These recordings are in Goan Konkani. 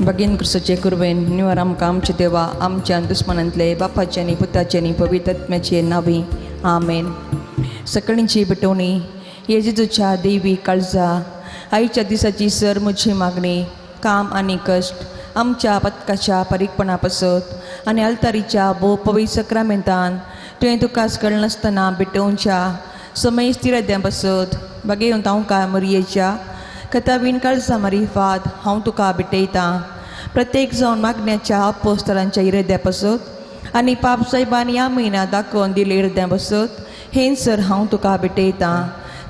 बगीन क्रिस्ताचे कुरवेन निवर आमकां आमचे देवा आमच्या दुस्मनांतले बापाचे आनी पुताचे आनी पवित्र नावी आमेन. सकाळींची भेटवणी येजूच्या देवी काळजा आईच्या दिसाची सर म्हजी मागणी काम आनी कश्ट आमच्या पथकाच्या परीकपणा पासत आनी अल्तारीच्या भोव पवित्र सक्रामेंतान तुवें तुका कळनासतना भेटोवच्या समय स्थिरद्यां पासत बगेवन हांव काय मोरयेच्या कथावीन काळजा मारिफात हांव तुका भेटयतां. प्रत्येक जावन मागण्याच्या अपोस्तलांच्या इराद्या पासत आनी पाप साहेबान ह्या म्हयन्या दाखोवन दिले इराद्या पासत हें सर हांव तुका भेटयतां.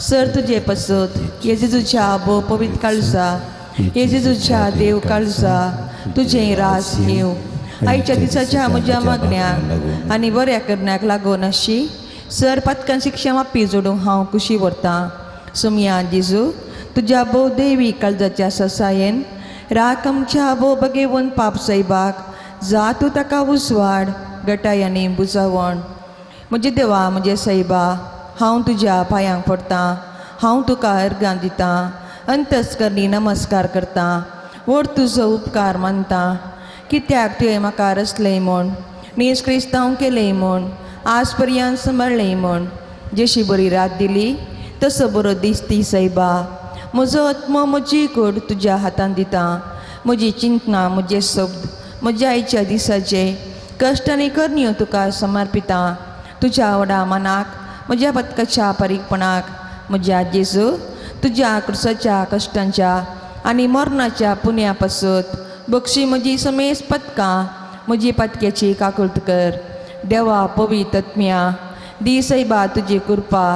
सर तुजे पासत येजूच्या भोव पवित्र काळजा येजूच्या देव काळजा तुजें रास येवं. आयच्या दिसाच्या म्हज्या मागण्याक आनी बऱ्या करण्याक लागून अशी सर पातकान शिक्षा मापी जोडूंक हांव खुशी व्हरतां. सुमया जेजू तुज्या भोव देवी काळजाच्या ससायेन राख आमच्या भोव बगेवन पाप सायबाक जा तूं ताका उजवाड गटाय आनी बुजावण. म्हजे देवा म्हजे सायबा हांव तुज्या पांयांक पडटां, हांव तुका अर्गां दितां, अंतस्करणी नमस्कार करतां, व्हड तुजो उपकार मानतां. कित्याक तुवें म्हाका रचलें म्हूण, नीज क्रिस्तांव केलें म्हूण, आज पर्यंत सांबाळ्ळें म्हूण, जशी बरी रात दिली तसो बरो दीस ती सायबा. म्हजो आत्मो म्हजी कूड तुज्या हातान दिता. म्हजी चिंतना म्हजे शब्द म्हज्या आयच्या दिसाचे कश्ट आनी करण्यो तुका समर्पितां. तुज्या व्हडा मनाक म्हज्या पथकाच्या परीकपणाक म्हज्या जेजू तुज्या क्रुसाच्या कश्टांच्या आनी मरणाच्या पुण्या पासत बक्षी म्हजी समेस पदकां म्हजी पदक्याची काकुळट कर. देवा पवित्र आत्म्या दी सैबा तुजी कृपा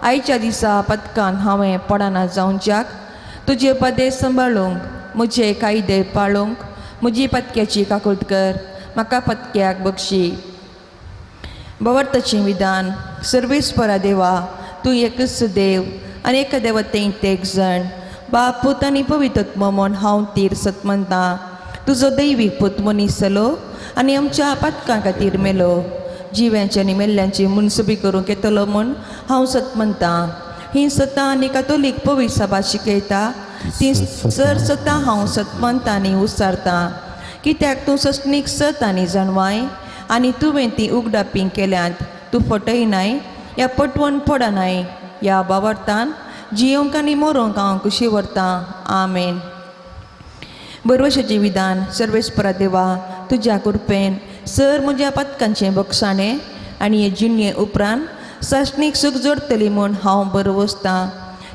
आयच्या दिसा पदकान हांवें पडना जावच्याक तुजे पदे सांबाळूंक म्हजे कायदे पाळूंक म्हजी पदक्याची काकुळट कर. म्हाका पदक्याक बक्षी. बवर्ताचें विधान. सर्वेस्परा देवा तूं एकच देव आनी एका देवतेंत एक जाण बाप पूत आनी पवित्र आत्मो म्हूण हांव तीर सतमनतां. तुजो दैवीक पूत मनीस जालो आनी आमच्या पातकां खातीर मेलो. जिव्यांची आनी मेल्ल्यांची मुनसबी करूंक येतलो म्हूण हांव सतमनतां. ही सतां आनी कातोलीक पवित्र सभा शिकयता ती सर सतां हांव सतमनतां आनी उसारतां. कित्याक तूं सस्नीक सत आनी जाणवाय आनी तुवें ती उगडापी केल्यांत. तूं फटयनाय ह्या पटवण पडनाय. ह्या बावरतान जियोंक आनी मोरोंक हांव खुशी व्हरतां. आमेन. बरवशाचें विधान. सर्वेस्परा देवा तुज्या कृपेन सर म्हज्या पथकांचें बक्षाणें आनी हे जिणये उपरांत सासणीक सूख जोडटली म्हूण हांव बरो वसतां.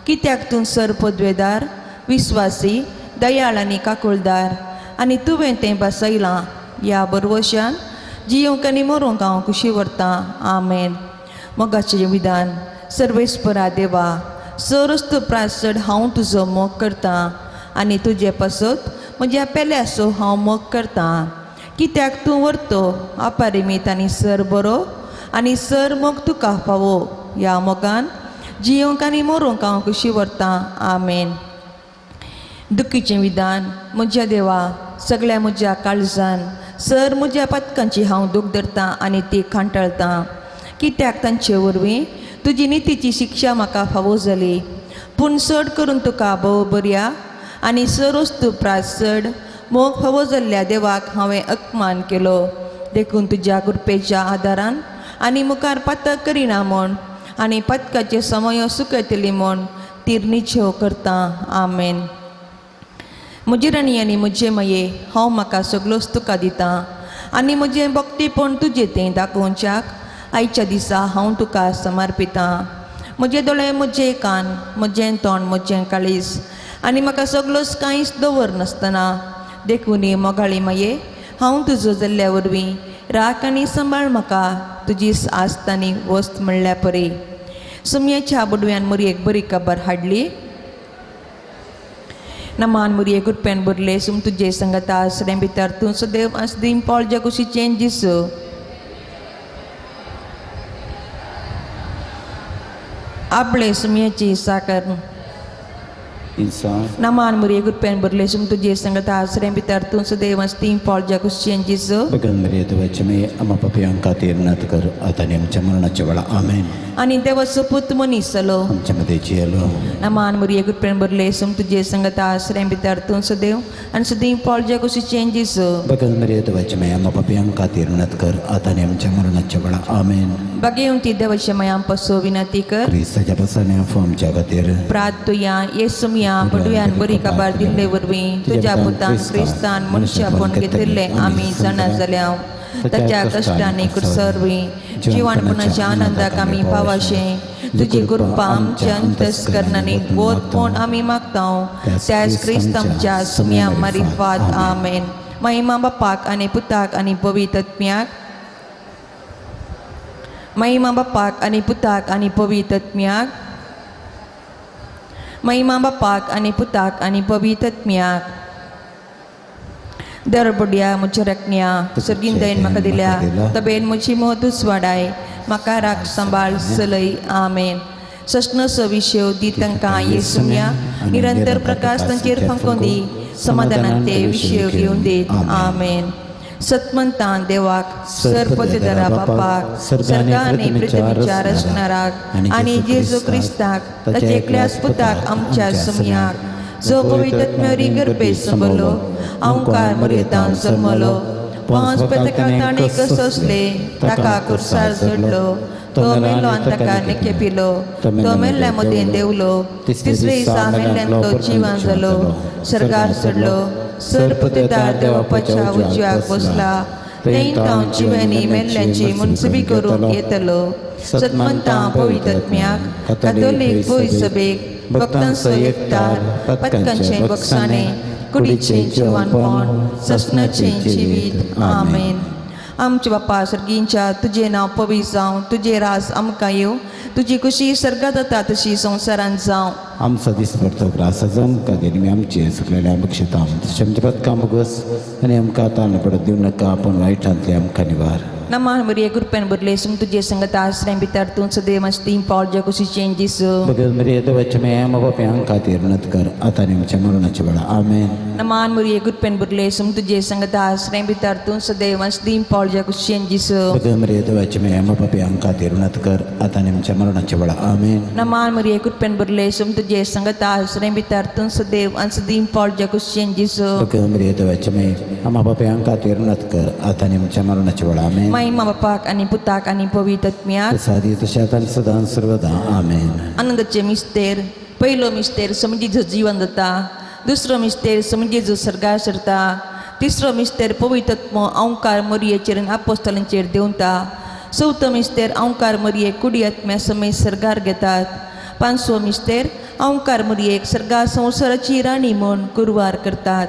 कित्याक तूं सर पदवेदार विस्वासी दयाळ आनी काकुळदार आनी तुवें तें बसयलां. ह्या बरवशान जियोंक आनी मोरोंक हांव खुशी व्हरतां. आमेन. मोगाचें विधान. सर्वेस्परा देवा सरस्त प्रासड हांव तुजो मोग करतां आनी तुजे पासत म्हज्या पेल्यासो हांव मोग करतां. कित्याक तूं व्हरतो अपारिमीत आनी सर बरो आनी सर मोग तुका फावो. ह्या मोगान जियोंक आनी मोरोंक हांव खुशी व्हरतां. आमेन. दुखीचें विधान. म्हज्या देवा सगळ्या म्हज्या काळजान सर म्हज्या पथकांची हांव दूख धरतां आनी ती खांटाळतां. कित्याक तांचे वरवीं तुजी नितीची शिक्षा म्हाका फावो जाली. पूण चड करून तुका भोव बऱ्या आनी सर वस्तू प्रास चड मोग फावो जाल्ल्या देवाक हांवें अपमान केलो. देखून तुज्या कृपेच्या आदारान आनी मुखार पातक करिना म्हूण आनी पथकाचे समय सुकयतली म्हूण तिरनिच्यो करतां. आमेन. म्हजी राणी आनी म्हजे मये हांव म्हाका सगळोच तुका दितां आनी म्हजें भक्तीपण तुजें तें दाखोवच्याक आयच्या दिसा हांव तुका समर्पितां. म्हजे दोळे म्हजे कान म्हजें तोंड म्हजें काळीज आनी म्हाका सगळोच कांयच दवर नासतना देखून मोगाळी माये हांव तुजो जाल्ल्या वरवीं राख आनी सांबाळ म्हाका तुजी आस्त आनी वस्त म्हणल्या परी. सुमयेच्या बुडव्यान मुरयेक बरी खबर हाडली. नमान मुरये कृपेन भरले सुम तुजे संगता आसरें भितर तूं सदैव आसदीम पावलच्या कुशीचें जिसू. आपले सुमयेची साकर. नमान मुरये कृपेन भरले सुम तुजे संगता आसरें भितर तूं सदैव आसदीम पावलच्या कुशीचें जिसू. बगल मरियत वचमे अमा पपयांका तीर नात कर आता आमच्या मरणाच्या वेळा. आमेन. आनी देवाचो पूत मनीस जालो आमच्या मदें जियेलो. नमान मुरये कृपेन भरले सम तुजे संगता आश्रय भितर तूं सदैव आनी सदीं पावलच्या कुशीचें जेजू. भगत मरिये देवाच्या माया आमकां पापयां खातीर विनंती कर आतां आनी आमच्या मरणाच्या वेळा. आमेन. भाग्यवंती देवाच्या माया पासो विनंती कर. क्रिस्ताच्या पासाने आमच्या खातीर. प्रार्थुया येसुमया बडव्यान बरी काबार दिल्ले वरवीं तुज्या पुतान क्रिस्तान मनशापण घेतिल्ले आमी जाणा जाल्या ताच्या कश्टांनी कुरसरवीं जिवानपणाच्या आनंदाक आमी पावाशें तुजी कृपा आमच्या अंतस्करणांनी गोत म्हूण आमी मागता त्याच क्रिस्त आमच्या सुम्या मारिफात. आमेन. महिमा बापाक आनी पुताक आनी पवित्र आत्म्याक. महिमा बापाक आनी पुताक आनी पवित्र आत्म्याक. महिमा बापाक आनी पुताक आनी पवित्र आत्म्याक. दरबुड्या म्हज्या रकण्या सर्गीन दयेन म्हाका दिल्या तबेन म्हजी मोदूच वाडाय म्हाका राख सांबाळ चलय. आमेन. सस्न सविशेव दी तांकां येसुम्या निरंतर प्रकाश तांचेर फांकोवन दी समाधानान ते विशय घेवन दीत. आमेन. सतमंतान देवाक सर्पदरा बापाक सर्गान पृथ्वीच्या रचणाराक आनी जेजू क्रिस्ताक ताच्या एकल्याच पुताक आमच्या सुम्याक जो पवित्र गर्भे संबलो अंकार मर्यादान जन्मलो पांच पथकां ताणें कसोसले ताका कुर्सार जोडलो तो मेलो आनी ताका निकेपिलो तो मेल्ल्या मदीं देंवलो तिसरे दिसा मेल्ल्यान तो जिवन जालो सर्गार चडलो सर्पतेदार देवापाच्या उजव्याक बसला थंय तांव जिव्यांनी मेल्ल्याची मुनसबी करूंक येतलो. सतमंतां पवित्रत्म्याक कातोलीक पवित्र भक्तांचो एकतार पथकांचें बक्षाणें कुडीचें जिवानपण ससनाचें जिवीत. आमेन. आमच्या बापा सर्गींच्या तुजें नांव पवित्र जावं तुजें राज आमकां येवं तुजी खुशी सर्गात जाता तशी संवसारांत जावं. आमचो दीस पडतो ग्रासाचो आमकां दी आमचें सुकलेलें बक्षिता तशें आमच्या पथकां भोगस आनी आमकां ताण पडत दिवं नाका आपूण वायटांतलें आमकां निवार. नमान मरिये कृपेन भरले सम तुजे संगता आश्रय भितर तूं सदैव मस्ती पावलच्या कुशीचें जेजू. भगत मरिये देवाच्या माया पापयां खातीर विनंती कर आतां आनी आमच्या मरणाच्या वेळा. आमेन. नमान मरिये कृपेन भरले सम तुजे संगता आश्रय भितर तूं सदैव मस्ती पावलच्या कुशीचें जेजू. भगत मरिये देवाच्या माया पापयां खातीर विनंती कर आतां आनी आमच्या मरणाच्या वेळा. आमेन. नमान मरिये कृपेन भरले सम तुजे संगता आश्रय भितर तूं सदैव मस्ती पावलच्या कुशीचें जेजू. भगत मरिये देवाच्या माया पापयां खातीर विनंती कर आतां आनी आमच्या मरणाच्या वेळा. आमेन. महिमा बापाक आनी पुताक आनी पवित्र आत्म्याक सादी तशें आतां सदां सर्वदा. आमेन. आनंदाचे मिस्तेर. पयलो मिस्तेर समजीचो जिवन जाता दुसरो मिस्तेर समजीचो सर्गार सरता तिसरो मिस्तेर पवित्र आत्मो अंकार मरियेचेर आनी आपोस्तलांचेर देंवता चवथो मिस्तेर अंकार मरिये कुडी आत्म्या समेत सर्गार घेतात पांचवो मिस्तेर अंकार मरियेक सर्गा संवसाराची राणी म्हूण गुरवार करतात.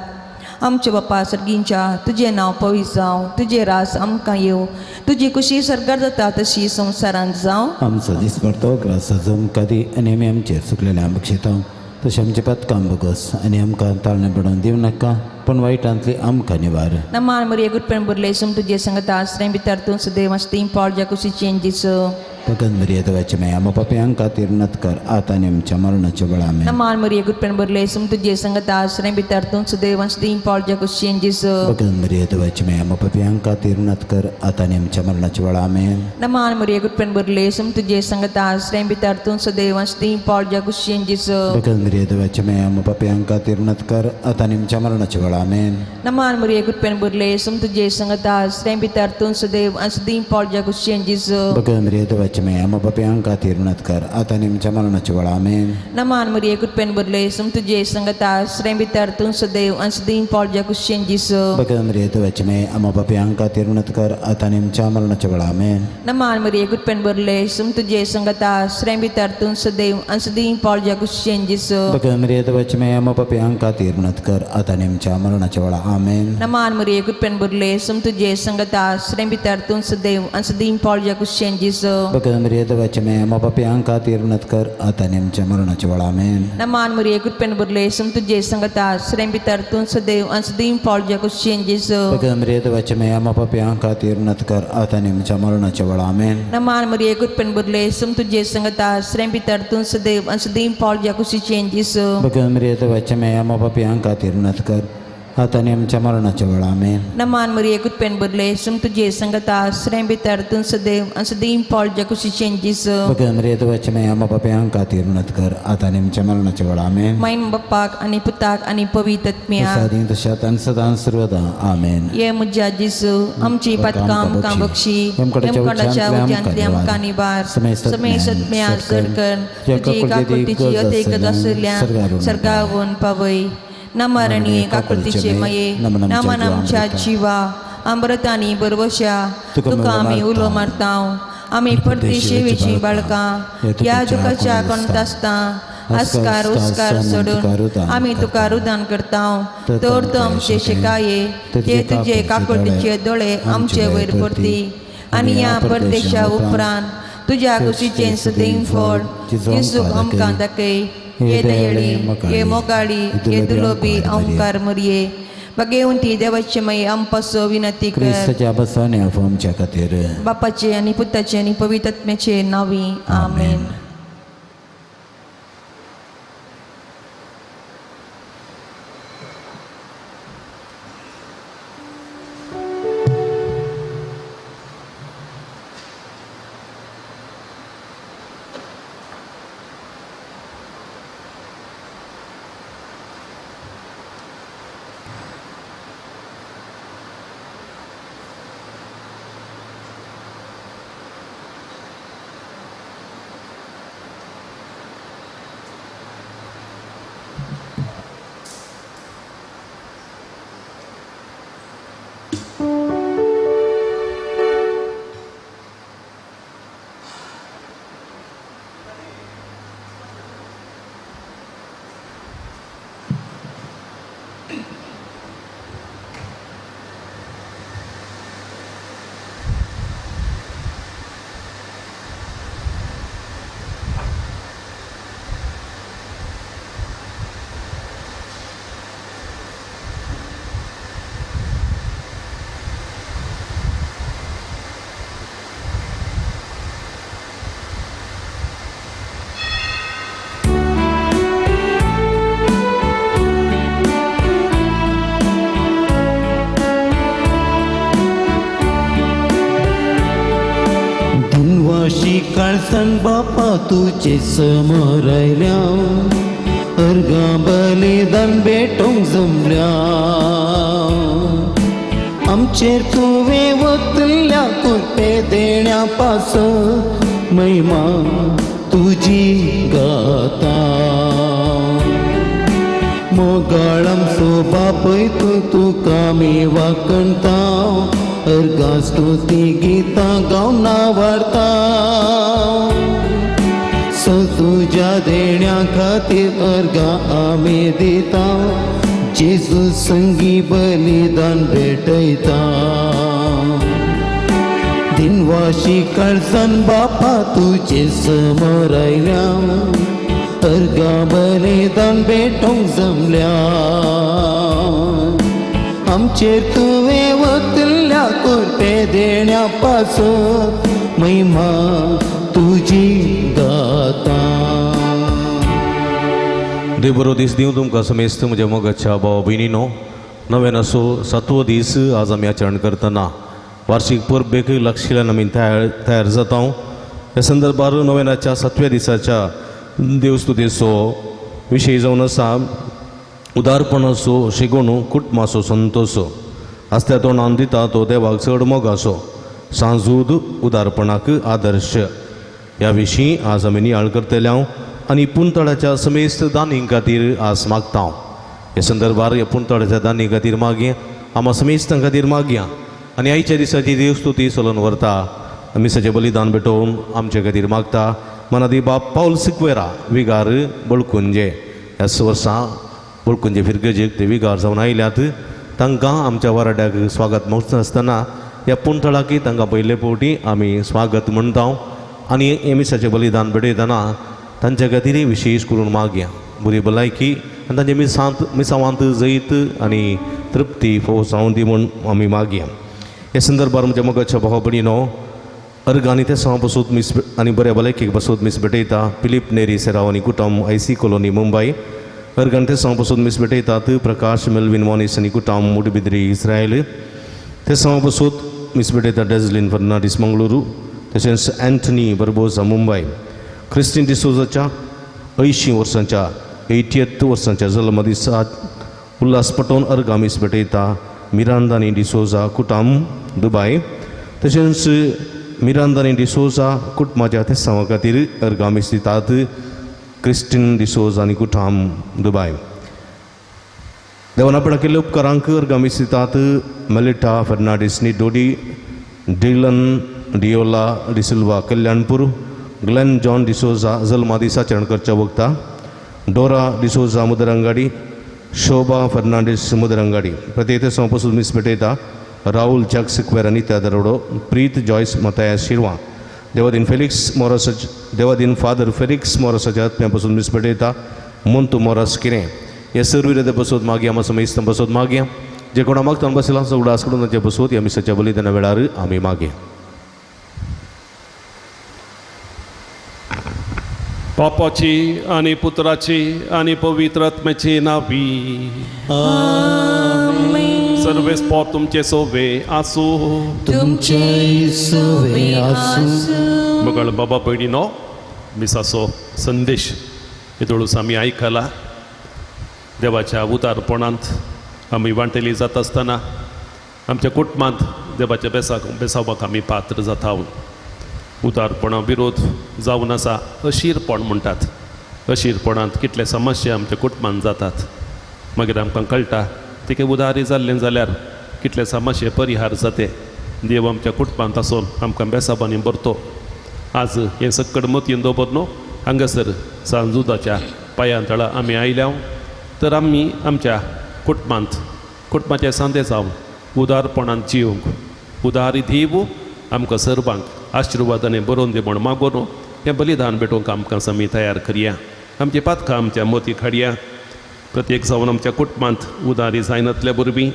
आमच्या बापा सर्गींच्या तुजें नांव पवित्र जावं तुजें रास आमकां येवं तुजी खुशी सर्गार जाता तशी संवसारांत जावं. आमचो दीस पडतो ग्रासाचो आमकां दी आनी आमी आमचेर सुकलेलें बक्षिता तशें आमचें पथकां भोगस आनी आमकां ताळणें पडोवन दिवं नाका पूण वायटांतली आमकां निवार. नमान मरिये कृपेन भरले सम तुजे संगता आश्रय भितर तूं सदैव मस्ती पावलच्या कुशीचें जेजू. भगत मरिये देवाच्या माया पापयां खातीर विनंती कर आतां आनी आमच्या मरणाच्या वेळा. आमेन. नमान मरिये कृपेन भरले सम तुजे संगता आश्रय भितर तूं सदैव मस्ती पावलच्या कुशीचें जेजू. भगत मरिये देवाच्या माया पापयां खातीर विनंती कर आतां आनी आमच्या मरणाच्या वेळा. आमेन. नमान मरिये कृपेन भरले सम तुजे संगता आश्रय भितर तूं सदैव मस्ती पावलच्या कुशीचें जेजू. भगत मरिये देवाच्या माया पापयां खातीर विनंती कर आतां आनी आमच्या मरणाच्या वेळा. आमेन. नमान मरिये कृपेन भरले सम तुजे संगता आश्रय भितर तूं सदैव मस्ती पावलच्या कुशीचें जेजू. भगत मरिये देवाच्या माया पापयां खातीर विनंती कर आतां आनी आमच्या मरणाच्या वेळा. आमेन. नमान मरिये कृपेन भरले सम तुजे संगता आश्रय भितर तूं सदैव मस्ती पावलच्या कुशीचें जेजू. भगत मरिये देवाच्या माया पापयां खातीर विनंती कर आतां आनी आमच्या मरणाच्या वेळा. आमेन. नमान मरिये कृपेन भरले सम तुजे संगता आश्रय भितर तूं सदैव मस्ती पावलच्या कुशीचें जेजू. भगत मरिये देवाच्या माया पापयां खातीर विनंती कर आतां आनी आमच्या मरणाच्या वेळा. आमेन. नमान मरिये कृपेन भरले सम तुजे संगता आश्रय भितर तूं सदैव मस्ती पावलच्या कुशीचें जेजू. भगत मरिये देवाच्या माया पापयां खातीर विनंती कर आतां आनी आमच्या मरणाच्या वेळा. आमेन. नमान मरिये कृपेन भरले सम तुजे संगता आश्रय भितर तूं सदैव मस्ती पावलच्या कुशीचें जेजू. भगत मरिये देवाच्या माया पापयां खातीर विनंती कर आतां आनी आमच्या मरणाच्या वेळा. आमेन. नमान मरिये कृपेन भरले सम तुजे संगता आश्रय भितर तूं सदैव मस्ती पावलच्या कुशीचें जेजू. भगत मरिये देवाच्या माया पापयां खातीर विनंती कर आतां आनी आमच्या मरणाच्या वेळा आमेन. नमान मरिये कुटपेन भरले सम तुजे संगता स्रें भितर तूं सदैव आनी सदीं फळ ज्या कुशीचें जेजू. भगवान मरिये देवाचे माये आमा पापयां खातीर म्हणत कर आतां आनी आमच्या मरणाच्या वेळा आमेन. मायन बाप्पाक आनी पुताक आनी पवित्र आत्म्याक आदीं तशात आनी सदां सर्वदा आमेन. ये म्हज्या जेजू आमची पातकां आमकां बक्षी हेमकोंडाच्या उज्यांतली आमकां निवार समेसत्म्या चड कर तुजी काकुळटीची अतेक आशिल्ल्या सर्गावून पावय. नमरणी काकुळटीचे मये नमन आमच्या जिवा अमृत आनी बरवशा तुका आमी उलो मारता. आमी परदेशी बाळकां ह्या दुखाच्या कोणता आसता आस्कार उस्कार सोडून आमी तुका रुदान करता. तर तो आमचे शिकाये ते तुजे काकुळटीचे दोळे आमचे वयर पडती आनी ह्या परदेशा उपरांत तुज्या कुशीचें सदैव फळ जेजूक आमकां दाखय. हे दयाळी हे मोगाळी हे दुलोबी ओंकार मरये बगेवंती देवाचे माई आमपासो विनंती कर. क्रिस्ताच्या बसाने आमच्या खातीर. बापाचे आनी पुताचे आनी पवित्र आत्म्याचे नांवी आमेन. काळसान बापा तुजे समोर आयल्या अर्गां बलिदान भेटोवंक जमल्या. आमचेर तुवें वतल्या कृपे देण्या पासत महिमा तुजी गाता. मोगाळ आमचो बापय तूं तुका आमी वाखणता अर्गां स्तुती गितां गावन वाडता. स तुज्या देण्या खातीर अर्गां आमी दिता जेजू संगी बलिदान भेटयता. दिनवाशी काळसान बापा तुजे समोर आयल्या अर्गां बलिदान भेटोवंक जमल्या. आमचेर तुवें वतल्या कृपे देण्या पासत महिमा तुजी गाता. देव बरो दीस दिवं तुमकां समेस्त म्हज्या मोगाच्या भाव भयणीनो. नव्यान असो सातवो दीस आज आमी आचरण करतना वार्षिक परबेक लागशिल्ल्यान आमी तयार जाता. ह्या संदर्भार नव्यानाच्या सातव्या दिसाच्या देवस्तुतेचो विशय जावन आसा उदारपणाचो शिगोणू कुटुंबाचो संतोष. आसल्या तोंडान दिता तो देवाक चड मोगाचो सांजूद उदारपणाक आदर्श. ह्या विशीं आज आमी नियाळ करतले हांव आनी पुंतळाच्या समेस्त दानी खातीर आज मागता. ह्या संदर्भार ह्या पुंतळाच्या दानी खातीर मागया, आमा समेस्तां खातीर मागया आनी आयच्या दिसाची देवस्तुती चलोवन व्हरता. मिसाचें बलिदान भेटोवन आमचे खातीर मागता मनादी बाप पावल सिक्वेरा विगार बळकुंजे. ह्याच वर्सा बळकुंजे फिरगजेक ते विगार जावन आयल्यात. तांकां आमच्या वाराड्याक स्वागत म्हणटा आसतना ह्या पुंतळाकी तांकां पयले फावटी आमी स्वागत म्हणटा आनी हे मिसाचें बलिदान भेटयतना तांच्या खातीर विशेश करून मागया बरी भलायकी आनी तांचे मिसावांत जैत आनी तृप्ती फोव जावं दी म्हूण आमी मागया. ह्या संदर्भार म्हज्या मोगाच्या भाव भयणीनो अर्ग आनी तेसांव पासून मीस आनी बऱ्या भलायकेक पासून मीस भेटयता. फिलीप नेरी सेराव आनी कुटुंब आयसी कॉलोनी मुंबय. अर्गां तेसांव पसून मीस भेटयतात प्रकाश मेल्विन मॉनिस आनी कुटाम मुडबिद्री इस्रायल. तेसांव पसून मीस भेटयता डेझलिन फर्नांडीस मंगळुरू तशेंच अँथनी बर्बोजा मुंबय. क्रिस्टीन डिसोजाच्या 80 वर्सांच्या 80th वर्सांच्या जल्मदिसा उल्हास पटोवन अर्गां मीस भेटयता मिरांदानी डिसोजा कुटाम दुबाय. तशेंच मिरांदानी डिसोजा कुटुंबाच्या तेसांवा खातीर अर्गां मीस दितात क्रिस्टीन डिसोजा आनी कुटाम दुबाय. देवान आपणा केल्ल्या उपकारांक अर्गां मीस दितात Melita Fernandes Nidodi, Dylan Diola D'Silva Kalyanpur, Glen John D'Souza जल्मादिसा आचरण करच्या वक्ता, डोरा डिसोजा मुदरंगाडी, शोभा फर्नांडीस मुदरंगाडी. प्रत्येक तेसांव पसून मीस भेटयता राहुल जॅक सिक्वेर आनी त्या दरोडो, प्रीत जॉयस मताया शिरवा. देवादीन फेलिक्स मोरस देवादीन फादर फेलिक्स मोरसाच्या आत्म्या पसून मीस भेटयता मोंतू मोरस किरें. हे सर्व विरोधी बसोत मागया आमा समेस्त बसोत मागया जे कोणा मागता बसला उडास करून तांचे बसोत ह्या मिसाच्या बलिदाना वेळार आमी मागया. बापाची आनी पुत्राची आनी पवित्र आत्म्याची नावी. सर्वेस पोर तुमचे सोवे आसूं. तुमचे सोवे आसूं. मगळ बाबा भयणीनो, मिसाचो संदेश येदोळूच आमी आयकला. देवाच्या उदारपणांत आमी वांटेली जाता आसतना आमच्या कुटुंबांत देवाच्या बेसावाक आमी पात्र जाता. उदारपणा विरोध जावन आसा अशीरपण म्हणटात. अशीरपणांत कितले समस्या आमच्या कुटुंबांत जातात. मागीर आमकां कळटा तिके उदारी जाल्लें जाल्यार कितले समस्ये परिहार जाते. देव आमच्या कुटुंबांत आसून आमकां बेसाबांनी भरतो. आज हें सक्कड मतीन दवर न्हू हांगासर सांजुदाच्या पांयां तळा आमी आयल्या तर आमी आमच्या कुटुंबांत कुटुंबाचे सांदे जावन उदारपणांत जिवंक उदारी देव आमकां सर्वांक आशिर्वादाने बरोवन दी म्हूण मागोन हें बलिदान भेटोवंक आमकां आमी तयार करया. आमची पातकां आमच्या मोती हाडया. प्रत्येक जावन आमच्या कुटुंबांत उदारी जायनातल्या वरवीं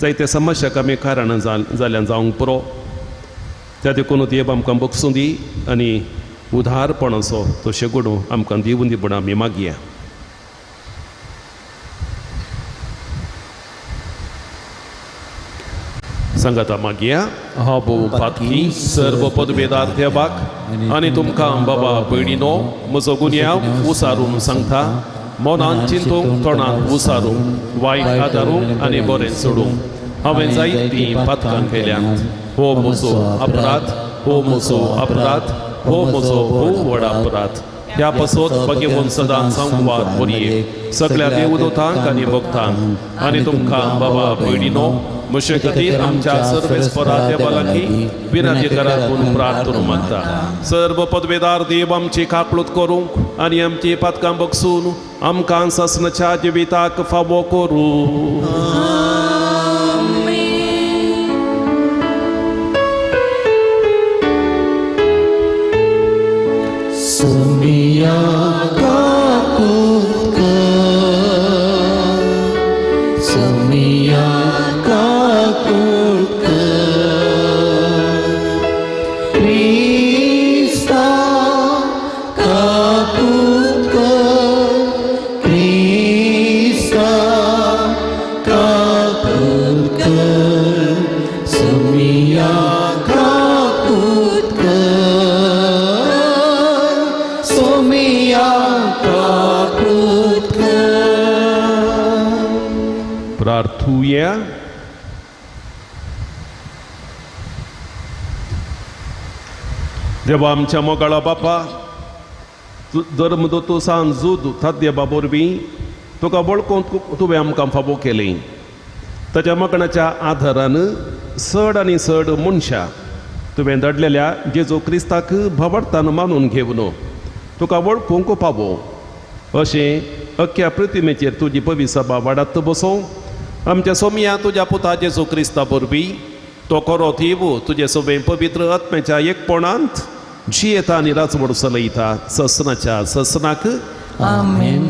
जायते समस्याक आमी कारणां जाल्यान जावंक पुरो. त्या देखून देव आमकां बगसूं दी आनी उदारपणाचो तो शेगुणो आमकां दिवून दी म्हूण आमी मागया. सांगाता मागया. हांव भोव पातकी सर्व पदवेदार देवाक आनी तुमकां बाबा भयणीनो म्हजो गुन्यांव उसारून सांगता. मनान चिंतूंक तोंडान उसारूंक वायट आदारूंक आनी बरें सोडूंक हांवें जायतीं पातकां केल्यांत. हो म्हजो अपराध, हो म्हजो अपराध, हो म्हजो भोव व्हड अपराध. ह्या पासत भगेवन सदां सांगवार बरये सगळ्या देवदूतांक आनी भक्तांक आनी तुमकां बाबा भयणीनो म्हजे खातीर आमच्या सर्वेस्परा देवा लागीं विनंती करात म्हूण प्रार्थना मागता. सर्व पदवेदार देव आमची काकळूत करूंक आनी आमची पातकां बगसून आमकां सासणाच्या जिविताक फावो करूं. सोमिया काकूत कर, सोमिया काकूत कर, क्रिस्ता काकूत कर, क्रिस्ता काकूत कर, सोमिया काकूत कर, सोमिया काकूत कर. प्रार्थुया. देवा आमच्या मोगाळा बापा, धर्मदूत सांजूद थाद्य बाबोरवीं तुका वळखून तुवें आमकां फावो केलें. ताच्या मकणाच्या आधारान चड आनी चड मनशां तुवें धाडलेल्या जेजू क्रिस्ताक भावार्थान मानून घेवन तुका वळखूंक पावो अशें अख्ख्या प्रतिमेचेर तुजी पविसभा वाडात बसोवं. आमच्या सोमया तुज्या पुता जेजू क्रिस्ता वरवीं तो खरो देव तुजे सगळें पवित्र आत्म्याच्या एकपणांत जियेता आनी राजवड चलयता ससनाच्या ससनाक. आमेन.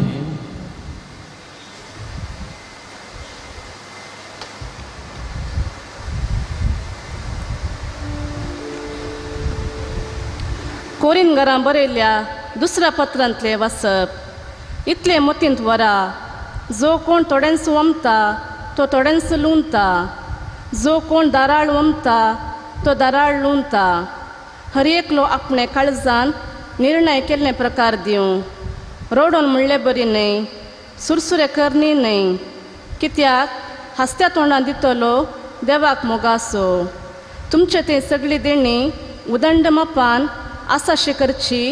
कोरिनगरां बरयल्ल्या दुसऱ्या पत्रांतलें वाचप. इतलें मतींत वरा, जो कोण थोड्यांच वमता तो थोड्यांच लुंता, जो कोण दाराळ वमता तो दाराळ लुंता. हर एकलो आपणे काळजान निर्णय केल्ले प्रकार दिवं. रडून म्हणले बरी न्हय, सुरसुरे करणी न्हय, कित्याक हांसत्या तोंडान दितलो देवाक मोगासो. तुमचे ते सगळी देणी उदंड मापान आसाशी करची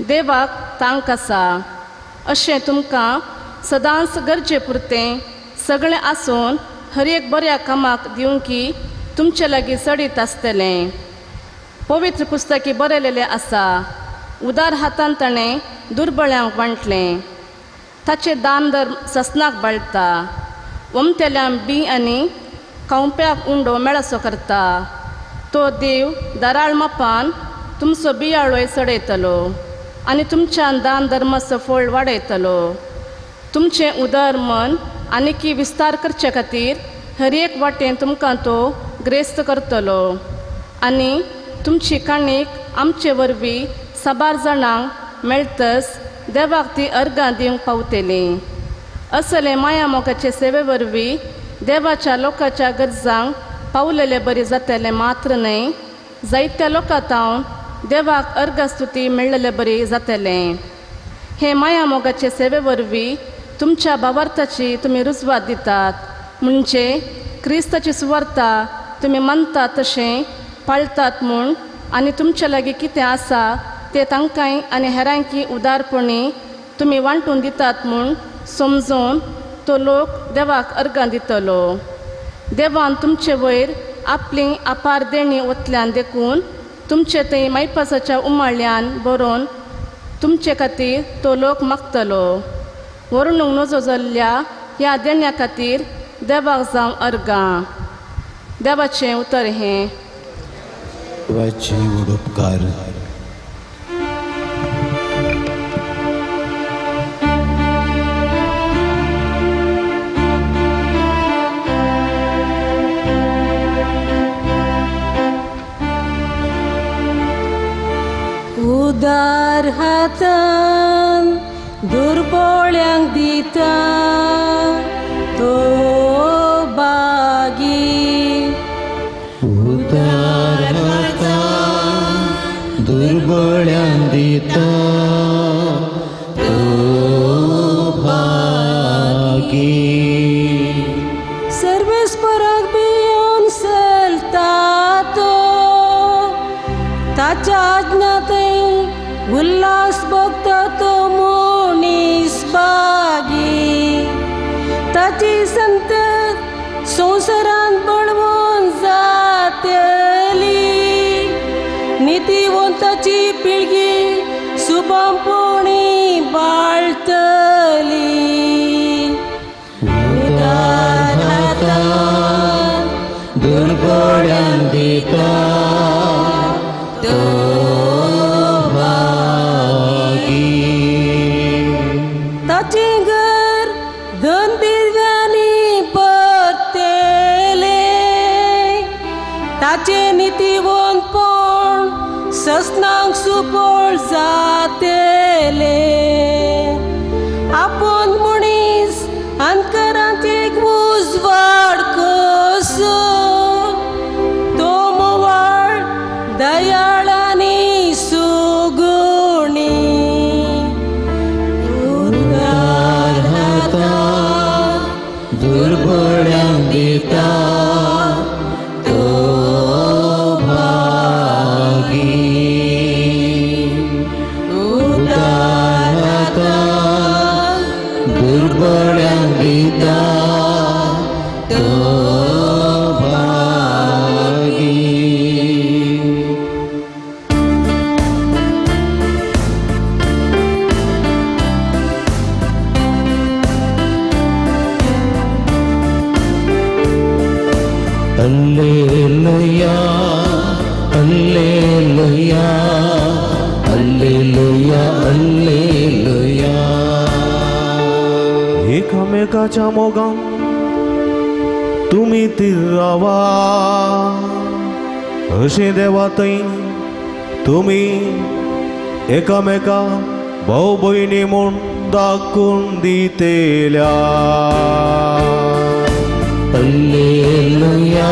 देवाक तांक आसा. अशें तुमकां सदांच गरजे पुरतें सगळें आसून हर एक बऱ्या कामाक दिवंकी तुमचे लागीं चडीत आसतलें. पवित्र पुस्तकी बरयलेलें आसा, उदार हातान ताणें दुर्बळ्यांक वांटलें, ताचें दान धर्म ससनाक बाळटा, वमतेल्यांक बी आनी खावप्याक उंडो मेळसो करता. तो देव दाराळ मापान तुमचो बियाळोय चडयतलो आनी तुमच्यान दान धर्माचो फळ वाडयतलो. तुमचें उदार मन आनीकी विस्तार करचे खातीर हर एक वाटेन तुमकां तो ग्रेस्त करतलो आनी तुमची काणीक आमचे वरवीं साबार जाणांक मेळतस देवाक ती अर्गां दिवंक पावतली. असले माया मोगाचे सेवे वरवीं देवाच्या लोकांच्या गरजांक पावलेले बरी जातले मात्र न्हय, जायत्या लोकां तावन देवाक अर्गास्तुती मेळ्ळेले बरी जातले. हे माया मोगाचे सेवे वरवीं तुमच्या भावार्थाची तुमी रुजवात दितात, म्हणजे क्रिस्ताची सुवार्ता तुमी मानतात तशें पाळटात म्हूण आनी तुमचे लागीं कितें आसा तें तांकांय आनी हेरांकी उदारपणी तुमी वांटून दितात म्हूण समजून तो लोक देवाक अर्गां दितलो. देवान तुमचे वयर आपली अपार देणी ओतल्यान देखून तुमचे थंय मायपासाच्या उमाळ्यान बरोवन तुमचे खातीर तो लोक मागतलो. व्हरूंक नजो जाल्ल्या ह्या देण्या खातीर देवाक जावं अर्गां. देवाचें उतर हें. देवाचे व्हड उपकार. उदार हातान दुर्बोळ्यांक दिता तो बागी, उदार हातान दुर्बोळ्यांक दिता तो बागी. सर्वेस्पराक भियोन चलता तो, ताच्या आज्ञांतय उल्हास भोगता तो मनीस बागी. ताची संतत संवसारांत बळवून जातली, नितीवंताची पिळगी सुबमपणी बाळटली. उदार हातान दुर्बोळ्यांक दिता तो बागी. ताचें घर धन दिव्यांनी भरतलें, ताचें नितीवंतपण ससनांक सुफळ जातलें. आपूण मनीस अंतरांत एक उजवाड कसो, तो मोवाळ दयाळ आनी सुगुणी. उदार हातान दुर्बोळ्यांक दिता तो बागी. उदार हातान दुर्बोळ्यांक दिता तो बागी. Alleluia, alleluia, alleluia, alleluia. एकामेकाच्या मोगान तुमी ती रावा, अशें देवा थंय तुमी एकामेका भाव भयणी म्हूण दाखोवन दितेल्या. Alleluia,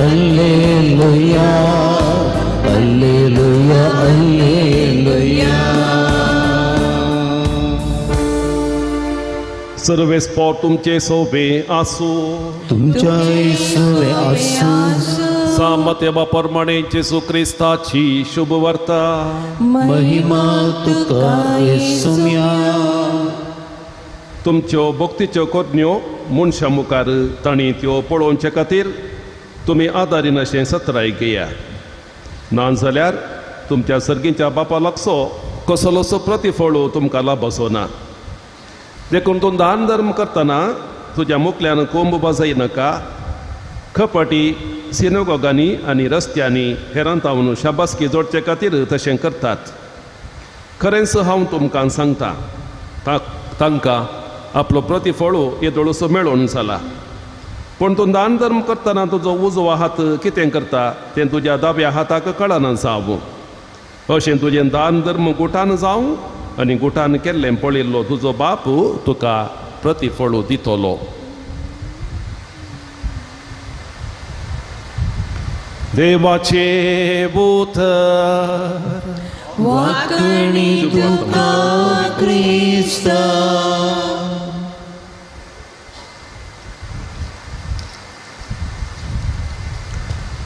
alleluia, alleluia, alleluia. सर्वेस्पोर तुमचे सोबे आसू. तुमच्या सोबे आसू. सामत्या प्रमाणे जेसू क्रिस्ताची शुभवार्ता. महिमा तुका येसुम्या. तुमच्यो भक्तीच्यो करण्यो मनशां मुखार तांणी त्यो पळोवचे खातीर तुमी आदारीन अशें सत्राय घेया, ना जाल्यार तुमच्या सर्गीच्या बापा लागचो कसलोसो प्रतिफळ तुमकां लाभसो ना. देखून तूं दान धर्म करतना तुज्या मुखल्यान कोंब बाजय नाका. खपाटी सिनोगोगांनी आनी रस्त्यांनी हेरांतावन शाबासकी जोडचे खातीर तशें करतात. खरेंच हांव तुमकां सांगता, तांकां आपलो प्रतिफळ येदोळसो मेळोवन जाला. पूण तूं दान धर्म करतना तुजो उजवो हात कितें करता तें तुज्या दाव्या हाताक कळना जावं. अशें तुजें दान धर्म गुटान जावं आनी गुटान केल्लें पळयल्लो तुजो बाप तुका प्रतिफळ दितलो. देवाचें उतर. वाकणी तुका क्रिस्ता.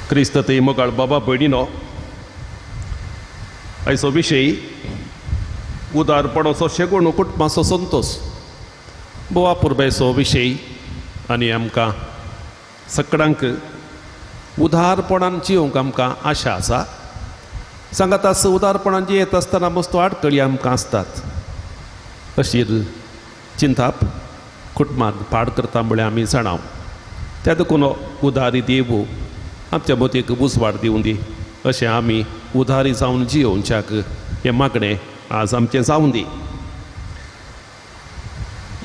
क्रिस्त ते मोगाळ बाबा भयणीनो, आयचो विशय उदारपणाचो शेगुण कुटुंबाचो संतोष. बोवा पुरबायचो विशय आनी आमकां सगळ्यांक उदारपणान जिवंक आमकां आशा आसा. सांगात आस उदारपणान जियेत आसतना मस्तो आडखळी आमकां आसतात. अशीर चिंताप कुटुंबांत पाड करता म्हळ्यार आमी जाणाव. त्या देखून उदारी देवू आमच्या मतीक उजवाड दिवं दी. अशें आमी उदारी जावन जियोवच्याक हें मागणें आज आमचें जावं दी.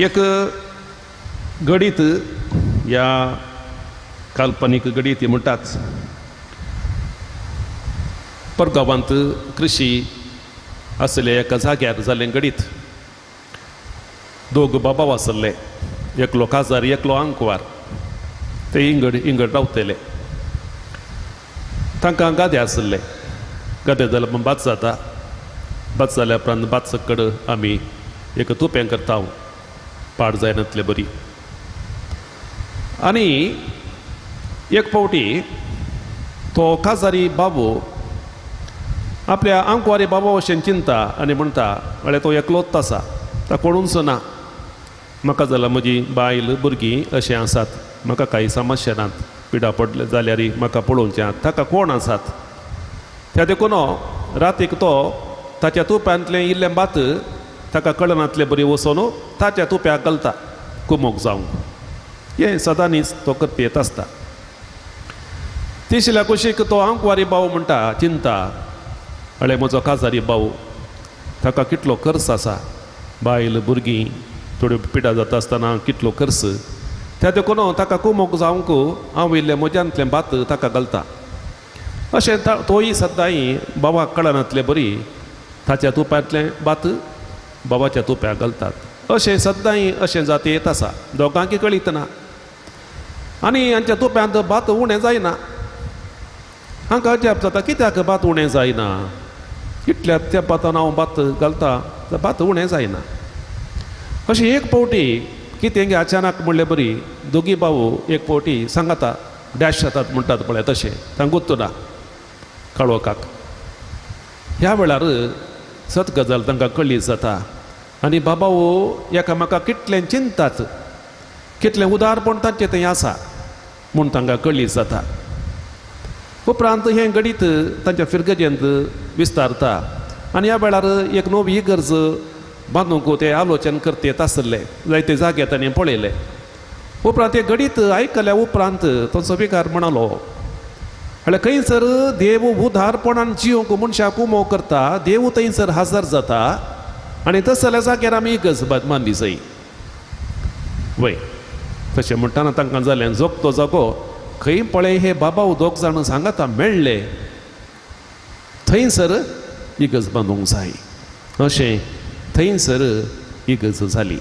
एक गणीत ह्या काल्पनीक गणीत म्हणटात. परगांवांत कृशी आसले एका जाग्यार जालें गणीत. दोग बाबा आसले, एकलो काजार एकलो आंकवार. ते इंगड इंगड रावतले. तांकां गादे आसले. गादे जाल्यार भात जाता. भात जाल्या उपरांत भात सकड आमी एक तुपें करता, पाड जायनातले बरी. आनी एक फावटी तो काजारी बाबू आपल्या आंकवारी बाबा भशेन चिंता आनी म्हणटा, म्हळ्यार तो एकलोच आसा, तो कोणूच ना, म्हाका जाल्यार म्हजी बायल भुरगीं अशें आसात, म्हाका कांय समस्या नात, पिडा पडले जाल्यार म्हाका पळोवचें, ताका कोण आसात. त्या देखून रातीक तो ताच्या तुप्यांतलें इल्लें भात ताका कळनातले बरी वचून ताच्या तुप्याक घालता कुमोक जावंक. हें सदांनीच तो करता येत आसता. तिसल्या कुशीक तो आंकवारी भाव म्हणटा, चिंता, अळे म्हजो काजारी भाव, ताका कितलो खर्च आसा, बायल भुरगीं थोड्यो पिडा जाता आसतना कितलो खर्च. त्या देखून ताका कुमोक जावंक हांव इल्लें म्हज्यांतलें भात ताका घालता. अशें तोय सद्दांय बाबाक कळनातले बरी ताच्या तुपांतलें भात बाबाच्या तुप्याक घालतात. अशें सद्दांय अशें जाती येत आसा. दोगांकी कळीत ना आनी हांच्या तुप्यांत भात उणें जायना. हांकां अजाप जाता, कित्याक भात उणें जायना, कितल्या त्या भातान हांव भात घालता भात उणें जायना. अशें एक फावटी कितें अचानक म्हणले बरी दोगी भाऊ एक फावटी सांगाता डॅश जातात म्हणटात पळय तशें तांगूच ना काळोखाक. ह्या वेळार सत गजाल तांकां कळ्ळी जाता आनी बाबा हो एकामेका कितलें चिंतात, कितलें उदारपण तांचें थंय आसा म्हूण तांकां कळ्ळी जाता. उपरांत हें गणीत तांच्या फिरगजेंत विस्तारता आनी ह्या वेळार एक नवी गरज बांदूंक ते आलोचन करतेत आसले जायते जागे तांणी पळयले. उपरांत तें गणीत आयकल्या उपरांत तो सभिकार म्हणालो, म्हळ्यार खंयसर देव उदारपणान जिवंक मनशाक उमो करता, देव थंयसर हजर जाता आनी तसल्या जाग्यार आमी गज मानली जाय. वय तशें म्हणटना तांकां जालें जोगतो जागो खंय पळय हे बाबा दोग जाण सांगाता मेळ्ळे थंयसर इगर्ज बांदूंक जाय. अशें थंयसर इगर्ज जाली.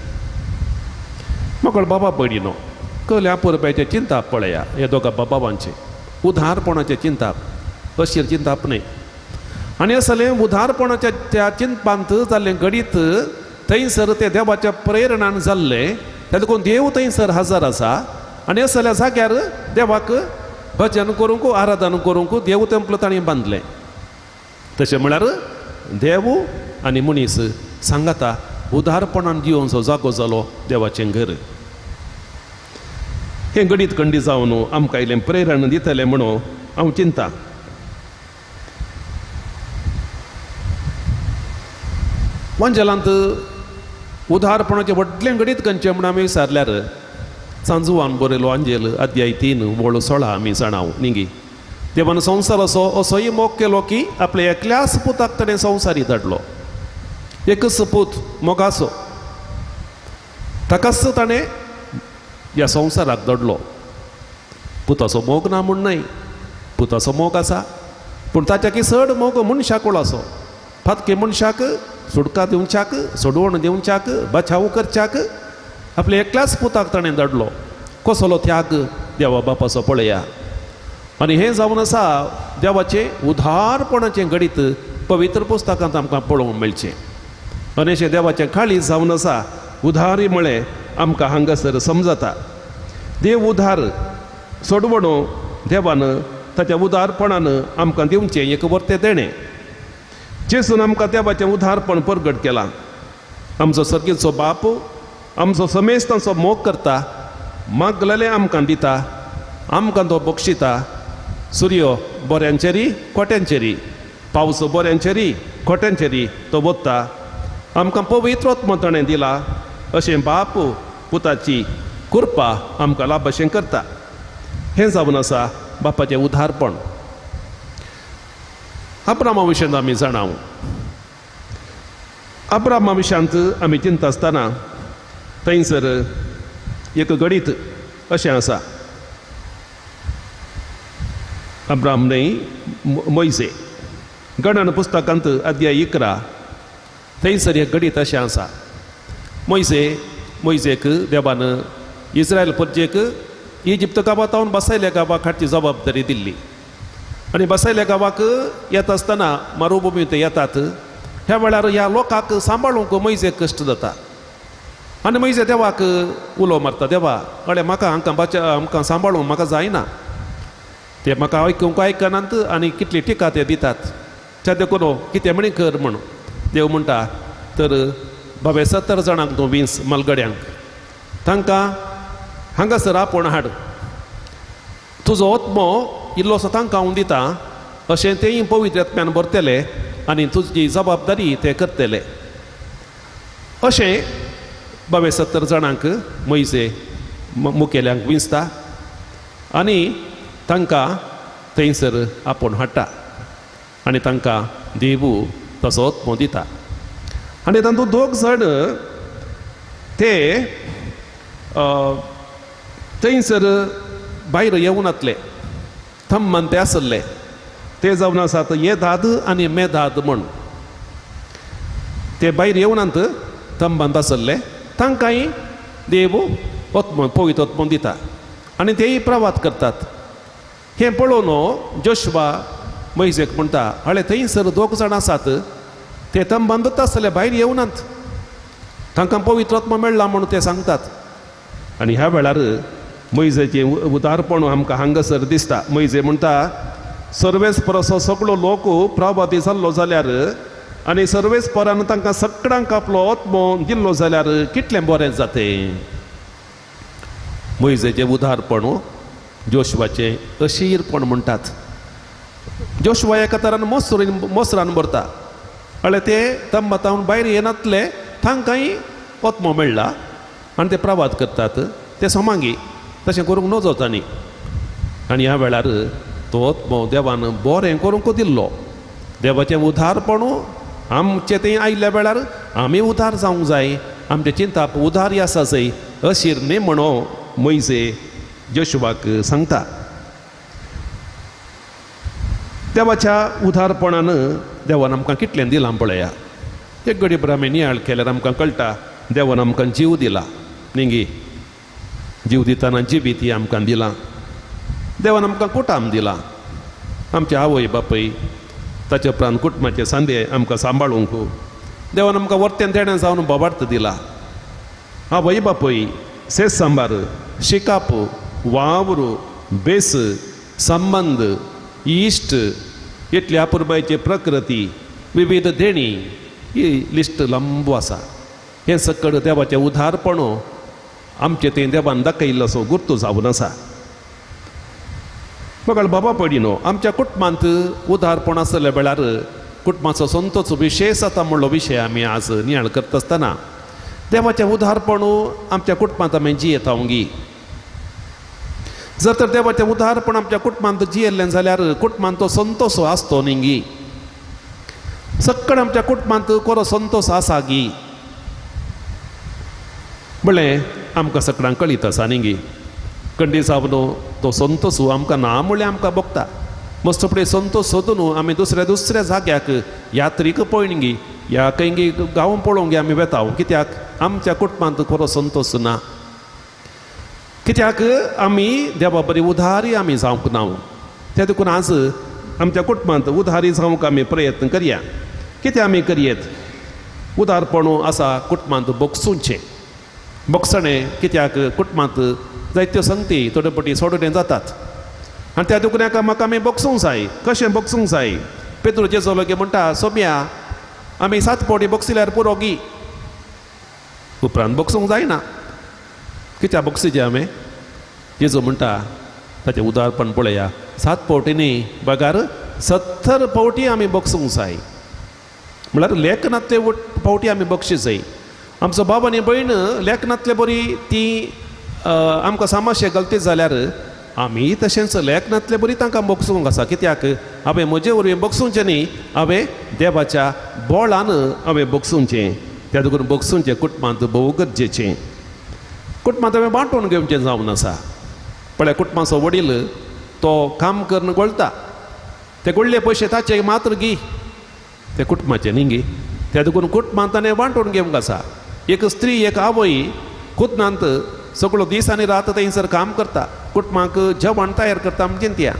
मोकळ बाबा भयणीनो कहल्या परब्याचें चिंताप पळया, ह्या दोगा बाबांचें उदारपणाचें चिंताप, अशीर चिंताप न्हय. आनी असलें उदारपणाच्या त्या चिंतपांत जाल्लें घडीत थंयसर तें देवाच्या प्रेरणान जाल्लें, त्या देखून देव थंयसर हजर आसा. आनी असल्या जाग्यार देवाक भजन करूंक आराधन करूंक देव तेंपल ताणें बांदलें. तशें म्हळ्यार देव आनी मनीस सांगाता उदारपणान जिवनचो जागो जालो देवाचें घर. हें घडीत खंडी जावन आमकां इल्लें प्रेरण दितलें म्हणून हांव चिंता. वांजेलांत उदारपणाचें व्हडलें घडीत खंयचें म्हूण आमी विचारल्यार सांजुवान बरयलो आंजेल अध्याय 3 वळ 16 आमी जाणाव निगी. देवान संवसार असो असोय मोग केलो की आपल्या एकल्याच पुताक ताणें संवसारी धाडलो, एकच पूत मोगाचो, ताकाच ताणें ह्या संवसाराक धाडलो. पुताचो मोग ना म्हूण न्हय, पुताचो मोग आसा, पूण ताच्याकी चड मोग मनशाक आसो. फातके मनशाक सुटका दिवच्याक, सोडवण दिवच्याक, बचाव करच्याक आपल्या एकल्याच पुताक ताणें धाडलो. कसलो त्याग देवा बापाचो पळया. आनी हें जावन आसा देवाचें उदारपणाचें घडीत पवित्र पुस्तकांत आमकां पळोवंक मेळचें. आनी अशें देवाचें काळीज जावन आसा उदारी म्हळें आमकां हांगासर समजता. देव उदार सोडवणो देवान ताच्या उदारपणान आमकां दिवचें एक वर्तें देणें. जेजून आमकां देवाचें उदारपण परगट केलां. आमचो सर्गीचो बाप आमचो समेस्तांचो मोग करता, मागलेलें आमकां दिता, आमकां तो बक्षिता. सुर्यो बऱ्यांचेरी खोट्यांचेरी, पावस बऱ्यांचेरी खोट्यांचेरी तो वता. आमकां पवित्र आत्मो ताणें दिला. अशें बाप पुताची कृपा आमकां लाभ अशें करता. हें जावन आसा बापाचें उदारपण. अब्रामा विशयांत आमी जाणाव. अब्रामा विशयांत आमी चिंता आसतना थंयसर एक घडीत अशें आसा. अब्राम न्हय मोयजे, गणन पुस्तकांत अध्याय 11 थंयसर एक घडीत अशें आसा. मोयजेक देवान इस्रायल परजेक इजिप्त गांवांत बसायल्या गांवाक हाडची जबाबदारी दिल्ली. आनी बसायल्या गांवाक येता आसतना मरुभुमींत येतात. ह्या वेळार ह्या लोकांक सांबाळूंक मोयजेक कश्ट जाता. आनी मोयजे देवाक उलो मारता, देवा अळे म्हाका हांकां बाचा आमकां सांबाळूंक म्हाका जायना, ते म्हाका आयकूंक आयकनात आनी कितली टिका ते दितात, त्या देखून कितें म्हणी कर म्हण. देव म्हणटा तर बाबे 70 जाणांक तूं 20 मालगड्यांक तांकां हांगासर आपोवन हाड, तुजो आत्मो इल्लोसो तांकां हांव दिता, अशें तेय पवित्र आत्म्यान भरतले आनी तुजी जबाबदारी ते करतले. अशें बाबे 70 जाणांक मोयजे मुखेल्यांक विंचता आनी तांकां थंयसर आपोवन हाडटा आनी तांकां देवू तसो आत्मो दिता. आनी तातूंत दोग जाण ते थंयसर भायर येवनातले, थंबमान ते आसले, ते जावन आसात येदाद आनी मेदाद म्हण. ते भायर येवनात, थंबांत आसले, तांकांय देव आत्मो पवित्र आत्मो दिता आनी तेय प्रवात करतात. हें पळोवन जोशवा मोयजेक म्हणटा, हळे थंयसर दोग जाण आसात, ते तंबांतच आसले, भायर येवनात, तांकां पवित्र आत्मो मेळ्ळा म्हणून ते सांगतात. आनी ह्या वेळार मोयजेचें उदारपण आमकां हांगासर दिसता. मोयजे म्हणटा, सर्वेस परसो सगळो लोक प्रभावी जाल्लो जाल्यार आनी सर्वेस परान तांकां सगळ्यांक आपलो आत्मो दिल्लो जाल्यार कितलें बरें जातें. मोयजेचें उदारपण जोशवाचें अशीरपण म्हणटात. जोशवा एका तरान मोसरान भरता, अळे ते तंबातावन भायर येनातले, तांकांय आत्मो मेळ्ळा आनी ते प्रवाद करतात, ते समांगी तशें करूंक नजो तांणी. आनी ह्या वेळार तो आत्मो देवान बरें करूंक दिल्लो. देवाचें उदारपण आमचें थंय आयिल्ल्या वेळार आमी उदार जावंक जाय, आमचें चिंताप उदारी आसा जाय अशीर न्ही म्हणो मोयजे जोशवाक सांगता. देवाच्या उदारपणान देवान आमकां कितलें दिलां पळया. एक घडी बरें आमी नियाळ केल्यार आमकां कळटा देवान आमकां जीव दिला न्ही. जीव दितना जिबी ती आमकां दिला. देवान आमकां कुटाम दिला. आमचे आवय बापूय ताचे उपरांत कुटुंबाचे सांदे आमकां सांबाळूंक देवान आमकां वर्तेन देणें जावन बोबार्थ दिला. आवय बापूय सेस सांबार शिकाप वावर बेस संबंद इश्ट इतल्या अपुरबायची प्रकृती विविध देणी ही लिस्ट लांब आसा. हें सकड देवाचें उदारपण आमचें तें देवान दाखयल्लो असो गुर्तू जावन आसा. मगळ बाबा पडिनो आमच्या कुटुंबांत उदारपण आसल्या वेळार कुटुंबाचो संतोच विशेष आतां म्हणलो विशय आमी आज नियाळ करता आसतना देवाचें उदारपण आमच्या कुटुंबांत आमी जियेता गी. जर तर देवाचें उदारपण आमच्या कुटुंबांत जियेल्लें जाल्यार कुटुंबांत तो संतोष आसतो न्ही गी. सक्कड आमच्या कुटुंबांत कोरो संतोष आसा गी म्हणलें आमकां सगळ्यांक कळीत आसा न्ही गी. कंडी जावन तो संतोष आमकां ना म्हणल्यार आमकां भोगता. मस्त फुडें संतोष सोदून आमी दुसऱ्या दुसऱ्या जाग्याक यात्रीक पळयन गी ह्या खंय गांव पळोवंक आमी वेता. कित्याक आमच्या कुटुंबांत खरो संतोष ना. कित्याक आमी देवा बरी उदारी आमी जावंक ना. ते देखून आज आमच्या कुटुंबांत उदारी जावंक आमी प्रयत्न करया. कितें आमी करयेत उदारपण आसा कुटुंबांत बोगसूचें बोगसणें. कित्याक कुटुंबांत जायत्यो संगती थोड्यो पटी सोडणे जातात आनी त्या देखून एकामेका आमी बोगसूंक जाय. कशें बोगसूंक जाय? पेत्रू जेजो लागीं म्हणटा सोम्या आमी 7 फावटी बोगसिल्यार पुरो गी. उपरांत बोगसूंक जायना. कित्याक बोगसिचें आमी? जेजू म्हणटा ताचें उदारपण पळया 7 फावटी न्ही बगार 70 फावटी आमी बोगसूंक जाय. म्हळ्यार लेखनांतले फावटी आमी बक्षी जाय. आमचो बाब आनी भयण लेखनांतले बरी ती आमकां सामाशे गलती जाल्यार आमी तशेंच लेखनांतले बरी तांकां बोगसूंक आसा. कित्याक हांवें म्हजे वरवीं बोगसूंचें न्ही, हांवें देवाच्या बोळान हांवें बोगसूंचें. त्या देखून बोगसूंचें कुटुंबांत भोव गरजेचें. कुटुंबांत हांवें वांटून घेवचें जावन आसा. पळय कुटुंबाचो वडील तो काम करून गोळटा ते गोडले पयशे ताचे मात्र गी ते कुटुंबाचे न्ही गी. त्या देखून कुटुंबांत ताणें वांटून घेवंक आसा. एक स्त्री एक आवय कुटुंबांत सगळो दीस आनी रात थंयसर काम करता. कुटुंबाक जेवण तयार करता म्हणजे त्या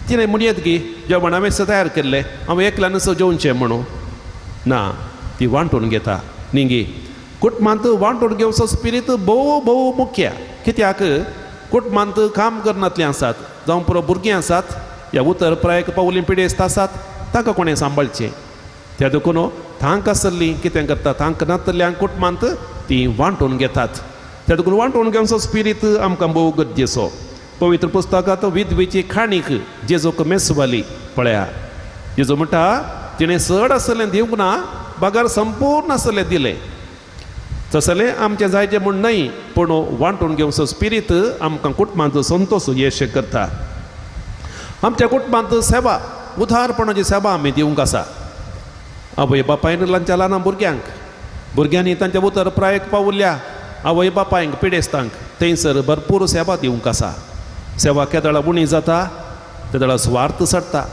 तिणें म्हणयेत की जेवण हांवें तयार केल्लें हांव एकल्यानच जेवचें म्हणून ना, ती वांटून घेता न्ही गी. कुटुंबांत वांटून घेवचो स्पिरीत भोव भोव मुख्य. कित्याक कुटुंबांत काम करनातलीं आसात जावं पुरो भुरगीं आसात ह्या उतर प्रायक पावलीं पिडेस्त आसात तांकां कोणें सांबाळचें. त्या देखून तांक आसली कितें करता तांक नातल्यांक कुटुंबांत ती वांटून घेतात. त्या देखून वांटून घेवचो स्पिरीत आमकां भोव गरजेचो. पवित्र पुस्तकांत विधवेची खाणीक जेजोक मेसवाली पळया. जेजो म्हणटा तिणें चड आसलें दिवंक ना बगर संपूर्ण आसलें दिलें. तसलें आमचें जायचें म्हूण न्हय पूण वांटून घेवचो स्पिरीत आमकां कुटुंबांत संतोष यश करता. आमच्या कुटुंबांत सेवा उदारपणाची सेवा आमी दिवंक आसा. आवय बापायन ल्हानच्या ल्हान भुरग्यांक भुरग्यांनी तांच्या उतर प्रायक पावल्या आवय बापायंक पिडेस्तांक थंयसर भरपूर सेवा दिवंक आसा. सेवा केदळा उणी जाता तेदळा स्वार्थ चडटा.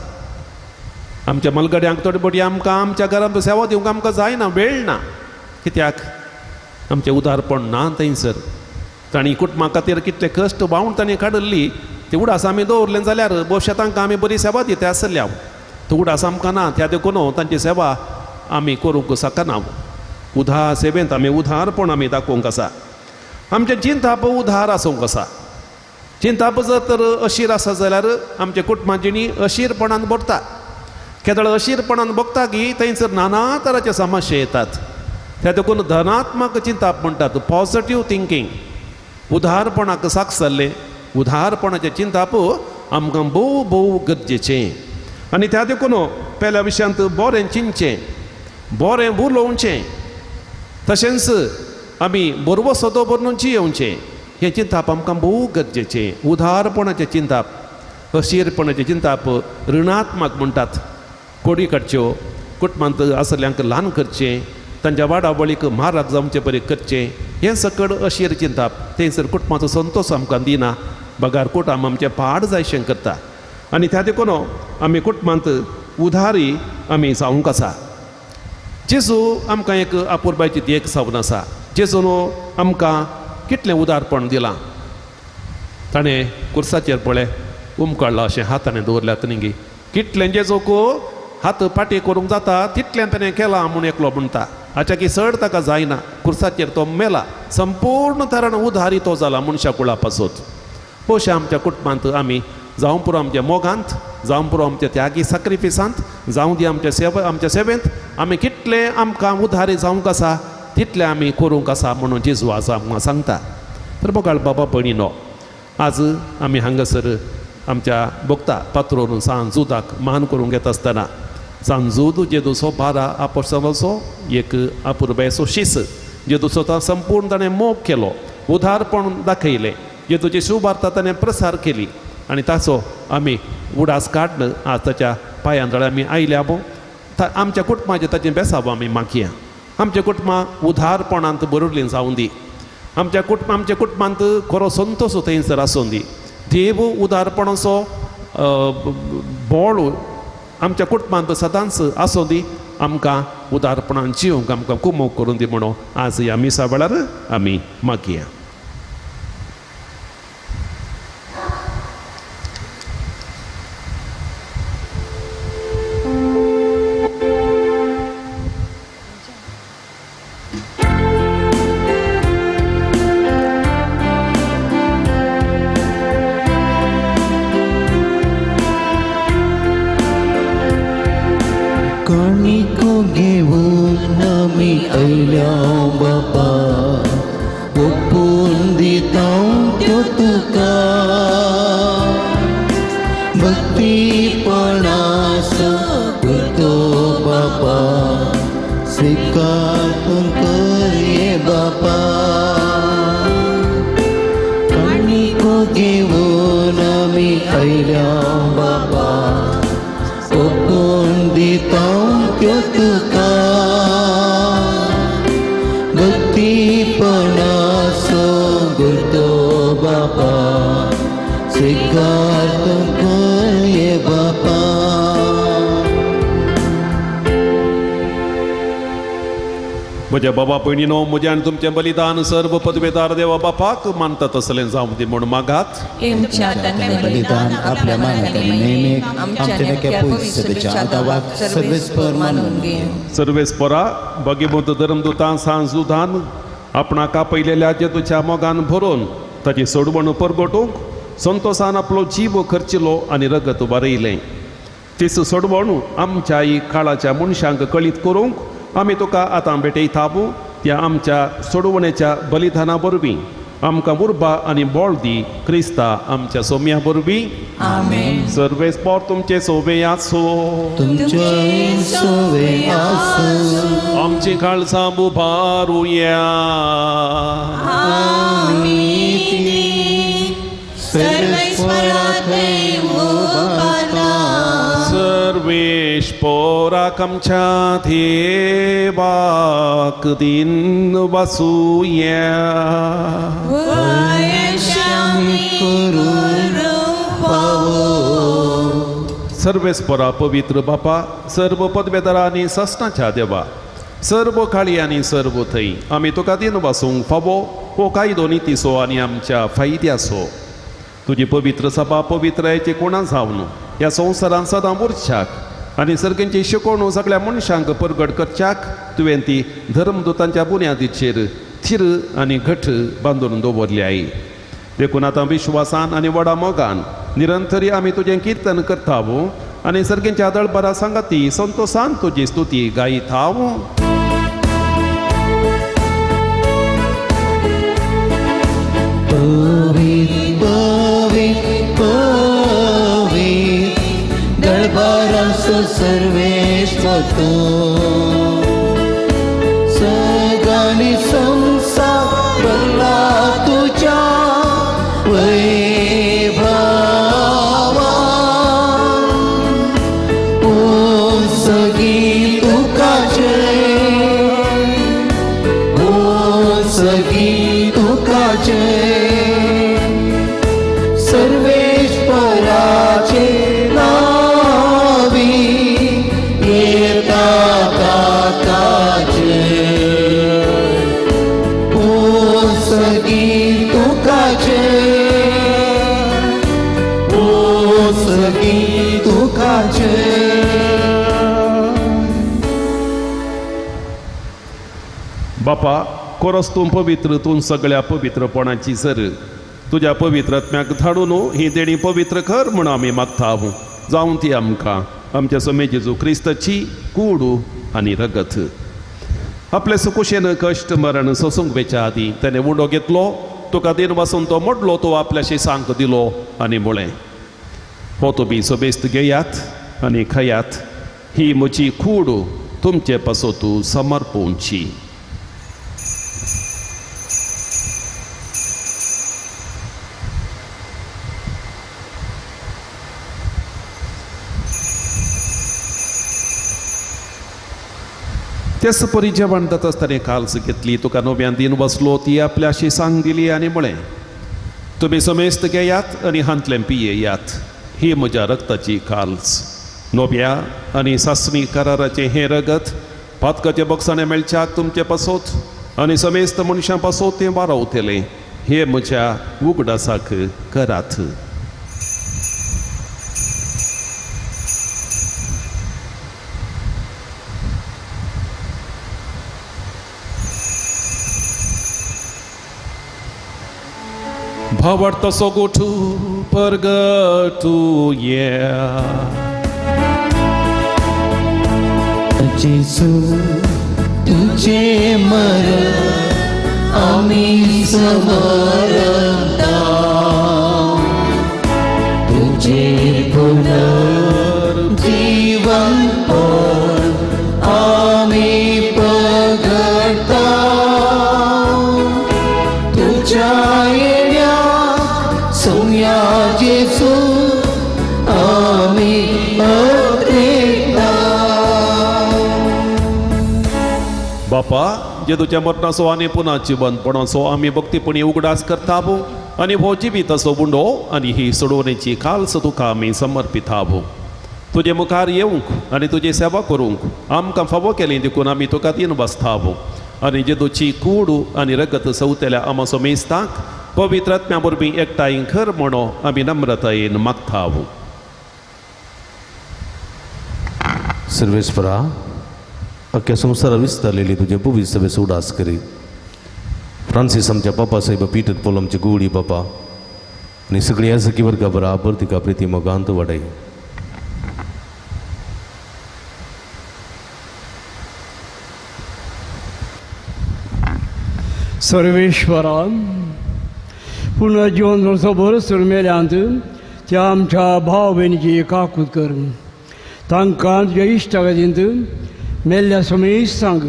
आमच्या मलगड्यांक थोडी बोटी आमकां आमच्या घरांत सेवा दिवंक आमकां जायना वेळ ना. कित्याक आमचें उदारपण ना थंयसर. तांणी कुटुंबा खातीर कितले कश्ट व्हांवन तांणी काडिल्ली ती उडास आमी दवरलें जाल्यार भोवश्या तांकां आमी बरी सेवा दिता आसल्या. तो उडास आमकां ना त्या देखून तांची सेवा आमी करूंक शकना. उदार सेवेंत आमी उदारपण आमी दाखोवंक आसा. आमचें चिंताप उदार आसूंक आसा. चिंताप जर तर अशीर आसा जाल्यार आमच्या कुटुंबाची अशीरपणान भरता. केदळ अशीरपणान भोगता की थंयसर नाना तराचे समस्या येतात. त्या देखून धनात्मक चिंताप म्हणटात पॉजिटीव थिंकींग उदारपणाक साक जाल्लें उदारपणाचें चिंताप आमकां भोव भोव गरजेचें. आनी त्या देखून पेल्या विशयांत बरें चिंतचें बरें उलोवचें तशेंच आमी बरवो सदो बरून जियेवचें. हें चिंताप आमकां भोव गरजेचें. उदारपणाचें चिंताप अशीरपणाचें चिंताप ऋणात्मक म्हणटात. कोडी काडच्यो कुटुंबांत आसल्यांक ल्हान करचें तांच्या वाडावळीक म्हारग जावचे बरें करचें हें सकड अशीर चिंताप थंयसर कुटुंबाचो संतोष आमकां दिना बगार कुटुंब आमचें पाड जायशें करता. आनी त्या देखून आमी कुटुंबांत उदारी आमी जावंक आसा. जेजू आमकां एक आपुरबायची देख जावन आसा. जेजून आमकां कितलें उदारपण दिलां. ताणें कुर्साचेर पळय उमकाडला अशें हाताणें दवरल्यात न्ही. कितलें जेजूक हात फाटी करूंक जाता तितलें ताणें केलां म्हूण एकलो म्हणटा. हाच्या की चड ताका जायना. कुर्साचेर तो मेला, संपूर्ण तरान उदारी तो जाला मनशा कुळा पासत. अशें आमच्या कुटुंबांत आमी जावं पुरो आमच्या मोगांत, जावं पुरो आमच्या त्यागी साक्रिफिसांत, जावं दी आमच्या सेवे आमच्या सेवेंत आमी कितलें आमकां उदारी जावंक आसा तितलें आमी करूंक आसा म्हणून जेजू आसा आमकां सांगता. तर मोगाळ बाबा भयणीनो, आज आमी हांगासर आमच्या भोगता पात्रोन सांत जुदाक मान करूंक येता आसतना सांत जुद जेजूचो 12 आपोस्तालाचो एक अपुरबायेचो शीस, जेजूचो तो संपूर्ण ताणें मोग केलो, उदारपण दाखयलें, जेजूची शुभार्ता ताणें प्रसार केली आनी ताचो आमी उडास काडन आज ताच्या पांयां जाल्यार आमी आयल्या बो आमच्या कुटुंबाचें ताचें बेसावो आमी मागया. आमच्या कुटुंबां उदारपणांत बरयल्लीं जावं दी. आमच्या कुटुंबांत खरो संतोश थंयसर आसूं दी. देव उदारपणाचो बोळ आमच्या कुटुंबांत सदांच आसूं दी. आमकां उदारपणान जिवंक आमकां कुमोक करून दी म्हणून आज ह्या मिसा वेळार आमी मागया. काणिको घेवन आमी आयल्या बापा, ओपून दिता त्यो तुका, भक्तीपणाचो करतो बापा, स्विकार तूं कर ये बापा. काणिको घेवन आमी आयल्या बापा, ओपून दिता त्यो तुका, भक्तीपणाचो गुरतो बापा, स्विकार तूं कर ये बापा. म्हज्या बाबा भयणीनो, म्हजें आनी तुमचें बलिदान सर्व पदवेदार देवा बापाक मानता तसलें जावं दी म्हूण मागात. बलिदान आपल्या मानाक आनी नेमेक आमच्या नेक्या पयसुच्या आदावाक सर्वेस्पर मानून घे. सर्वेस्परा भगिमंत धर्मदुतान सांत जुदान आपणाक आपयलेल्या जेजूच्या मोगान भरून ताची सोडवण परगटूंक संतोसान आपलो जीव खर्चिलो आनी रगत वारयलें. तीच सोडवण आमच्याय काळाच्या मनशांक कळीत करूंक आमी तुका आतां भेटयता त्या आमच्या सोडवणेच्या बलिदाना वरवीं आमकां उर्बा आनी बळ दी क्रिस्ता आमच्या सोम्या वरवीं. आमेन. सर्वेस्पर तुमचे सोवे आसो, तुमचे सोवे आसो, आमची काळजां उबारुया. सर्वेस्पराक आमच्या देवाक दिन वासुया. सर्वेस्परा पवित्र बापा, सर्व पदवेदारा आनी सासणाच्या देवा, सर्व काळी आनी सर्व थंय आमी तुका दिन वासूंक फावो हो कायदो नितीचो आनी आमच्या फायद्याचो. तुजी पवित्र सभा पवित्रायची कोणा जावन ह्या संवसारांत सदां उरच्याक आनी सर्गांची शिकवण सगळ्या मनशांक परगट करच्याक तुवें ती धर्मदुतांच्या बुन्यादीचेर थीर आनी घट बांदून दवरली आई. देखून आतां विश्वासान आनी व्हडा मोगान निरंतरी आमी तुजें किर्तन करतावो आनी सर्गांच्या दळबरा सांगाती संतोसान तुजी स्तुती गायताव. दळबारांचो सर्वेश्वर तूं, सगळ्यांनी संवसार भरला तुज्या वैभवान. ओ सगळी तुका जय, ओ सगळी तुका जय, सर्वेश्वराचे नावी येता. तुका जय. बापा कोरस तूं पवित्र, तूं सगळ्या पवित्रपणाची सर तुज्या पवित्र आत्म्याक धाडून ही देणी पवित्र कर म्हूण आमी मागता. जावं ती आमकां आमच्या स्वामी जेजू क्रिस्ताची कूड आनी रगत. आपले सुकुशेन कश्ट मरण सोसूंक वेच्या आदीं तेणें उंडो घेतलो, तुका दिन वासून तो मोडलो, तो आपल्याशी सांग दिलो आनी म्हळें, हो तुमी सोबेस्त घेयात आनी खायात, ही म्हजी कूड तुमचे पासत समर्पूंची. तेच परी जेवण जाता आसतना काल्स घेतली, तुका नव्यान दिन बसलो, ती आपल्याशी सांग दिली आनी म्हळें, तुमी समेस्त घेयात आनी हांतलें पियेयात, ही म्हज्या रक्ताची काल्स, नव्या आनी सासणी कराराचें हें रगत पातकाचें बक्षाणें मेळच्याक तुमचे पासत आनी समेस्त मनशां पासत तें वारावतलें, हें म्हज्या उगडासाक करात. भावार्थ सोगोठू परगटूया. जेजू तुझे मरण आमी समरता, तुझे पुनर्जीवनपण आमी पगडता, तुझ्या येण्या सोम्या जेजू आमी अत्रेता. बापा जेदूच्या मरणाचो आनी पुन्हा जिवनपणाचो आमी भक्तीपणी उगडास करता आनी हो जिवीताचो उंडो आनी ही सोडवणेची काल्स तुका आमी समर्पिता. तुजे मुखार येवंक आनी तुजी सेवा करूंक आमकां फावो केली देखून आमी तुका तीन बसता आनी जेदूची कूड आनी रगत सवतेल्या आमाचो मेस्तांक पवित्र आत्म्या वरवीं एकठांय खर म्हणो आमी नम्रतायेन मागता. सर्वेस्परा अख्ख्या संवसारा विस्तारलेली तुजे पुवी सभेस उडास करी. फ्रांसीस आमच्या पापा साहेब, पीटर पोल आमचे गुवडी बापा आनी सगळी याजकी वर्गा बराबर तिका प्रिती मोगांत वाडय. सर्वेश्वरा पुनर्जीवन वर्सभर मेल्यांत त्या आमच्या भाव भयणीची काकूत कर, तांकां तुज्या इश्टागतींत मेल्ल्या समेस्तांक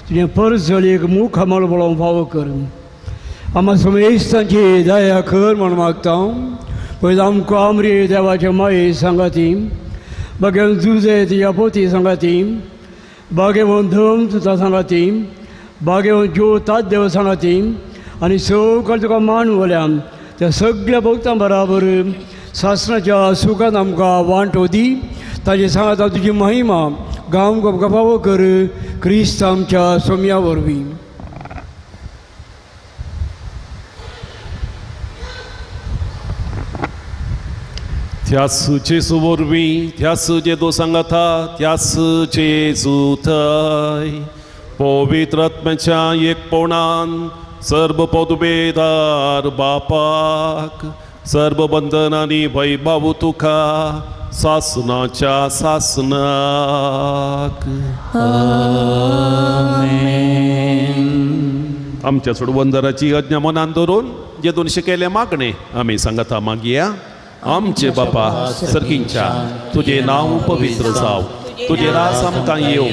तुजें परजलीक मुखामळ पळोवंक फावो कर. आमा समेस्तांची दया कर म्हूण मागता. पयलीं आमकां आमरी देवाचे माये सांगाती, बागेवन जुजे तुज्या पोती सांगाती, बागेवन धम तुजा सांगाती, बागेवन ज्यो तात देव सांगाती आनी सगळें तुका मान वल्या त्या सगळ्या भक्तां बराबर सासणाच्या सुखान आमकां वांटो दी. ताजे सांगाता तुजी महिमा गांव गपावो कर क्रिस्त आमच्या सोम्या वरवीं. त्यास जेजू वरवीं, त्यास जेदू सांगाता, त्यास जेजू थंय पवित्र आत्म्याच्या एकपणान सर्व पदवेदार बापाक सर्व बंधनांनी वैभव तुका सासनाच्या सासनाक. आमच्या सोडवंदराची आज्ञा मनान धरून जेदून शिकयलें मागणें आमी सांगता मागया. आमचे बापा सर्गींच्या, तुजें नांव पवित्र जावं, तुजें रास आमकां येवं,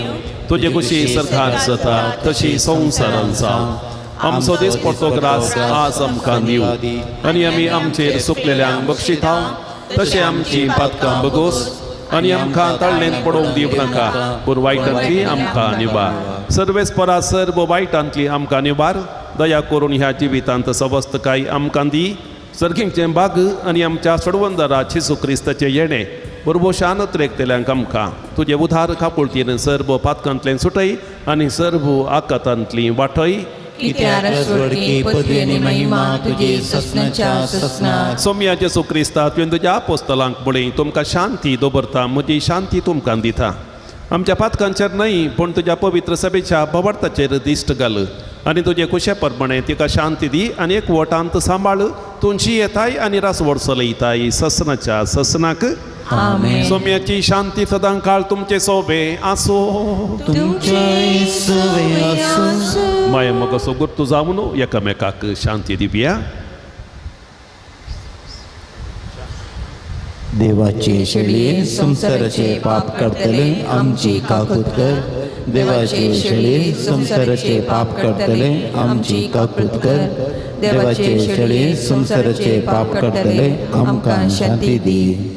तुजे कुशी सरकार जाता तशी संवसारान जावं. आमचो दीस पडतो ग्रास आज आमकां दिवं आनी आमी आमचेर सुकलेल्यांक बक्षिता तशें आमची पातकां बगोस आनी आमकां ताळ्ळेंत पडोवंक दिवं नाका, पूण वायटांतली आमकां निवार. सर्वेस परा सर्व वायटांतली आमकां निवार. दया करून ह्या जिवितांत सवस्तकाय आमकां दी. सर्गींचें बाग आनी आमच्या सोडवंदरा जेजू क्रिस्ताचें येणें बरोबर त्रेकतेल्यांक आमकां तुजें उधार काकुळतीन सर्व पातकांतलें सुटय आनी सर्व आकातांतली वाटय. कित्याक राजवडकी पदवी आनी महिमा तुजी ससनाच्या ससनाक. सोमया जेजू क्रिस्ता तुवें तुज्या आपोस्तलांक म्हणलें तुमकां शांती दवरता म्हजी शांती तुमकां दिता. आमच्या पातकांचेर न्हय पूण तुज्या पवित्र सभेच्या भवार्थाचेर दिश्ट घाल आनी तुजे कुशे प्रमाणे तिका शांती दी आनी एक वटांत सांबाळ. तुमची येताय आनी रासवड चलयताय ससनाच्या ससनाक. आमेन. सोम्याची शांती सदां काळ तुमचे सोबे आसो. तुमचे सवे आसूं. माया मोगाचो गुर्तू जावन एकामेकाक शांती दिवया. देवाचे शेळये संवसाराचे पाप काडटले आमची काकूत कर. देवाचे शेळये संवसाराचे पाप काडटले आमची काकूत कर. देवाचे शेळये संवसाराचे पाप काडटले आमकां शांती दी.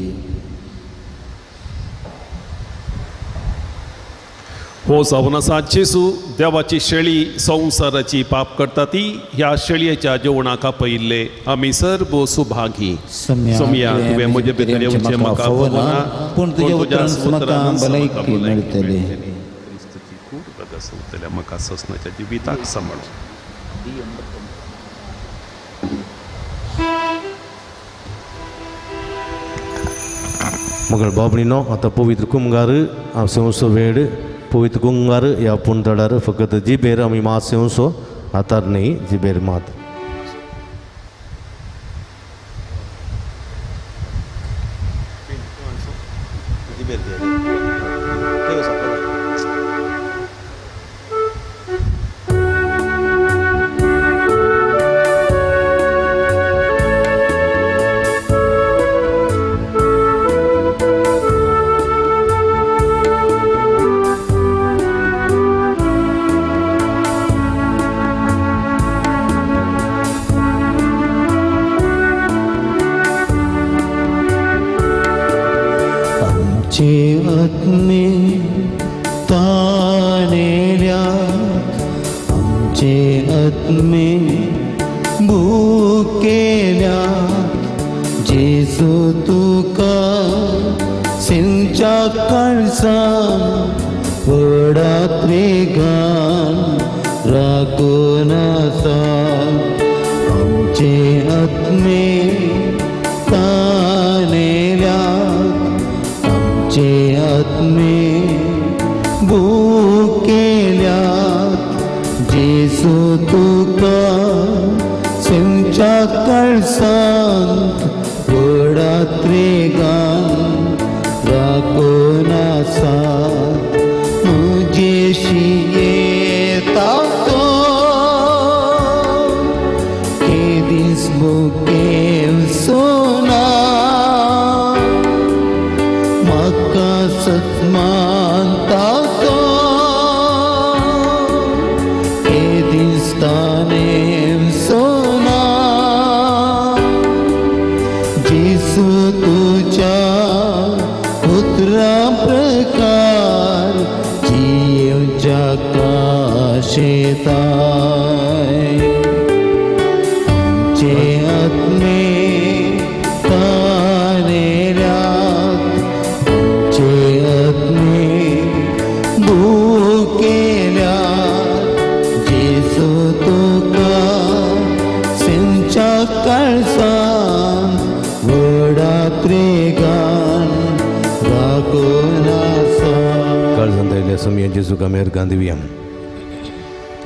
हो जावन आसा जेजू देवाची शेळी संवसाराची पाप करता ती ह्या शेळयेच्या जेवणाक आपयिल्ले आमी सर्व सुभागी. सोमया तुवें म्हजे भितर येवचें म्हाका फावना पूण तुज्या उतरान म्हाका भलायकी मेळटली. क्रिस्ताची कूड रगत म्हाका ससनाच्या जिविताक सांबाळ. मगळ बाबणीनो आतां पवित्र कुमगार सेवसो वेळ पवित्र कुंगार ह्या पुणतडार फकत जिबेर आमी मात सेवसो हातार न्ही जिबेर मात.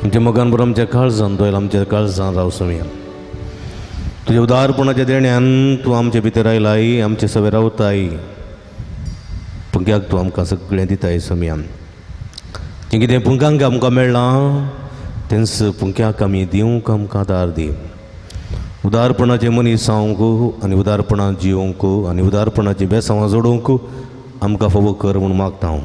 आमच्या मोगान बरोबर आमच्या काळजान दोयल आमच्या काळजान राव सोमया. तुज्या उदारपणाच्या देण्यान तूं आमचे भितर आयलाय आमचे सवे रावताय पुंक्याक तूं आमकां सगळें दिताय सोमया. जें कितें पुंकांक आमकां मेळ्ळां तेंच पुंक्याक आमी दिवंक आमकां दार दी. उदारपणाचे मनीस जावंक आनी उदारपणान जिवंक आनी उदारपणाचीं बेसांवां जोडूंक आमकां फावो कर म्हूण मागता हांव.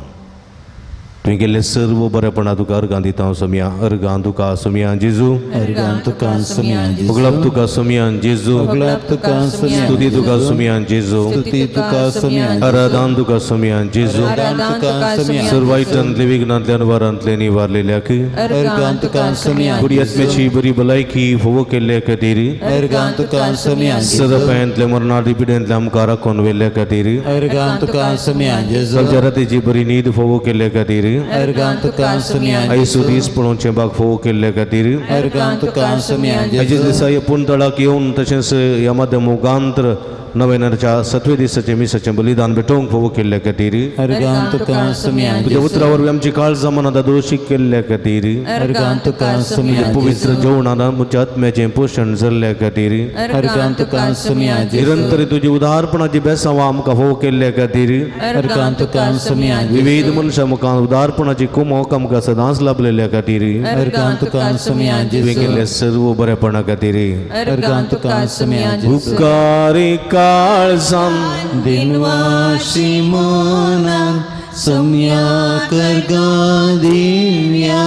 तुवें केल्लें सर्व बरेपणा तुका अर्गां दिता सोमया. अर्गां तुका सोमया जेजू. अर्गां तुका सोमया जेजू. उगळप तुका सोमया जेजू. उगळप तुका सोमया. स्तुती तुका सोमया जेजू. स्तुती तुका सोमया. आराधन तुका सोमया जेजू. आराधन तुका सोमया. सर्व वायटांतले विघ्नांतले अनवारांतले निवारलेल्याक अर्गां तुका सोमया. बरी आत्म्याची बरी भलायकी फावो केल्ल्या खातीर अर्गां तुका सोमया. सदपायांतले मरणादी पिड्यांतले आमकां राखून व्हेल्ल्या खातीर अर्गां तुका सोमया जेजू. कालच्या रातीची बरी न्हीद फावो केल्ल्या खातीर अर्गां तुका सुम्या आयसू दीस पळोवचें बाग फोव केल्ले खातीर अर्गां तुका सुम्या आयच्या दिसा ह्या पुणतळाक येवन तशेंच ह्या माध्यम मुखांतर नव्यानच्या सतवे दिसाचें मिसाचें बलिदान भेटोवंक फावो केल्ले खातीर अर्गां तुका सुम्या तुज्या उतरा वरवीं आमची काळजां मनां दोशीक केल्ले खातीर अर्गां तुका सुम्या पवित्र जेवणान आमच्या आत्म्याचें पोशण जाल्ले खातीर अर्गां तुका सुम्या निरंतर तुजी उदारपणाची बेसांवां आमकां फावो केल्ले खातीर अर्गां तुका सुम्या विविध मनशां मुखार उदारपणाची कुमोक आमकां सदांच लाभलेल्या खातीर अर्गां तुका सुम्या तुवें केल्ले सर्व बरेपणा खातीर अर्गां तुका सुम्या उपकारी काळजान दिनवाशी मनान सुम्या करगा दिव्या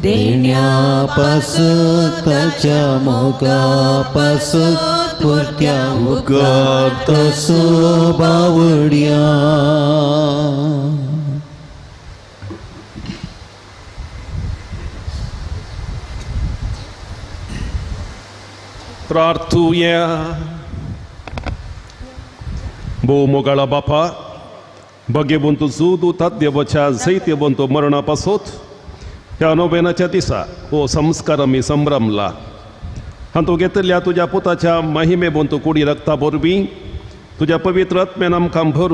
देण्या पासत ताच्या मोगा पासत परत्या उपकार तसो बावड्या. प्रार्थुया. भोव मोगाळा बापा, भगेवंत जुदूतात देवाच्या जैत्यवंत मरणा पासत ह्या नोवेनाच्या दिसा हो संस्कार आमी संभ्रमला. हातूंत घेतिल्ल्या तुज्या पुताच्या महिमेवंत कुडी रक्ता वरवीं तुज्या पवित्र आत्म्यान आमकां भर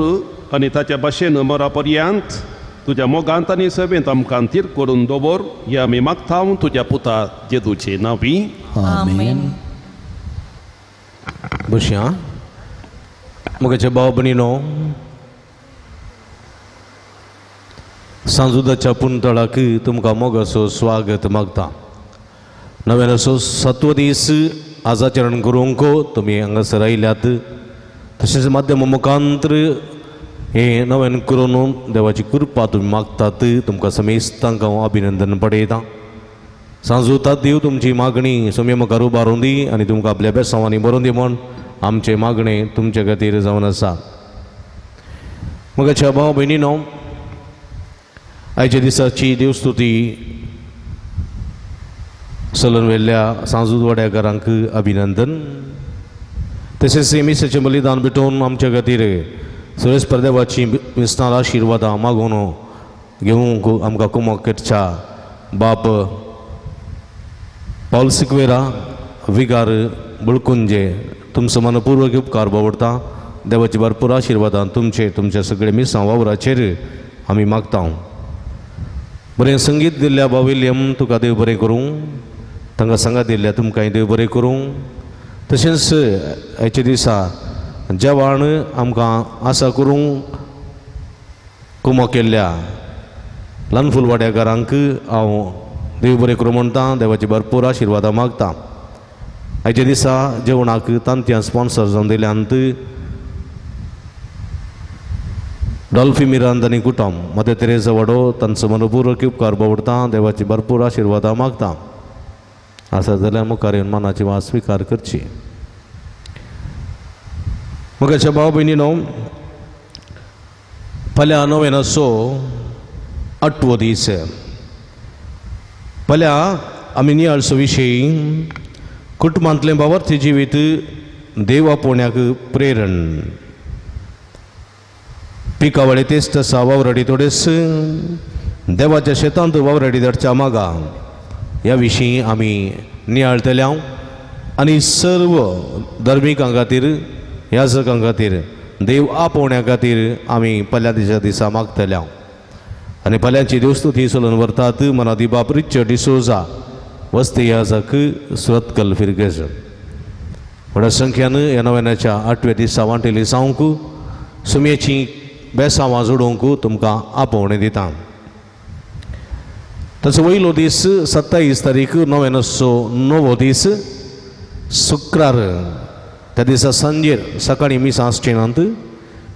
आनी ताच्या भाशेन मरा पर्यंत तुज्या मोगांत आनी सेवेंत आमकां थीर करून दवर हे आमी मागता तुज्या पुता जेजूचे नांवी. आमेन. बशया म्हजे भाव भयणीनो, सांजुदाच्या पुणतळाक तुमकां मोगाचो स्वागत मागता. नव्यानसो सातवो दीस आजाचरण करूंक तुमी हांगासर आयल्यात तशेंच माध्यम मुखांतर हें नव्यान करून देवाची कृपा तुमी मागतात. तुमकां समेस्तांक हांव अभिनंदन पडयतां. सांजूतात देव तुमची मागणी सोम्या मुखार उबारून दी आनी तुमकां आपल्या बेसांवांनी बरोवन दी म्हूण आमचें मागणें तुमचे खातीर जावन आसा. म्हज्या भाव भयणीनो, आयच्या दिसाची देवस्तुती सलन वेल्ल्या सांजूद वाड्याकारांक अभिनंदन. तशेंच मिसाचें बलिदान भेटोवन आमच्या खातीर सुरेश परदेवाची मिसनार आशिर्वादां मागून घेवंक आमकां कुमक करच्या बाप पावल सिक्वेरा विगार बुळकुंजे तुमचो मनपूर्वक उपकार बावडटा. देवाची भरपूर आशिर्वादां तुमचे तुमच्या सगळे मिसां वावराचेर आमी मागता. बरें संगीत दिल्ल्या भाव विल्यम तुका देव बरें करूं, तांकां सांगात दिल्ल्या तुमकांय देव बरें करूं. तशेंच आयच्या दिसा जेवण आमकां आसा करूंक कुमो केल्ल्या ल्हान फुलवाड्याकारांक हांव देव बरें करूं म्हणटा. देवाची भरपूर आशिर्वादां मागता. आयच्या दिसा जेवणाक तांतयां स्पॉन्सर जावन दिल्यांत डॉल्फी मिरांद आनी कुटुंब मदर तेरेजा वाडो तांचो मनपूर्वक उपकार बावडटा. देवाची भरपूर आशिर्वादां मागता. आसा जाल्यार मुखार येवन मनाची वास स्विकार करची. म्हज्या भाव भयणीनो, फाल्यां नोवेनाचो आठवो दीस. फाल्यां आमी नियाळचो विशय कुटुंबांतलें भावार्थी जिवीत देव आपोवण्याक प्रेरण. पिकावळे तेच तसा वावराडी थोडेच देवाच्या शेतांत वावराडी धाडच्या मागा ह्या विशीं आमी नियाळतले आनी सर्व धर्मिकां खातीर याजकां खातीर देव आपोवण्या खातीर आमी फाल्यां दिसा दिसा मागतले. आनी फाल्यांची देवस्तुती चलून व्हरतात मनादी बाप रिचर्ड डिसोजा वस्ती याजक सुरतकल फिरगेज. व्हडा संख्यान ह्या नव्याच्या आठव्या दिसा वांटेली जावंक सुमयेची बेसांवां जोडूंक तुमकां आपोवणें दिता. ताचो वयलो दीस 27 तारीख नोव्यानसो णवो दीस शुक्रार. त्या दिसा सांजेर सकाळीं मिसां आसचेनात.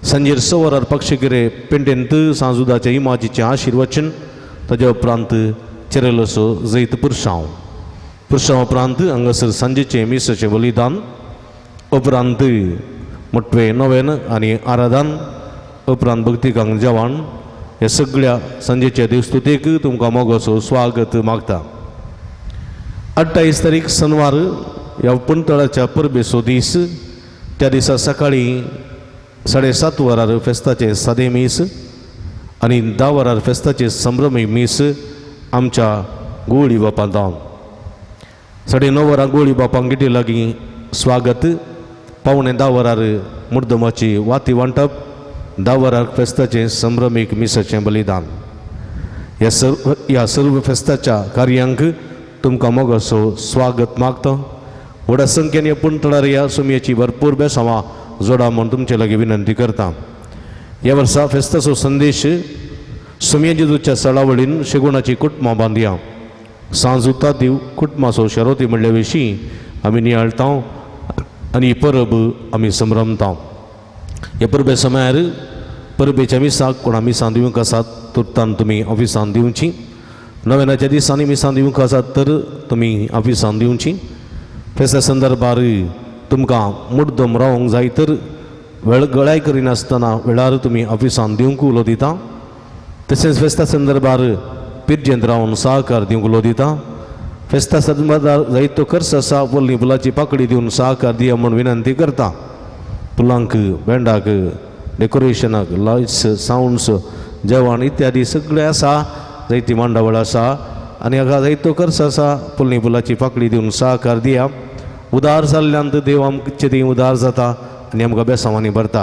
सांजेर 6 वरार पक्षगिरे पेंटेंत सांजुदाच्या इमाजीचें आशिर्वचन, ताज्या उपरांत चेरलोसो जैत पुरसांव, पुरसांव उपरांत हांगासर सांजेचें मिसाचें बलिदान, उपरांत मोटवें नवेन आनी आराधन, उपरांत भक्तिकांक जेवण. ह्या सगळ्या सांजेच्या देवस्तुतेक तुमकां मोगाचो स्वागत मागता. 28 तारीख शनवार ह्या पुणतळाच्या परबेचो दीस. त्या दिसा सकाळीं 7:30 वरार फेस्ताचें सादें मीस, आनी 10 वरार फेस्ताचे संभ्रमी मीस आमच्या गोळी बापान जावन 9:30 वरां गोळी बापांक गेटी लागीं स्वागत 9:45 वरार मुर्दमाची वाती वांटप 10 वरार फेस्ताचें संभ्रमीक मिसाचें बलिदान. ह्या सर्व फेस्ताच्या कार्यांक तुमकां मोगाचो स्वागत मागता. व्हडा संख्येन ह्या पुणतळार ह्या सुमयेची भरपूर बेसांवां जोडा म्हूण तुमचे लागीं विनंती करता. ह्या वर्सा फेस्ताचो संदेश सुमये जेजूच्या सळावळीन शेगुणाची कुटुंबां बांदया सांजुता दिव कुटुंबाचो शरोती म्हणल्या विशीं आमी नियाळता आनी ही परब आमी संभ्रमता. ह्या परबे समयार परबेच्या मिसाक कोणा मिसां दिवंक आसात तुर्तान तुमी ऑफिसान दिवची. नव्यानाच्या दिसांनी मिसां दिवंक आसात तर तुमी ऑफिसान दिवची. फेस्ता संदर्भार तुमकां मुड्डम रावंक जाय तर वेळ गळाय करिनासतना वेळार तुमी ऑफिसान दिवंक उलो दिता. तशेंच फेस्ता संदर्भार पिरजेंत रावन सहकार दिवंक उलो दिता. फेस्ता संदर्भार जायतो खर्च आसा वल्ली फुलाची पाकडी दिवन सहकार दिया म्हूण विनंती करता. फुलांक बँडाक डेकोरेशनाक लायट्स सावंड्स जेवण इत्यादी सगळें आसा जायती मांडावळ आसा आनी हाका जायतो खर्च आसा फुलनी फुलाची पाकडी दिवन सहकार दिया. उदार जाल्ल्यान देव आमचे ती उदार जाता आनी आमकां बेसांवांनी भरता.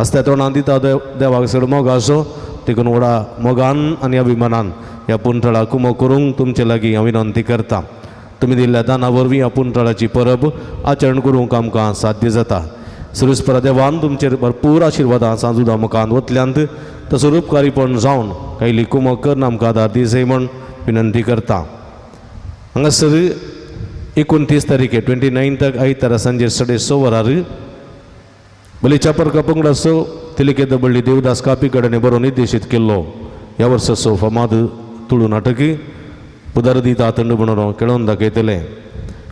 आसत्या तोंडान दिता देवाक चड मोग आसो देखून व्हडा मोगान आनी अभिमानान ह्या पुणतळा कुमो करूंक तुमचे लागीं हांव विनंती करता. तुमी दिल्ल्या दाना वरवीं ह्या पुणतळाची परब आचरण करूंक आमकां साध्य जाता. सुरेशपरा देवान तुमचेर भरपूर आशिर्वादां सांजुदा मुखान वतल्यांत तसो उपकारीपण जावन कायली कुमक करून आमकां आदार दिसय म्हूण विनंती करता. हांगासर 29 तारखे 29 आयतारा सांजे 6:30 वरार बली चापरका पंगडाचो तिलिके दबळ्ळी देवदास कापी कडेन बरोवन निर्देशीत केल्लो ह्या वर्साचो फामाद तुळू नाटक उदार दिता थंड म्हणून खेळोवन दाखयतले.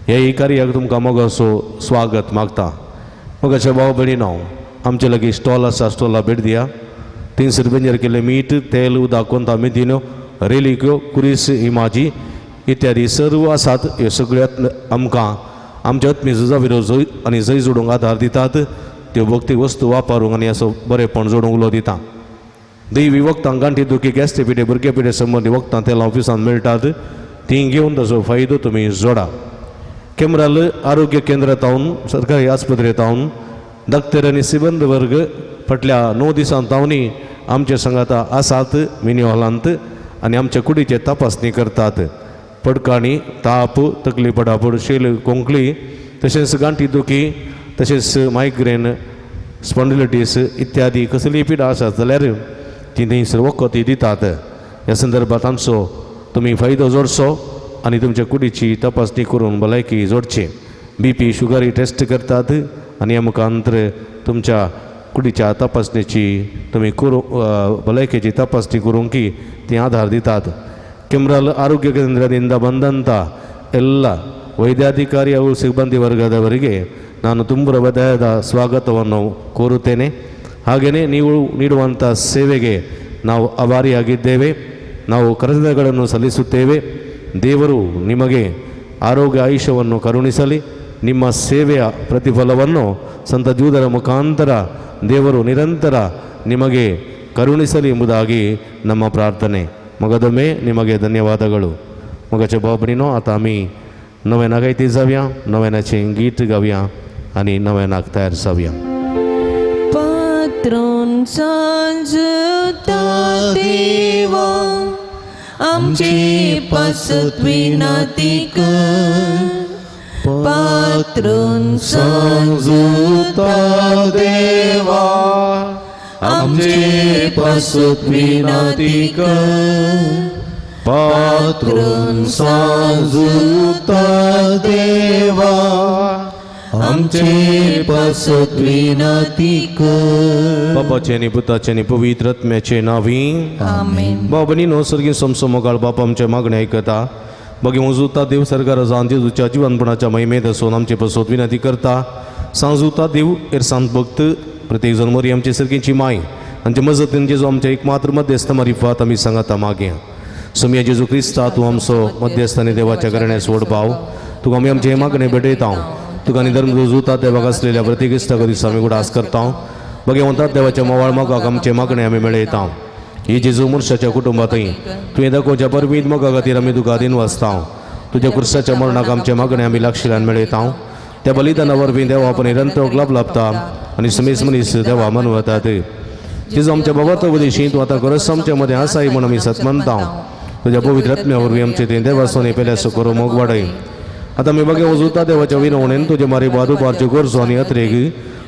ह्या कार्याक तुमकां मोगाचो स्वागत मागता. मोगाचे भाव भयणीनो आमचे लागीं स्टॉल आसा स्टॉला भेट दिया. 300 रुपयांचेर केल्लें मीठ तेल उदक कोंता मेथीन्यो रेलिक्यो कुरीस इमाजी इत्यादी सर्व आसात. ह्यो सगळ्यात आमकां आमच्या आत्मी झुजा विरोध आनी जय जोडूंक आदार दितात. त्यो भक्ती वस्तू वापरूंक आनी असो बरेपण जोडूंक उलो दिता. दैवी वखदां गांठी दुखी गॅस्टे पिडे भुरगे पिडे संबंदी वखदां तेलां ऑफिसांत मेळटात तीं घेवन ताचो फायदो तुमी जोडा. केमराल आरोग्य केंद्रांत सरकारी आस्पत्रेंत डॉक्टर आनी सिबंद वर्ग फाटल्या 9 दिसां तावनी आमचे सांगाता आसात मिनी हॉलांत आनी आमच्या कुडीचे तपासणी करतात. पडकाणी ताप तकली पडापड शेल कोंकली तशेंच गांठी दुखी तशेंच मायग्रेन स्पॉन्डिलिटीस इत्यादी कसलीय पिडा आसात जाल्यार ती थंयसर वखदी दितात. ह्या संदर्भात आमचो तुमी फायदो जोडचो आनी तुमच्या कुडीची तपासणी करून भलायकी जोडची. बीपी शुगरी टेस्ट करतात आनी आमकां अंतर तुमच्या कुडीच्या तपासणेची तुमी करूं भलायकेची तपासणी करूंक की ती आधार दितात. केमराल ಆರೋಗ್ಯ ಕೇಂದ್ರದಿಂದ ಬಂದಂಥ ಎಲ್ಲ ವೈದ್ಯಾಧಿಕಾರಿ ಹಾಗೂ ಸಿಬ್ಬಂದಿ ವರ್ಗದವರಿಗೆ ನಾನು ತುಂಬ ಹೃದಯದ ಸ್ವಾಗತವನ್ನು ಕೋರುತ್ತೇನೆ. ಹಾಗೆಯೇ ನೀವು ನೀಡುವಂಥ ಸೇವೆಗೆ ನಾವು ಅಭಾರಿಯಾಗಿದ್ದೇವೆ. ನಾವು ಕೃತಜ್ಞತೆಗಳನ್ನು ಸಲ್ಲಿಸುತ್ತೇವೆ. ದೇವರು ನಿಮಗೆ ಆರೋಗ್ಯ ಆಯುಷ್ಯವನ್ನು ಕರುಣಿಸಲಿ. ನಿಮ್ಮ ಸೇವೆಯ ಪ್ರತಿಫಲವನ್ನು ಸಂತ ಜೂದರ ಮುಖಾಂತರ ದೇವರು ನಿರಂತರ ನಿಮಗೆ ಕರುಣಿಸಲಿ ಎಂಬುದಾಗಿ ನಮ್ಮ ಪ್ರಾರ್ಥನೆ. मगदमे निमगे धन्यवादಗಳು. मगाचे भाव भयणीनो आतां आमी नव्यानाक आयती जावया, नव्यानाचें गीत गावया आनी नव्यानाक तयार जावया. पात्रोन सांजता देवा आमचे पासत विनंती कर. पात्रोन सांजता देवा आमचे पासत विनंती कर. पात्रोन सांजुता देवा आमचे पासत विनंती कर. बापाचे आनी पुताचे आनी पवित्र आत्म्याचे नांवी आमेन. भाव भयणीनो सर्गी सोमसो मोगाळ बाप आमचे मागणें आयकता. बगे उजुता देव सरकार जावन जेजूच्या जिवनपणाच्या महिमेत आसून आमचे पासत विनंती करता. सांजुता देव एरसांत भक्त प्रत्येक जण मोरी आमचे सर्गीची माय आमचे मजतीन जेजू आमच्या एकमात्र मध्यस्थ मारिफात आमी सांगाता मागया. सोमया जेजू क्रिस्ता तूं आमचो मध्यस्थ आनी देवाच्या घराण्या सोड पाव. तुका आमी आमचे मागणें भेटयता. तुका आनी धर्म रुजुता देवाक आसलेल्या प्रत्येक इश्टाक दिसा आमी उडास करता. बगे वतात देवाच्या मोवाळ मोगाक आमचे मागणें आमी मेळयता. ही जेजू मनशाच्या कुटुंबातय तुवें दाखोवच्या परवीत मोगा खातीर आमी तुका अधीन वाचता. तुज्या कुर्साच्या मरणाक आमच्या मागणे आमी लागशिल्ल्यान मेळयता. त्या बलिदाना वरवीं देवा आपण निरंतर लाभ लाभता आनी समेस मनीस देवा मनवतात. जेजू आमच्या बाबा उपदेशी तूं आतां गरज आमच्या मदें आसाय म्हूण आमी सत मानता. तुज्या पवित्र आत्म्या वरवीं आमचे तें देवासोनी पेल्यासो करूं मोग वाडय. आतां आमी बगे वजुता देवाच्या विनवणेन तुजे मारी बादुबारच्यो गरजो आनी अत्रेग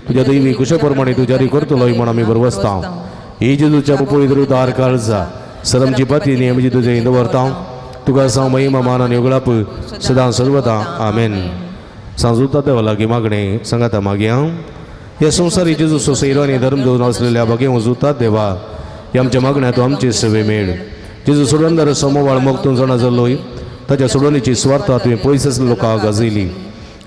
तुज्या दैवी कुशा प्रमाणे तूं जारी करतलोय म्हूण आमी बरवसता. ही जेजूच्या पवित्र उदार काळजा सरमची पतीनी आमी तुजें दवरता. तुका साव महिमा मान आनी उगडाप सदां सर्वदा. आमेन. सांजुता देवा लागीं मागणें सांगाता मागया. ह्या संवसारी जेजू सोसैरो आनी धर्म दवरून आसलेल्या बगे वजुता देवा ह्या आमच्या मागण्या तूं आमची सवे मेळ. जेजू सोडवणदार समोवाळ मोग तूं जाणा जाल्लोय ताच्या सोडवणीची स्वार्थ तुवें पयस आसल्या लोकांक गाजयली.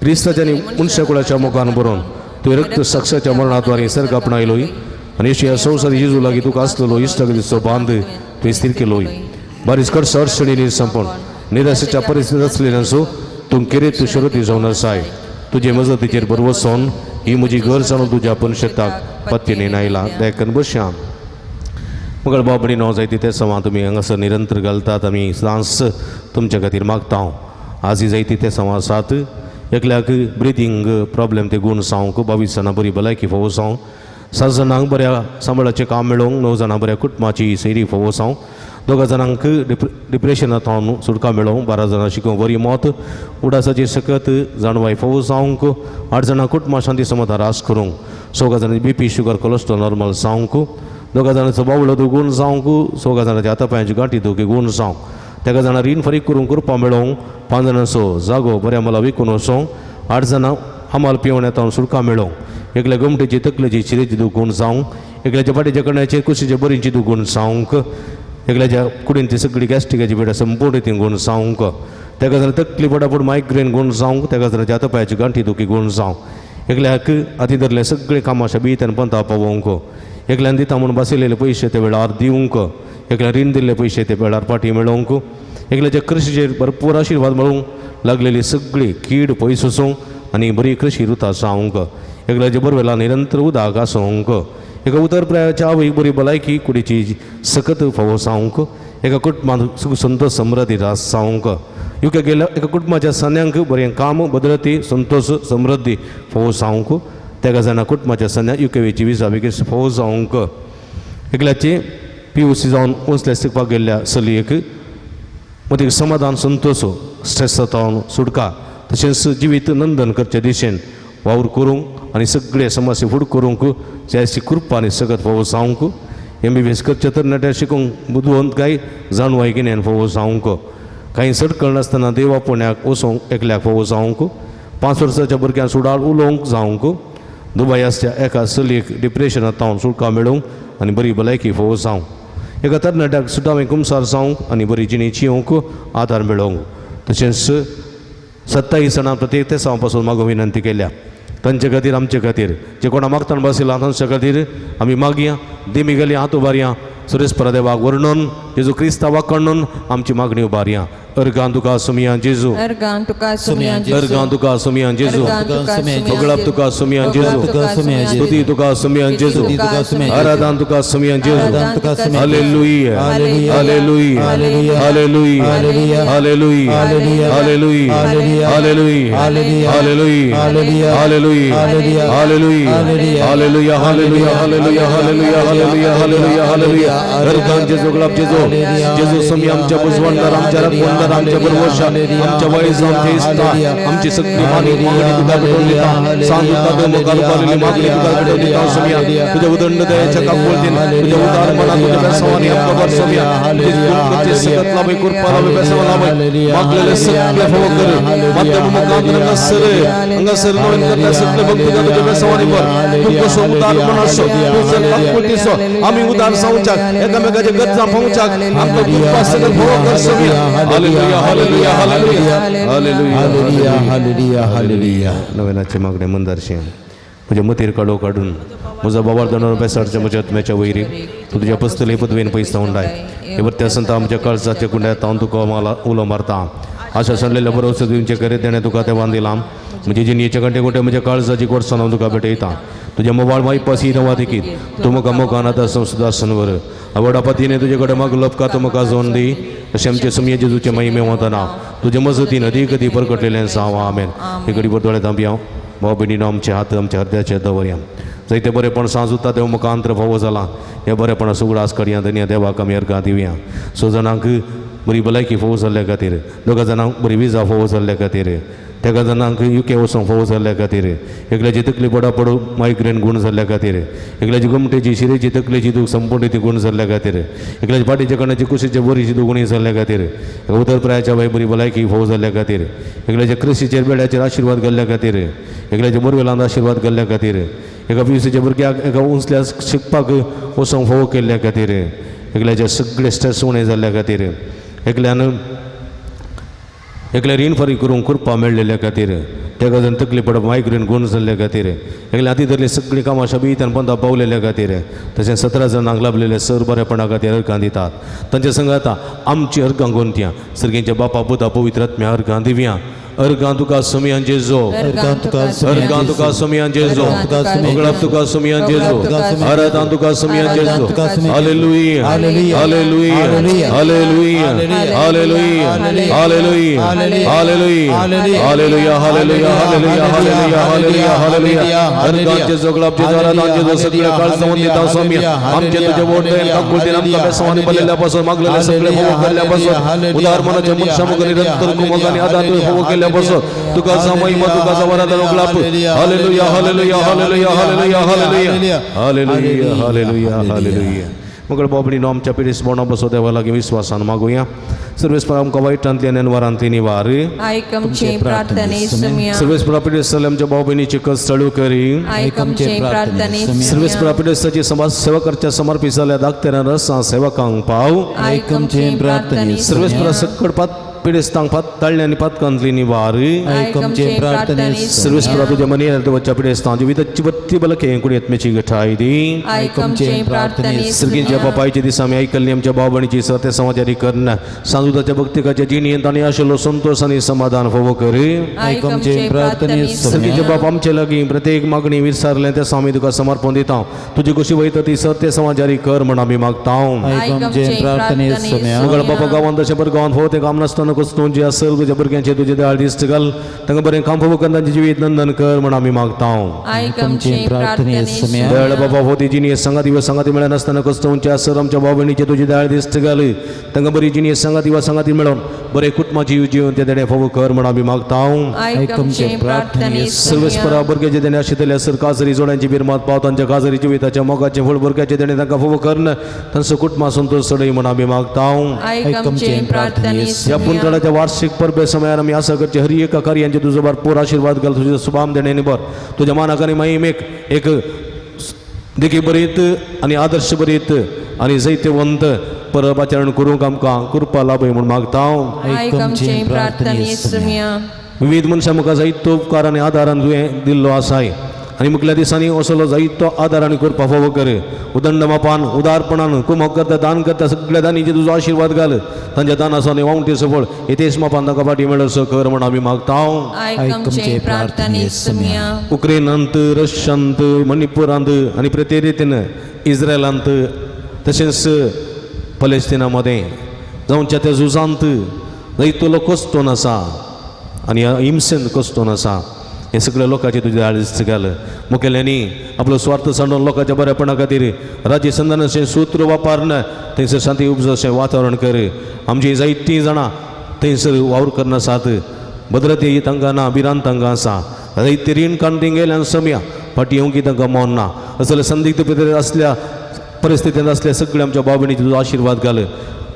क्रिस्ताच्या आनी मनशाकुळाच्या मोगान बरोवन तुवें रक्त साक्षाच्या मरणाद्वारे सर्ग आपणायलोय आनी ह्या संवसारी जेजू लागीं तुका आसलेलो इश्टागतीचो बांद तुवें स्थीर केलोय. बारीस कडसो अडचणींनी संपूर्ण निराशेच्या परिस्थितीत आसलेल्यांचो तूं केरीत शरती जावन आसाय. तुजे मजतीचेर बरवसोन ही म्हजी गरज जाणून तुज्या पनशेताक पत्तीने आयला देखून बसया. मगळ बाबडी नांव जायती ते सवां तुमी हांगासर निरंतर घालतात. आमी सदांच तुमच्या खातीर मागता. आजी जायती ते सवां आसात. एकल्याक ब्रिथींग प्रॉब्लेम ते गूण जावंक 22 जाणां बरी भलायकी फावो जावं, 7 जाणांक बऱ्या सांबाळाचें काम मेळोवंक, 9 जाणां बऱ्या कुटुंबाची सैरी फावो जावं, 2 जाणांक डिप्रेशनांत सुटका मेळोवंक, 12 जाणां शिकोवंक बरी मत उडासाची सकत जाणवाय फावो जावंक, 8 जाणां कुटुंबा शांती समाधान रास करूंक, 4 जाणांची बीपी शुगर कोलेस्ट्रॉल नॉर्मल जावंक, 2 जाणांचो बावळो दुगूण जावंक, 4 जाणांच्या हाता पांयांची गांठी दुखी गूण जावंक, 3 जाणां रीण फारीक करूंक कृपा मेळोवंक, 5 जाणांचो जागो बऱ्या मला विकून वचोंक, 8 जाणां हमाल पिवण्यात सुटका मेळोवंक, एकल्या गोमटेची तकलेची शिरेची दुगूण जावंक, एकल्याच्या फाटीच्या कण्याचे कुशीचे बरींची दुगूण जावंक, एकल्याच्या कुडीन ती सगळी गॅस्ट्रिकाची पिडा संपूर्ण ती गूण जावंक, 3 जाणां तकली पटापट मायग्रेन गूण जावंक, 3 जाणांच्या हाता पांयाची गांठी दुखी गूण जावंक, एकल्याक हाती धरले सगळे कामां शबीत आनी पंथा पावोवंक, एकल्यान दिता म्हूण बसयलेले पयशे ते वेळार दिवंक, एकल्यान रीण दिल्ले पयशे ते वेळार फाटी मेळोवंक, एकल्याच्या कृशीचेर भरपूर आशिर्वाद मेळूंक लागलेली सगळी कीड पयस वचूंक आनी बरी कृशी रुता जावंक, एकल्याचे बरवेला निरंतर उदक आसूंक, एका उतर प्रायाच्या आवयक बरी भलायकी कुडीची सकत फावो जावंक, एका कुटुंबांत सुख संतोष समृद्धी रास जावंक, युके गेल्या एका कुटुंबाच्या सन्यांक बरें काम भद्रती संतोष समृद्धी फावो जावंक, 3 जाणां कुटुंबाच्या सन्या युकेवेची विजा बेगीन फावो जावंक, एकल्याची PUC जावन वसले शिकपाक गेल्ल्या चलयेक मदीं समाधान संतोष स्ट्रेस जावन सुटका तशेंच जिवीत नंदन करचे दिशेन वावर करूंक आनी सगळे समस्या फुड करूंक जायची कृपा आनी सगत फावो जावंक, MBBS करचे तरणाट्या शिकूंक बुदवंत काय जाणवाय गिन्यान फावो जावंक, कांय सडकळ नासतना देवा पुण्याक वचूंक एकल्याक फावो जावंक, 5 वर्साच्या भुरग्यांक सुडाळ उलोवंक जावंक, दुबाय आसच्या एका चलयेक डिप्रेशनांत सुटका मेळोवंक आनी बरी भलायकी फावो जावंक, एका तरणाट्याक सुटावें कुमसार जावंक आनी बरी जिणेची येवंक आदार मेळोवंक, तशेंच 27 जाणां प्रत्येक तेसांव पासून मागूं विनंती केल्या. तांचे खातीर आमचे खातीर जे कोणा मागताना बसयला तांचे खातीर आमी मागया. दिमी गेली हात उबारया. सुरेश परदेवाक वर्णून जेजू क्रिस्तावाक कडून आमची मागणी उबारया. अर्गां तुका सुमिया जेजू, अर्गां तुका सुमिया जेजू, अर्गां तुका सुमिया जेजू, भगळाप तुका सुमिया जेजू, स्तुती तुका सुमिया जेजू, आराधन तुका सुमिया जेजू. Hallelujah, hallelujah, hallelujah, hallelujah, hallelujah, hallelujah, hallelujah, hallelujah, hallelujah, hallelujah, hallelujah, hallelujah, hallelujah, hallelujah, hallelujah, hallelujah. अर्गां जेजू, गळाप जेजू, जेजू सुमिया आमच्या बुजवणदार, आमच्या रखवणदार, आमच्या बरवशा, आमच्या वयज, आमच्या इस्ता, आमची सगळी मागणी तुका भेटून दिता. सांगता मुखार उबारलेली मागणी तुका भेटून दिता सुमिया. तुझ्या उदंड दयेच्या काकुळतीन, तुझ्या उदार मनात, तुझ्या बेसवानी आमकां भर सुमिया. तुझे सकत लाभय, कृपा लाभय, बेसवा लाभय. मागलेले सगळे फावो कर. माध्यम मुखांत हांगासर हांगासर नवीन करता सगळे भक्त तुझ्या बेसवानी भर. तूं कसो उदार मनाचो, तूं जर काकुळतीचो, आमी उदार जावच्याक, एकामेकाच्या गरजां पावच्याक आमकां कृपा सकत फावो कर सुमिया. Hallelujah, hallelujah, hallelujah, hallelujah, hallelujah, hallelujah. नव्यानाचे मागणे मंदारशे म्हज्या मतीर काडो काडून म्हजो बाबार दंडोर बेसाडच्या म्हज्या आत्म्याच्या वैरी तूं तुज्या पसतले पदवेन पयस उंडाय. हे बरत्या संता आमच्या काळजाच्या कुंड्यात हांव तुका मला उलो मारता. आशा सांडलेल्या बरोबर दिवचे करे तेणें तुका तें बांदिलां. म्हजी जिणेच्या घंटे कुंटे म्हज्या काळजाची गोडसाण हांव तुका भेटयता. तुज्या मोबाळ माई पसी नवा देखीत तूं म्हाका मोगान आतां संसदासन वर आवडा पतीने तुजे कडेन मागलो उपकार तूं म्हाका जोन दी अशें आमचे सुमये जेजूचे महिमे वतना तुजे मजतीन अदीक अदीक परकटलेलें साव आमेन. हे घडीभर दोळे धांपया भाव भयणीनो आमचे हात आमच्या हृदयाचेर दवरया जायते बरेपण सांज उरता देव मुखांतर फावो जाला हे बरेपणा सुगडास करया धन्या देवाक आमी अर्घां दिवया. सो जाणांक बरी भलायकी फावो जाल्ल्या खातीर दोगा जाणांक बरी विजा फावो जाल्ल्या खातीर तेगा जाणांक युके वचूंक फावो जाल्ल्या खातीर एकल्याची तकली पडा पडू मायग्रेन गूण जाल्ल्या खातीर एकल्याची गोमटेची शिरेची तकलेची दूख संपूर्ण ती गूण जाल्ल्या खातीर एकल्याची फाटीच्या कणाची कुशीचे बोरीची दुगुणी जाल्ल्या खातीर उदरप्रायाच्या बाय बरी भलायकी फावो जाल्ल्या खातीर एकल्याच्या कृशीचेर बेड्याचेर आशिर्वाद घाल्ल्या खातीर एकल्याच्या बोरवेलांत आशिर्वाद घाल्ल्या खातीर एका पिवसीच्या भुरग्याक एका उंचल्या शिकपाक वचूंक फावो केल्ल्या खातीर एकल्याचे सगळे स्ट्रेस उणें जाल्ल्या खातीर एकल्यान एकल्या रीण फारीक करूंक कृपा मेळ्ळेल्या खातीर तेका जावन तकली पडप मायग्रेन गूण जाल्ल्या खातीर एकल्या हाती धरली सगळीं कामां शबीत आनी पंदा पावलेल्या खातीर तशें 17 जाणांक लाभलेले सर बरेपणा खातीर अर्घां दितात तांच्या संगाता आमची अर्घां गोंतया सर्गींच्या बापा पुता पवित्र आत्म्या अर्घां दिवया. अर्घां तुका सुमयान जेजो अर्घां तुका सुमयान जेजो अगळाप तुका सुमयान जेजो आराधान तुका सुमयान Jeju. Hallelujah hallelujah hallelujah hallelujah hallelujah hallelujah hallelujah hallelujah hallelujah hallelujah hallelujah hallelujah. अर्घां जेजो अगळाप जेजो आराधान जेजो सगळे काळ जावन दिता स्वामी आमचे तुजे वोट काकुळतीन आमकां बेसवानी पडलेल्या पासून मागलेले सगळे फोव केल्ल्या पासून उदार मनाच्या मनशा मुखार निरंतर कुमोगानी आदार तुवें फोव केल्ल्या तुका महिमा तुका वरादान उगलाप. Hallelujah hallelujah hallelujah hallelujah hallelujah hallelujah hallelujah hallelujah. मगळ बाबडीनो आमच्या पिडीस बोणो बसो देवा लागीं विस्वासान मागुया. सर्वेस्परा आमकां वायटांतली आनी अनवारांतली निवार आयक आमचे प्रार्थने सुमया. सर्वेस्परा पिडेस्त आमच्या भाव भयणीची कस चळू करी आयक आमचे प्रार्थने. सर्वेस्परा पिडेस्ताची समाज सेवा करच्या समर्पित जाल्या धाकट्या रसां सेवकांक पाव आयक आमचे प्रार्थने. सर्वेस्परा सक्कड पात पिडेस्तांक पाताळ्ळे आनी पातकांतली निवार आयक आमचे प्रार्थने. सर्वेस्परा तुज्या मनी वच्च्या पिडेस्तां जिविताची बत्ती बलके कुडयेतमेची गठाय दी आयक आमचे प्रार्थने. सर्गींच्या बापायच्या दिसा आमी आयकल्ली आमच्या भाव भयणीची सत्य समाचारी करून सांजुताच्या भक्तिकाच्या जिणेंत आनी आशिल्लो संतोष आनी समाधान फावो करी आयक आमचे प्रार्थने. सर्गीचे बाप आमचे लागीं प्रत्येक मागणी विचारलें तें आमी तुका समर्पण दिता तुजी कशी वयता ती सत्य समाचारी कर म्हण आमी मागता. आयक आमचे प्रार्थने. मगळ बापा गांवांत तशें बरें गांवांत फावो तें काम नासतना तुजी असल तुज्या भुरग्यांचे तुजे दयाळ दिश्ट घाल तांकां बरें काम फावो करून तांचें जिवीत नंदन कर म्हण आमी मागता. आयक आमचे प्रार्थने. दयाळ बाबा हो ती जिणी संगाती वा संगाती मेळनासतना कस्तोवचे आसर आमच्या भाव भयणीचे तुजी दयाळ दिश्ट घाल तांकां बरी जिणी संगाती वा संगाती मेळोवन बरें कुटुंबाची जिवन ते देणें फावो कर म्हण आमी मागता. आयक आमचे प्रार्थने. सर्वेस्परा भुरग्याचे देणें आशिल्ले आसर काजरी जोड्यांची बिरमात पाव तांच्या काजरी जिविताच्या मोगाचें फळ भुरग्याचे देणें तांकां फावो करून तांचो कुटुंबा संतोष चडय म्हण आमी मागता. आयक आमचे प्रार्थने. ह्या पुंतळाच्या वार्षिक परबे समयार आमी आसा करचे हर एका कार्यांचे तुजो भरपूर आशिर्वाद घाल तुज्या सुभाम देणे बर तुज्या मानाक आनी महिमेक एक देखी बरीत आनी आदर्श बरीत आनी जैत्यवंत परब आचरण करूंक आमकां कृपा लाभय म्हूण मागता. आयक आमचे प्रार्थने सुमया. विविध मनशां मुखार जायतो उपकार आनी आदारान तुवें दिल्लो आसाय आनी मुखल्या दिसांनी असलो जायतो आदार आनी कृपा फावो कर उदंड मापान उदारपणान कुमक करता दान करता सगळ्या दानीचे तुजो आशिर्वाद घाल तांच्या दानाचो आनी वावटे सफळ येतेच मापान तांकां फाटी मेळसो कर म्हण आमी मागता. आयक आमचे प्रार्थने सुमया. उक्रेनांत रशियांत मणिपुरांत आनी प्रत्येक रितीन इस्रायलांत तशेंच पलेस्तिना मदें जावच्या त्या झुजांत जायतो लोक कश्टोन आसा आनी हिंसेन कश्टोन आसा हे सगळ्या लोकांचे तुजे आळीस घाल मुखेल्यांनी आपलो स्वार्थ सांडून लोकांच्या बरेपणा खातीर राज्य संधानाचें सूत्र वापरून थंयसर शांती उपज अशें वातावरण कर. आमची जायतीं जाणां थंयसर वावर करनासात भद्रती तांकां ना भिरांत तांकां आसा जायती रीण काडून थंय गेल्यान समया फाटीं येवंक तांकां मन ना असले संदिग्ध असल्या परिस्थितींत असल्या सगळ्या आमच्या भाव भयणीचो तुजो आशिर्वाद घाल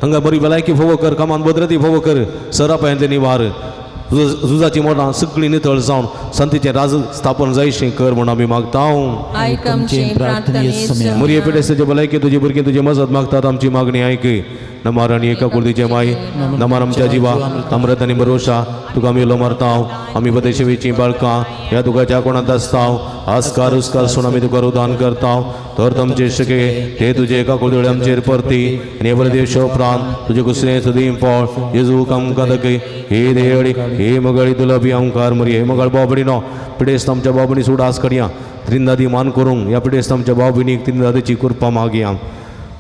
तांकां बरी भलायकी फावो कर कामान भद्रती फावो कर सरापायांतले निवार झुजाची मोडां सगळीं नितळ जावन शांतीचें राज स्थापन जायशें कर म्हूण आमी मागता. आयक आमचे प्रार्थने. मुरये पिडेस्ताचे भलायकी तुजी भुरगीं तुजी मजत मागतात आमची मागणी आयक. नमार आनी एका कुर्दीचे माय नमार आमच्या जिवा अमृत आनी भरोशा तुका आमी उलो मारता. आमी बदेशेवीचीं बाळकां ह्या तुकाच्या कोणांत आसता आस्कार उस्कार सून आमी तुका रुदान करता. तर तुमचे शके ते तुजे एका कुर्दोळे आमचेर परती आनी बरें उपरांत तुजे कुसरें सदीं फळ जेजू आमकां दाखय. हे देवडी हे मगळी तुला बी आमकार मरी हे मगळ बाबडी नो पिडेस्त आमच्या बाबणी सुडास करया त्रिंदादी मान करूंक ह्या पिडेस्त आमच्या भाव भयणीक त्रिंदादीची कृपा मागया.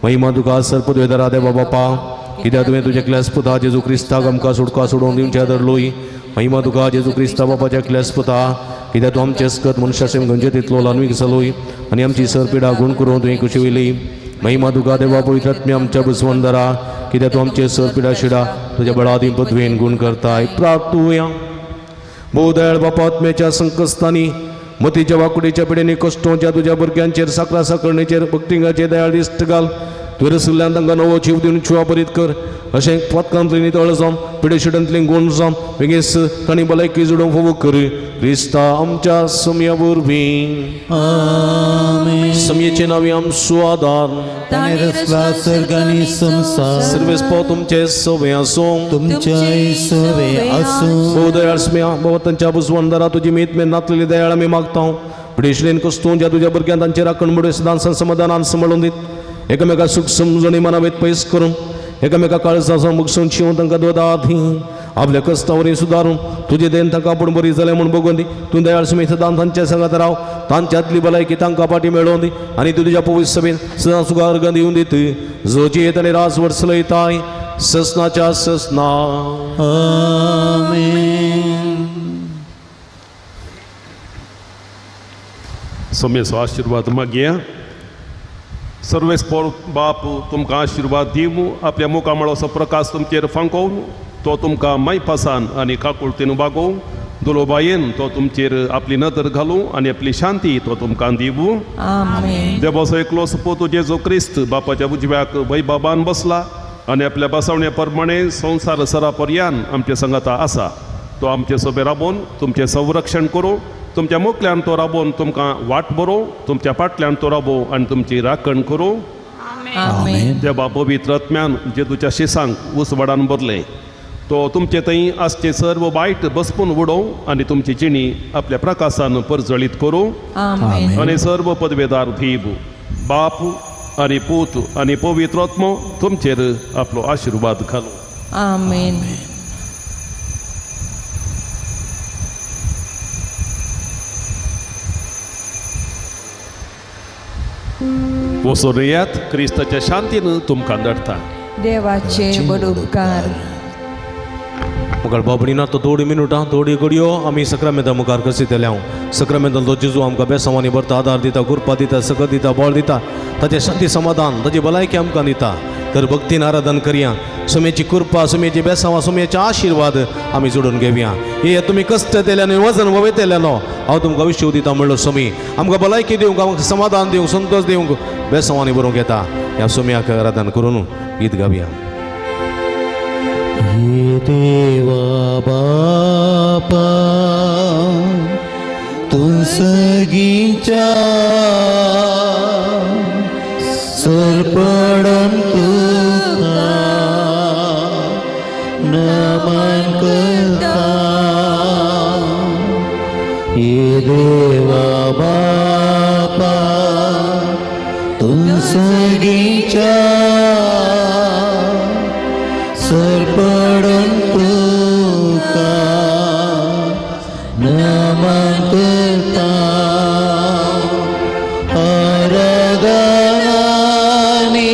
महिमा तुका सर्पद्वेदरा देवा बापा, कित्याक तुवें तुज्या क्लेस पुता जेजू क्रिस्ताक आमकां सुटका सोडोवन दिवच्या धरलोय. महिमा तुका जेजू क्रिस्ता बापाच्या क्लेस पुता, कित्याक तूं आमचे स्कत मनशासेम गंजे तितलो ल्हानवीक जालोय आनी आमची सरपिडा गुण करून तुवें कुशिविली. महिमा तुका देवा पवित्रात्म्या आमच्या बसवंदरा, कित्याक तूं आमचे सरपिडा शिडा तुज्या बळादी पदवेन गुण करताय. प्रार्थुया. भोव दयाळ बापा, आत्म्याच्या संकस्तांनी मतीच्या वाकुडीच्या पिडेनी कश्टोच्या तुज्या भुरग्यांचेर साकरा साकरणेचेर भक्तिंगाचेर दयाळ दिश्ट घाल. तुवें रसिल्ल्यान तांकां नवो जीव दिवन शिवा बरीत कर. अशें पथकांतली नितळ जावन पिडेशिडांतली गुण जावन बेगीस तांणी भलायकी जोडूंक फोवूक कर. क्रिस्ता आमच्या समया वरवीं. समयेचे नांवी आमचो आदार. ताणें रचला सर्ग आनी संवसार. सर्वेस्पो तुमचे सवे आसूं. तुमच्याय सवे आसूं. भोव दयाळ स्म्या बाबा तांच्या बुजवंदरा तुजी मीत मेन नातलेली दयाळ आमी मागता. पिडेशिडेन कस्तूं ज्या तुज्या भुरग्यान तांचे राखण मुडे सदां समाधानान सांबाळून दीत. एकामेका सूख समजणी मनावेत पयस करून एकामेका काळजा मुगसून शिवून तांकां दोदाधी आपल्या कस्तावरी सुदारून तुजे देन तांकां आपूण बरी जालें म्हूण बगोवन दी. तूं दयाळ सुमी सदां तांच्या सांगात राव. तांच्यांतली भलायकी तांकां फाटी मेळोवन दी आनी तूं तुज्या पवित्र सभेन सदां सुगार्गां दिवन दीत. जो जियेत आनी राज वर्सलयताय ससनाच्या ससना. आमेन. सोमेचो आशिर्वाद मागया. सर्वेस्पोर बाप तुमकां आशिर्वाद दिवं. आपल्या मुखामळाचो प्रकाश तुमचेर फांकोवन तो तुमकां मायपासान आनी काकुळतीन वागोवं. दुलोबायेन तो तुमचेर आपली नदर घालूं आनी आपली शांती तो तुमकां दिवं. देवाचो एकलो सुपूत जेजू क्रिस्त बापाच्या उजव्याक वैबाबान बसला आनी आपल्या बसवण्या प्रमाणे संवसार सरापर्यान आमचे संगता आसा. तो आमचे सोबे राबोवन तुमचें संरक्षण करूं. तुमच्या मुखल्यान तो राबोवन तुमकां वाट बरोवं. तुमच्या फाटल्यान तो राबोवं आनी तुमची राखण करूं. देवा पवित्र आत्म्यान जेजूच्या शिसांक उसवाडान भरलें तो तुमचे थंय आसचे सर्व वायट बसपून उडोवं आनी तुमची जिणी आपल्या प्रकाशान परजळीत करूं. आनी सर्व पदवेदार धीब बाप आनी पूत आनी पवित्र आत्मो तुमचेर आपलो आशिर्वाद घालूं. आमेन. वचून येयात. क्रिस्ताच्या शांतीन तुमकां धाडटा. देवाचे बड उपकार. मुखार बाबडीना तो थोडी मिनुटां थोडी घडयो आमी सक्रामेंता मुखार कसितले हांव. सक्रामेंतांतलो जेजू आमकां बेसांवांनी भरता, आदार दिता, कृपा दिता, सकत दिता, बळ दिता, ताचें शांती समाधान ताची भलायकी आमकां दिता. तर भक्तीन आराधन करया. सुमेची कृपा, सुमेची बेसांवां, सुमेचे आशिर्वाद आमी जोडून घेवया. हे तुमी कश्ट येतले आनी वजन वयतले न्हू, हांव तुमकां विश्व दिता म्हणलो सुमी आमकां भलायकी दिवंक, आमकां समाधान दिवंक, संतोश दिवंक बेसांवांनी बरोवंक येता. ह्या सुम्याक आराधन करून गीत गावया. हे देवा बापा तूं सगींच्या सरपडन तुका नमन करता. हे देवा बापा तूं सगींच्या सरपडन तुका नमन करता. आराधनानी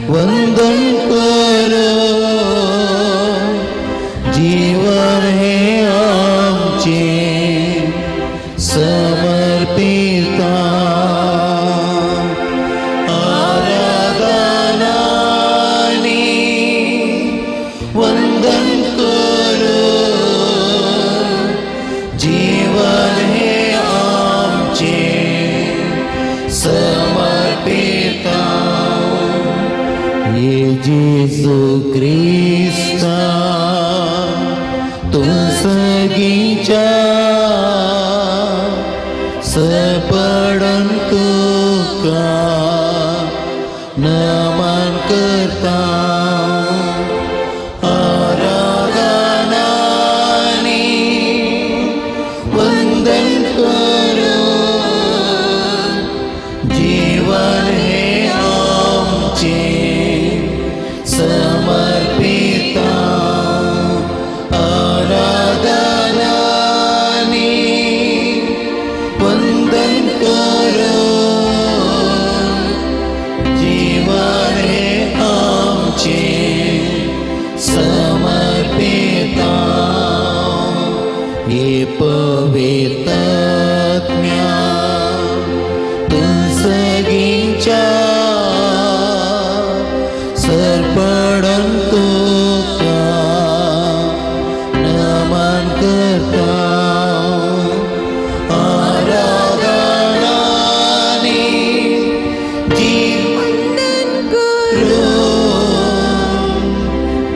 वंदन करो जीवन हे आमचे समर्पिता. आराधनानी वंदन करो जीवन हे आमचे समर्पिता. हे जेजू क्रिस्ता तूं सगींच्या सरपडन तुका नमन करता. आराधनानी वंदन करो जीवन हे आमचे समर्पिता. आराधनानी वंदन करून जीवन हें आमचें समर्पिता हे पवित्र आत्म्या तूं सगींच्या सरपडून तुका नमन करता आराधनानी जीवन करून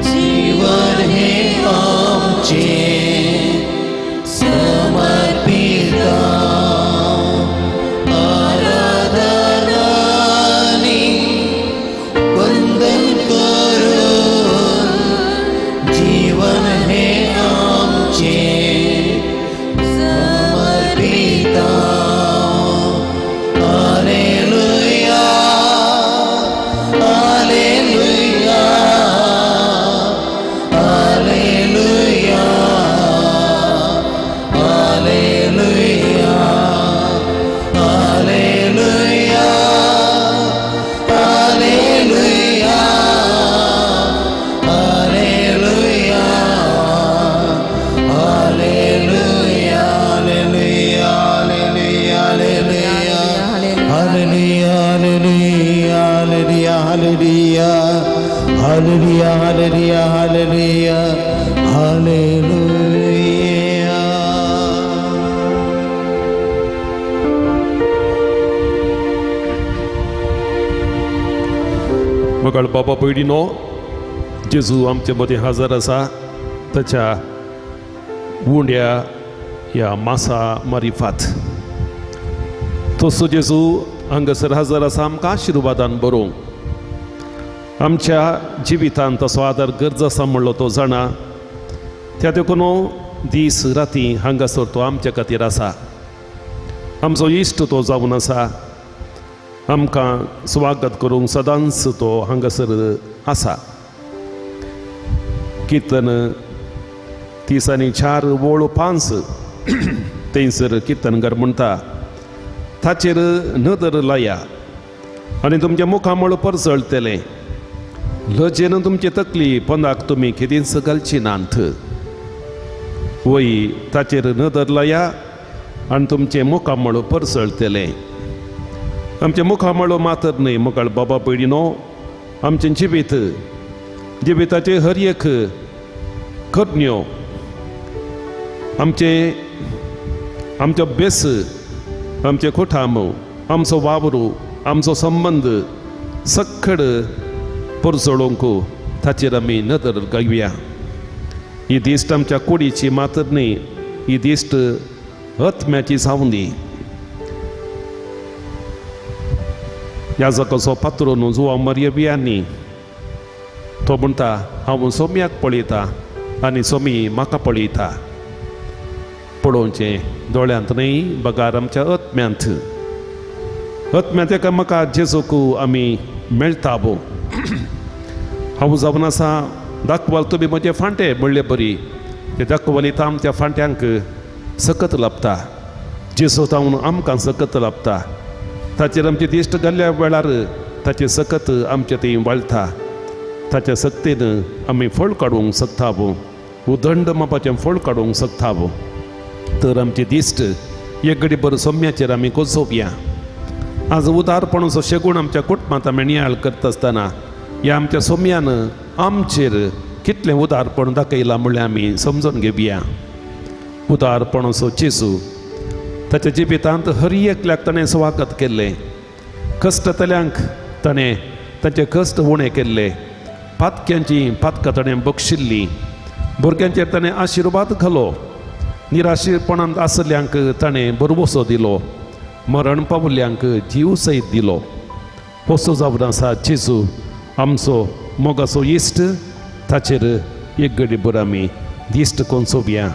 जीवन हें आमचें समर्पिता आराधनानी वंदन करून जीवन हें आमचें समर्पिता. Hallelujah hallelujah hallelujah hallelujah hallelujah hallelujah hallelujah hallelujah hallelujah hallelujah hallelujah hallelujah hallelujah hallelujah hallelujah hallelujah. मगळ बाबा भयणीनो, जेजू आमचे मदीं हजर आसा ताच्या उंड्या ह्या मासा मारिफात. तसो जेजू हांगासर हजर आसा आमकां आशिर्वादान बरोवंक. आमच्या जिवितांत तसो आदार गरज आसा म्हणलो तो जाणा, त्या देखून दीस राती हांगासर तो आमच्या खातीर आसा. आमचो इश्ट तो जावन आसा, आमकां स्वागत करूंक सदांच तो हांगासर आसा. किर्तन 34 वळ 5 थंयसर किर्तनकार म्हणटा, ताचेर नदर लाया आनी तुमच्या मुखामळ परजळटलें, लजेन तुमची तकली पोंदाक तुमी केदींच घालची नात. वय ताचेर नदर लाया आनी तुमचें मुखामळ परजळटलें. आमचें मुखामळ मातर न्हय मुखाळ बाबा भयणीनो, आमचें जिवीत जिविताचे हर एक करण्यो, आमचें आमचो बेस, आमचें कुटाम, आमचो वावरू, आमचो संबंद सक्कड परजळोवंक ताचेर आमी नदर घालुया. ही दिश्ट आमच्या कुडीची मातर न्हय, ही दिश्ट आत्म्याची जावं दी. याजकाचो पात्रोन जुवा मरिया बियांनी तो म्हणटा, हांव सोम्याक पळयता आनी सोमी म्हाका पळयता. पळोवचें दोळ्यांत न्हय बगार आमच्या आत्म्यांत. आत्म्यांत एकामेका जेजूक आमी मेळटा बो. हांव जावन आसा दाखवाल तुमी म्हजे फांटे म्हणले बरी, ते दाखवालीत आमच्या फांट्यांक सकत लाबता. जेजू जावन आमकां सकत लाबता. ताचेर आमची दिश्ट घाल्ल्या वेळार ताचें सकत आमचे थंय वाळटा. ताच्या सक्तीन आमी फळ काडूंक शकता बो, उदंड मापाचें फळ काडूंक शकता बो. तर आमची दिश्ट एक घडी बरो सोम्याचेर आमी कोसोवया. आज उदारपणाचो शेगूण आमच्या कुटुंबांत आमी नियाळ करता आसतना ह्या आमच्या सोम्यान आमचेर कितलें उदारपण दाखयलां म्हणल्यार आमी समजून घेवया. उदारपणाचो जेजू ताच्या जिवितांत हर एकल्याक ताणें स्वागत केल्लें. कश्टतल्यांक ताणें तांचे कश्ट उणें केल्ले, पातक्यांची पातकां ताणें बक्षिल्लीं, भुरग्यांचेर ताणें आशिर्वाद घालो, निराशेपणांत आसल्यांक ताणें भरवसो दिलो, मरण पावल्यांक जीव सयत दिलो. असो जावन आसा जेजू आमचो मोगाचो इश्ट. ताचेर एक घडी भर आमी दिश्ट कोंसोवया.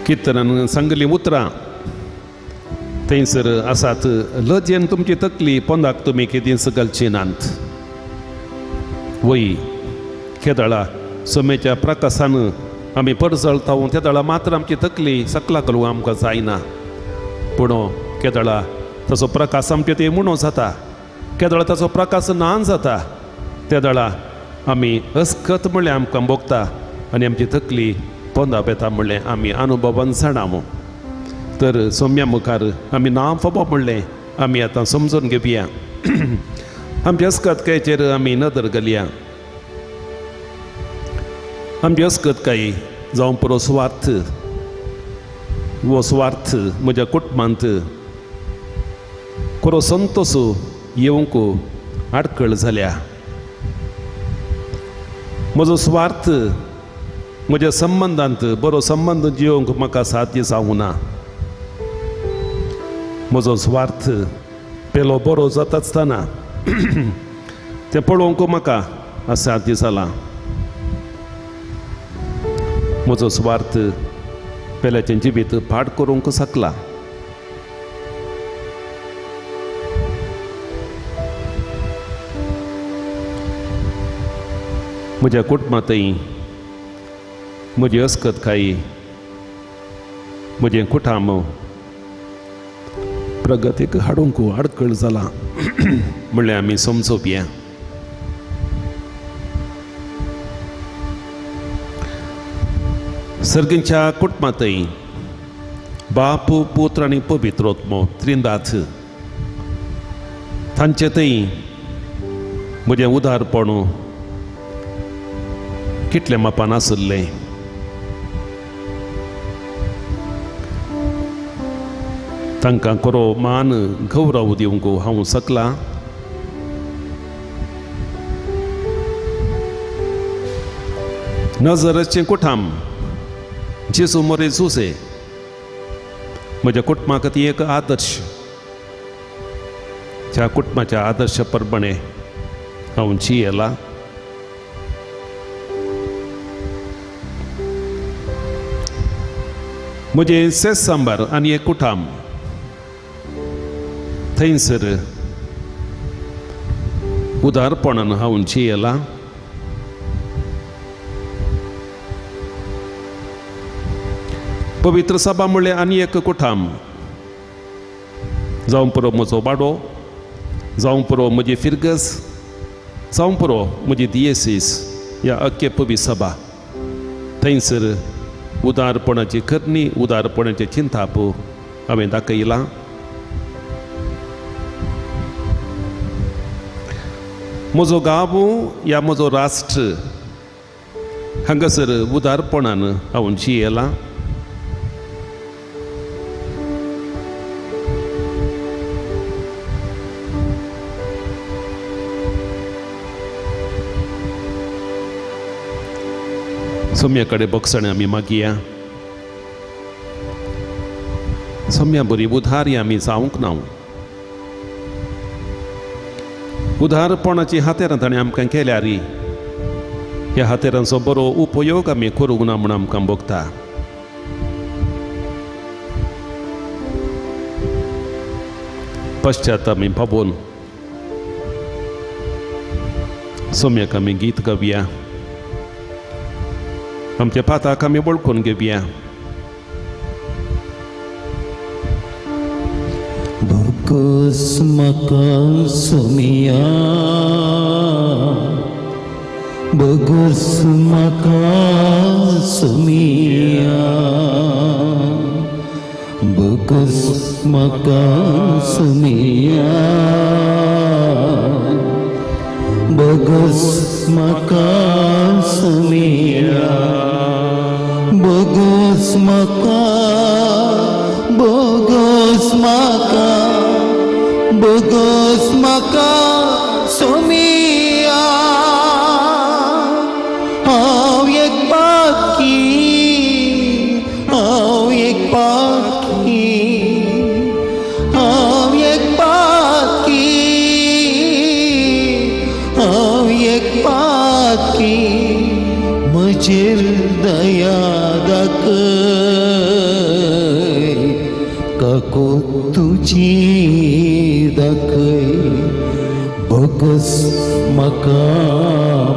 किर्तनान सांगली उतरां थंयसर आसात, लजेन तुमची तकली पोंदाक तुमी केदींच घालची नात। वय केदळा सोमेच्या प्रकाशान आमी परजळता तेदळा मात्र आमची तकली सकला घालूंक आमकां जायना, पूण केदळा ताचो प्रकाश आमचे ते उणो जाता, केदळा ताचो प्रकाश ना जाता, तेदळा आमी अस्कत म्हणलें आमकां भोगता आनी आमची तकली पोंदा बेता म्हणलें आमी अनुभवान जाणाव। तर सोम्या मुखार आमी ना फोबो म्हणलें आमी आतां समजून घेवया। आमची अस्कतकायेचेर आमी नदर घालया। आमची अस्कतकाय जावं पुरो स्वार्थ, वो स्वार्थ म्हज्या कुटुंबांत खरो संतोश येवंक आडखळ जाल्या। म्हजो स्वार्थ म्हज्या संबंदांत बरो संबंद जियोवंक म्हाका साध्य जावंक ना। म्हजो स्वार्थ पेलो बरो जाता आसतना तें पळोवंक म्हाका असाध्य जालां। म्हजो स्वार्थ पेल्याचें जिवीत पाड करूंक शकला। म्हज्या कुटुंबांतय म्हजी अस्कतकाय म्हजें कुटाम प्रगतीक हाडूंक आडखळ जाला म्हणल्यार आमी समजोवया। सर्गींच्या कुटुंबांतय बाप, पुत्र आनी पवित्र आत्मो त्रिंदाथ तांचे थंय म्हजें उदारपण कितलें मापान आशिल्लें। तांकां खरो मान गौरव दिवंक हांव शकलां। नजरेचें कुटाम जेजू मोरे जुजे म्हज्या कुटुंबा खातीर एक आदर्श, त्या कुटुंबाच्या आदर्श प्रमाणे हांव जियेलां। म्हजें सेस सांबार आनी एक कुटाम थंयसर उदारपणान हांव जियेलां। पवित्र सभा म्हणल्यार आनी एक कुटाम, जावं पुरो म्हजो वाडो, जावं पुरो म्हजी फिरगज, जावं पुरो म्हजी दियेसीस ह्या अख्खे पवित्र सभा थंयसर उदारपणाची करणी, उदारपणाचें चिंताप हांवें दाखयलां। म्हजो गांव या म्हजो राष्ट्र हांगासर उदारपणान हांव जियेलां। सोम्या कडेन बगसणें आमी मागया, सोम्या बरी उधारी आमी जावंक ना। उदारपणाची हातेरां ताणें आमकां केल्यार ह्या हातेरांचो बरो उपयोग आमी करूंक ना म्हूण आमकां भोगता। पश्चात आमी पावोवन सोम्याक आमी गीत गावया, आमच्या पाताक आमी वळखून घेवया। बोगस म्हाका सोमिया, बोगस म्हाका सोमिया, बोगस म्हाका सोमिया, बोगस म्हाका सोमिया, बोगस म्हाका, बोगस म्हाका, बोगस म्हाका सोमिया। हांव एक पाखी, हांव एक पाखी, हांव एक पाखी, हांव एक पाखी, म्हजेर दया दाखय। काकूत तुजी दाखय बोगस म्हाका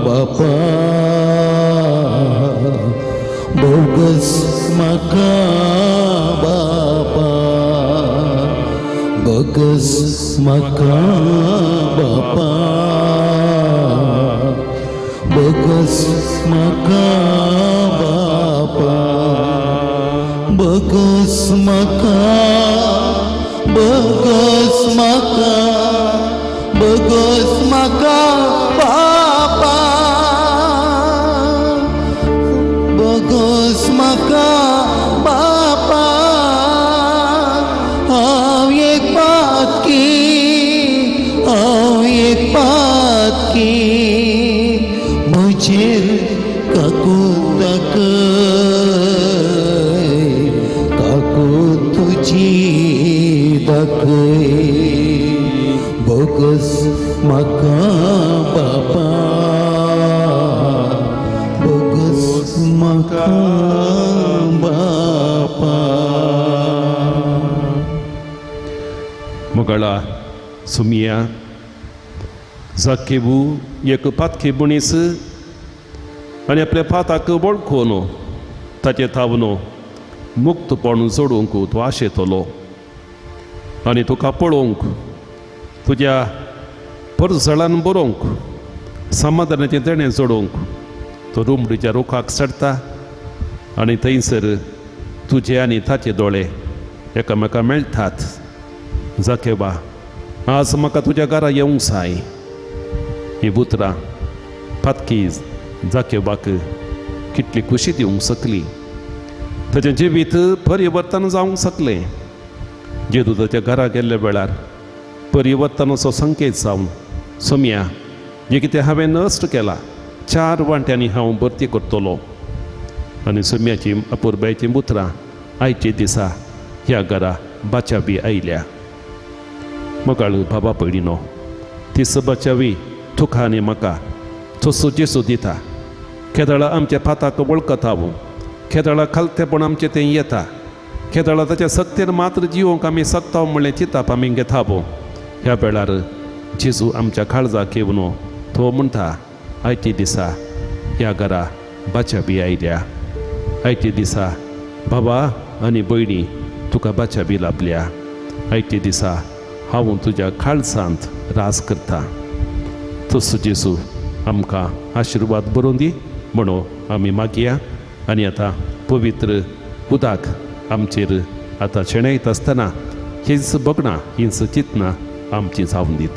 बापा बोगस म्हाका बापा बोगस म्हाका बापा बोगस म्हाका बापा बोगस म्हाका बोगस म्हाका बोगस म्हाका बापा बोगस म्हाका बापा हांव एक पातकी हांव एक पातकी म्हजेर काकूत दाखय काकूत तुजी दाखय बोगस म्हाका बापा बोगस म्हाका बापा. मोगाळा सुमिया जाकेबू एक पातकी मनीस आनी आपल्या पाताक वळखून ताचे थावन मुक्तपण जोडूंक तूं आशेतलो आनी तुका पळोवंक तुज्या परजळान बरोवंक समाधानाचें देणें जोडोवंक तो रुमडीच्या रुखाक चडटा आनी थंयसर तुजे आनी ताचे दोळे एकामेका मेळटात. जाकेबा आज म्हाका तुज्या घरा येवंक जाय. ही उतरां पातकी जाकेबाक कितली खुशी दिवंक शकली. ताचें जिवीत परिवर्तन जावंक शकलें. जेदू ताच्या घरा गेल्ल्या वेळार परिवर्तनाचो संकेत जावन सोम्या जें कितें हांवें नश्ट केलां 4 वांट्यांनी हांव भरती करतलो. आनी सोम्याची अपुरबायचीं उतरां आयचे दिसा ह्या घरा बाचावी आयल्या. मोगाळ बाबा पयलीनो ती बाचावी तुका आनी म्हाका तसो जेसू दिता. केदळा आमच्या पाताक वळखता केदळा खालतेपण आमचें तें येता केदळा ताच्या सक्तेन मात्र जिवोंक आमी सकता म्हणलें चिंताप आमी घेता. ह्या वेळार जेजू आमच्या काळजाक येवन तो म्हणटा आयचे दिसा ह्या घरा बाचाबी आयल्या. आयचे दिसा बाबा आनी भयणी तुका बाचाबी लाभल्या. आयचे दिसा हांव तुज्या काळजांत राज करता. तसो जेजू आमकां आशिर्वाद बरोवन दी म्हणून आमी मागया. आनी आतां पवित्र उदक आमचेर आतां शेणयत आसतना हीच बगणां हीच चिंतनां आमची जावन दीत.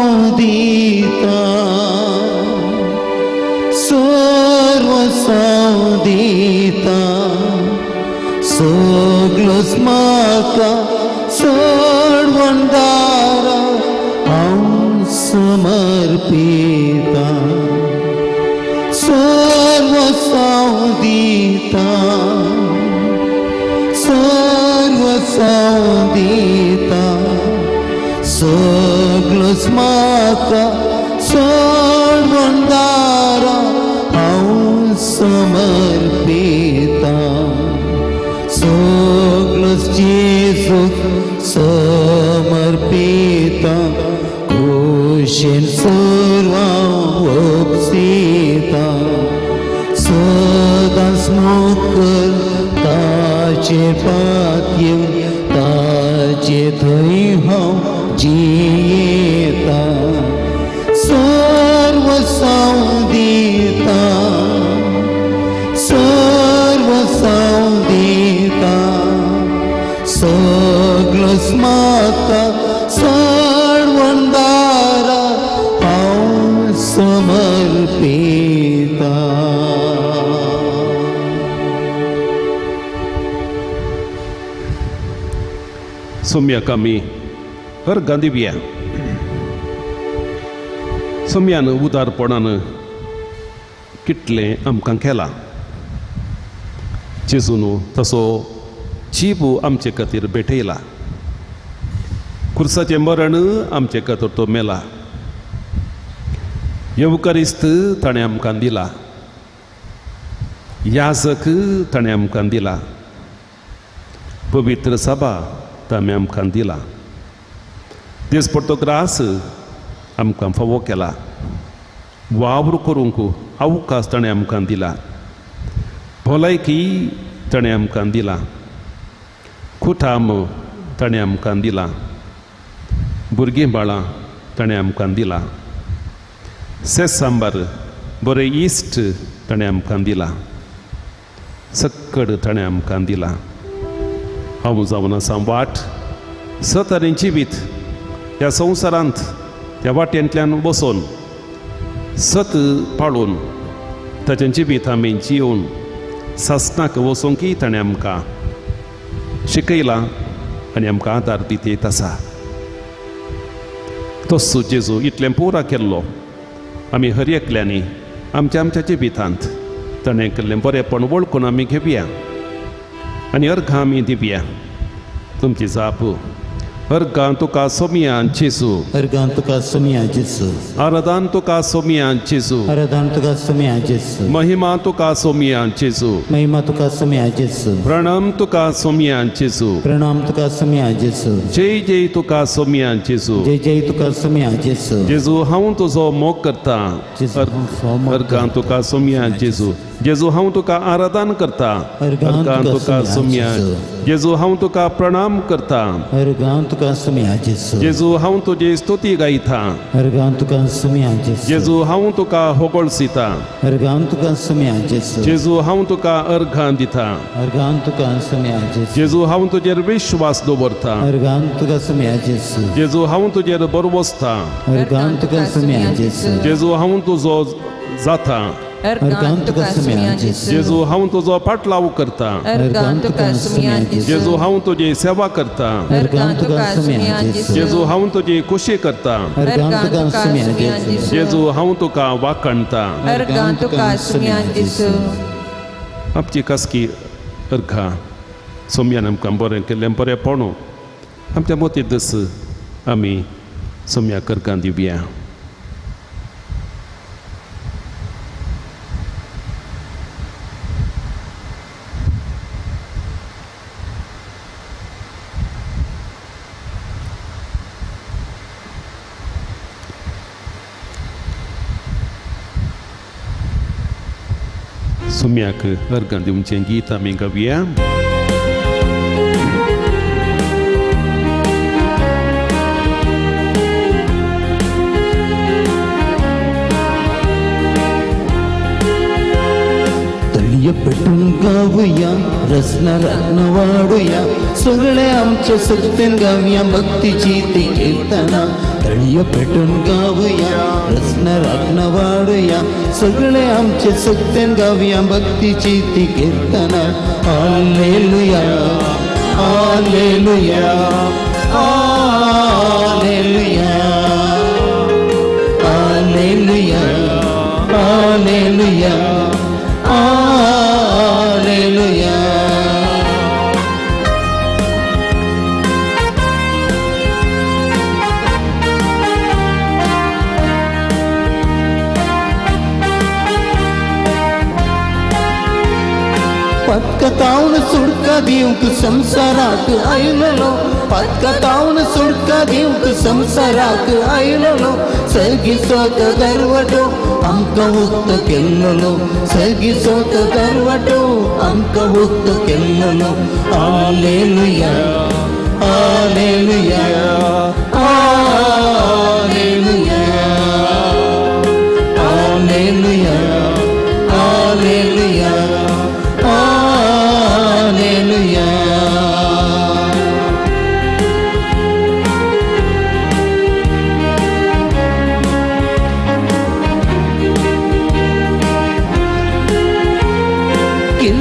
सर्वसादिता सर्वसादिता सगळोच म्हाका सोडवणदारा हांव समर्पिता सर्वसादिता सर्वसादिता सगळोच म्हाका सोडवणदारा हांव समर्पिता सगळोच जेजूक समर्पिता खोशेन सर्वां ओपसिता सदांच मोकर ताचे पातयेवन ताचे थंय हांव जियेता सर्वसादिता सर्वसादिता सगळोच म्हाका सोडवणदारा हांव समर्पिता. सोम्याक आमी अर्गां दिवया. सोम्यान उदारपणान कितलें आमकां केलां. जेजून तसो जीव आमचे खातीर भेटयला. खुर्साचें मरण आमचे खातीर तो मेला. येवकारिस्त ताणें आमकां दिला. याजक ताणें आमकां दिला. पवित्र सभा ताणें आमकां दिला. दिसपडतो ग्रास आमकां फावो केला. वावर करूंक अवकाश ताणें आमकां दिला. भलायकी ताणें आमकां दिला. कुटाम ताणें आमकां दिला. भुरगीं बाळां ताणें आमकां दिला. सेस सांबार बरें इश्ट ताणें आमकां दिला. सक्कड ताणें आमकां दिला. हांव जावन आसा वाट सत आनी जिवीत. ह्या संवसारांत त्या वाटेंतल्यान बसून सत पाळून ताचें जिवीत आमी जिवन सासणाक वचोंकय ताणें आमकां शिकयलां आनी आमकां आदार दित येत आसा. तसो जेजू इतलें पुरा केल्लो आमी हर एकल्यांनी आमच्या आमच्या जिवितांत ताणें केल्लें बरेंपण वळखून आमी घेवया आनी अर्घां आमी दिवया. तुमची जाप अर्घां तुका सोमिया जेजू. अर्घां तुका सोमिया जेजू. आराधन तुका सोमिया जेजू. आराधन तुका सोमिया जेजू. महिमा तुका सोमिया जेजू. महिमा तुका सोमिया जेजू. प्रणाम तुका सोमिया जेजू. प्रणाम तुका सोमिया जेजू. जय जय तुका सोमिया जेजू. जय जय तुका सोमिया जेजू. जेजू हांव तुजो मोग करता. अर्घां तुका सोमिया जेजू. जेजू हांव तुका आराधन करता. अर्घां तुका सोमिया जेजू. हांव तुका प्रणाम करता. अर्घां तुका सोमिया जेजू. जेजू हांव तुजी स्तुती गायता. अर्घां तुका सोमिया जेजू. जेजू हांव तुका होगळसिता. अर्घां तुका सोमिया जेजू. जेजू हांव तुका अर्घां दिता. अर्घां तुका सोमिया जेजू. जेजू हांव तुजेर विश्वास दवरता. अर्घां तुका सोमिया जेजू. जेजू हांव तुजेर बरवसता. अर्घां तुका सोमिया जेजू. जेजू हांव तुजो जाता. अर्घां तुका सोमिया जेजू. जेजू हांव तुजो पाटलाव करता. अर्घां तुका सोमिया जेजू. जेजू हांव तुजी सेवा करता. अर्घां तुका सोमिया जेजू. जेजू हांव तुजी खुशी करता. अर्घां तुका सोमिया जेजू. जेजू हांव तुका वाखणता. अर्घां तुका सोमिया जेजू. आमची खासगी अर्घां सोम्यान आमकां बरें केल्लें बरें पणू आमच्या मतींत आमी सोम्याक अर्घां दिवया. सोम्याक अर्घां दिवचें गीत आमी गावया. तळये पेटून गावया, रसना रत्न वाडूया, सगळे आमचे सत्तेन गावया भक्तीची ती कीर्तना. तळये पेटून गावया, रसना रत्न वाडूया, सगळे आमचे सत्तेन गावया भक्तीची ती कीर्तना. Hallelujah, hallelujah, hallelujah, hallelujah, hallelujah, hallelujah. पत्कतावन सुडका दिवंक संवसाराक आयलेलो, पत्कतावन सुडका दिवंक संवसाराक आयलेलो, सगीसोत दरवटो आमकां उक्त केल्लो, सगीसोत दरवटो आमकां उक्त केल्लो. Hallelujah, hallelujah, hallelujah, hallelujah, hallelujah, hallelujah.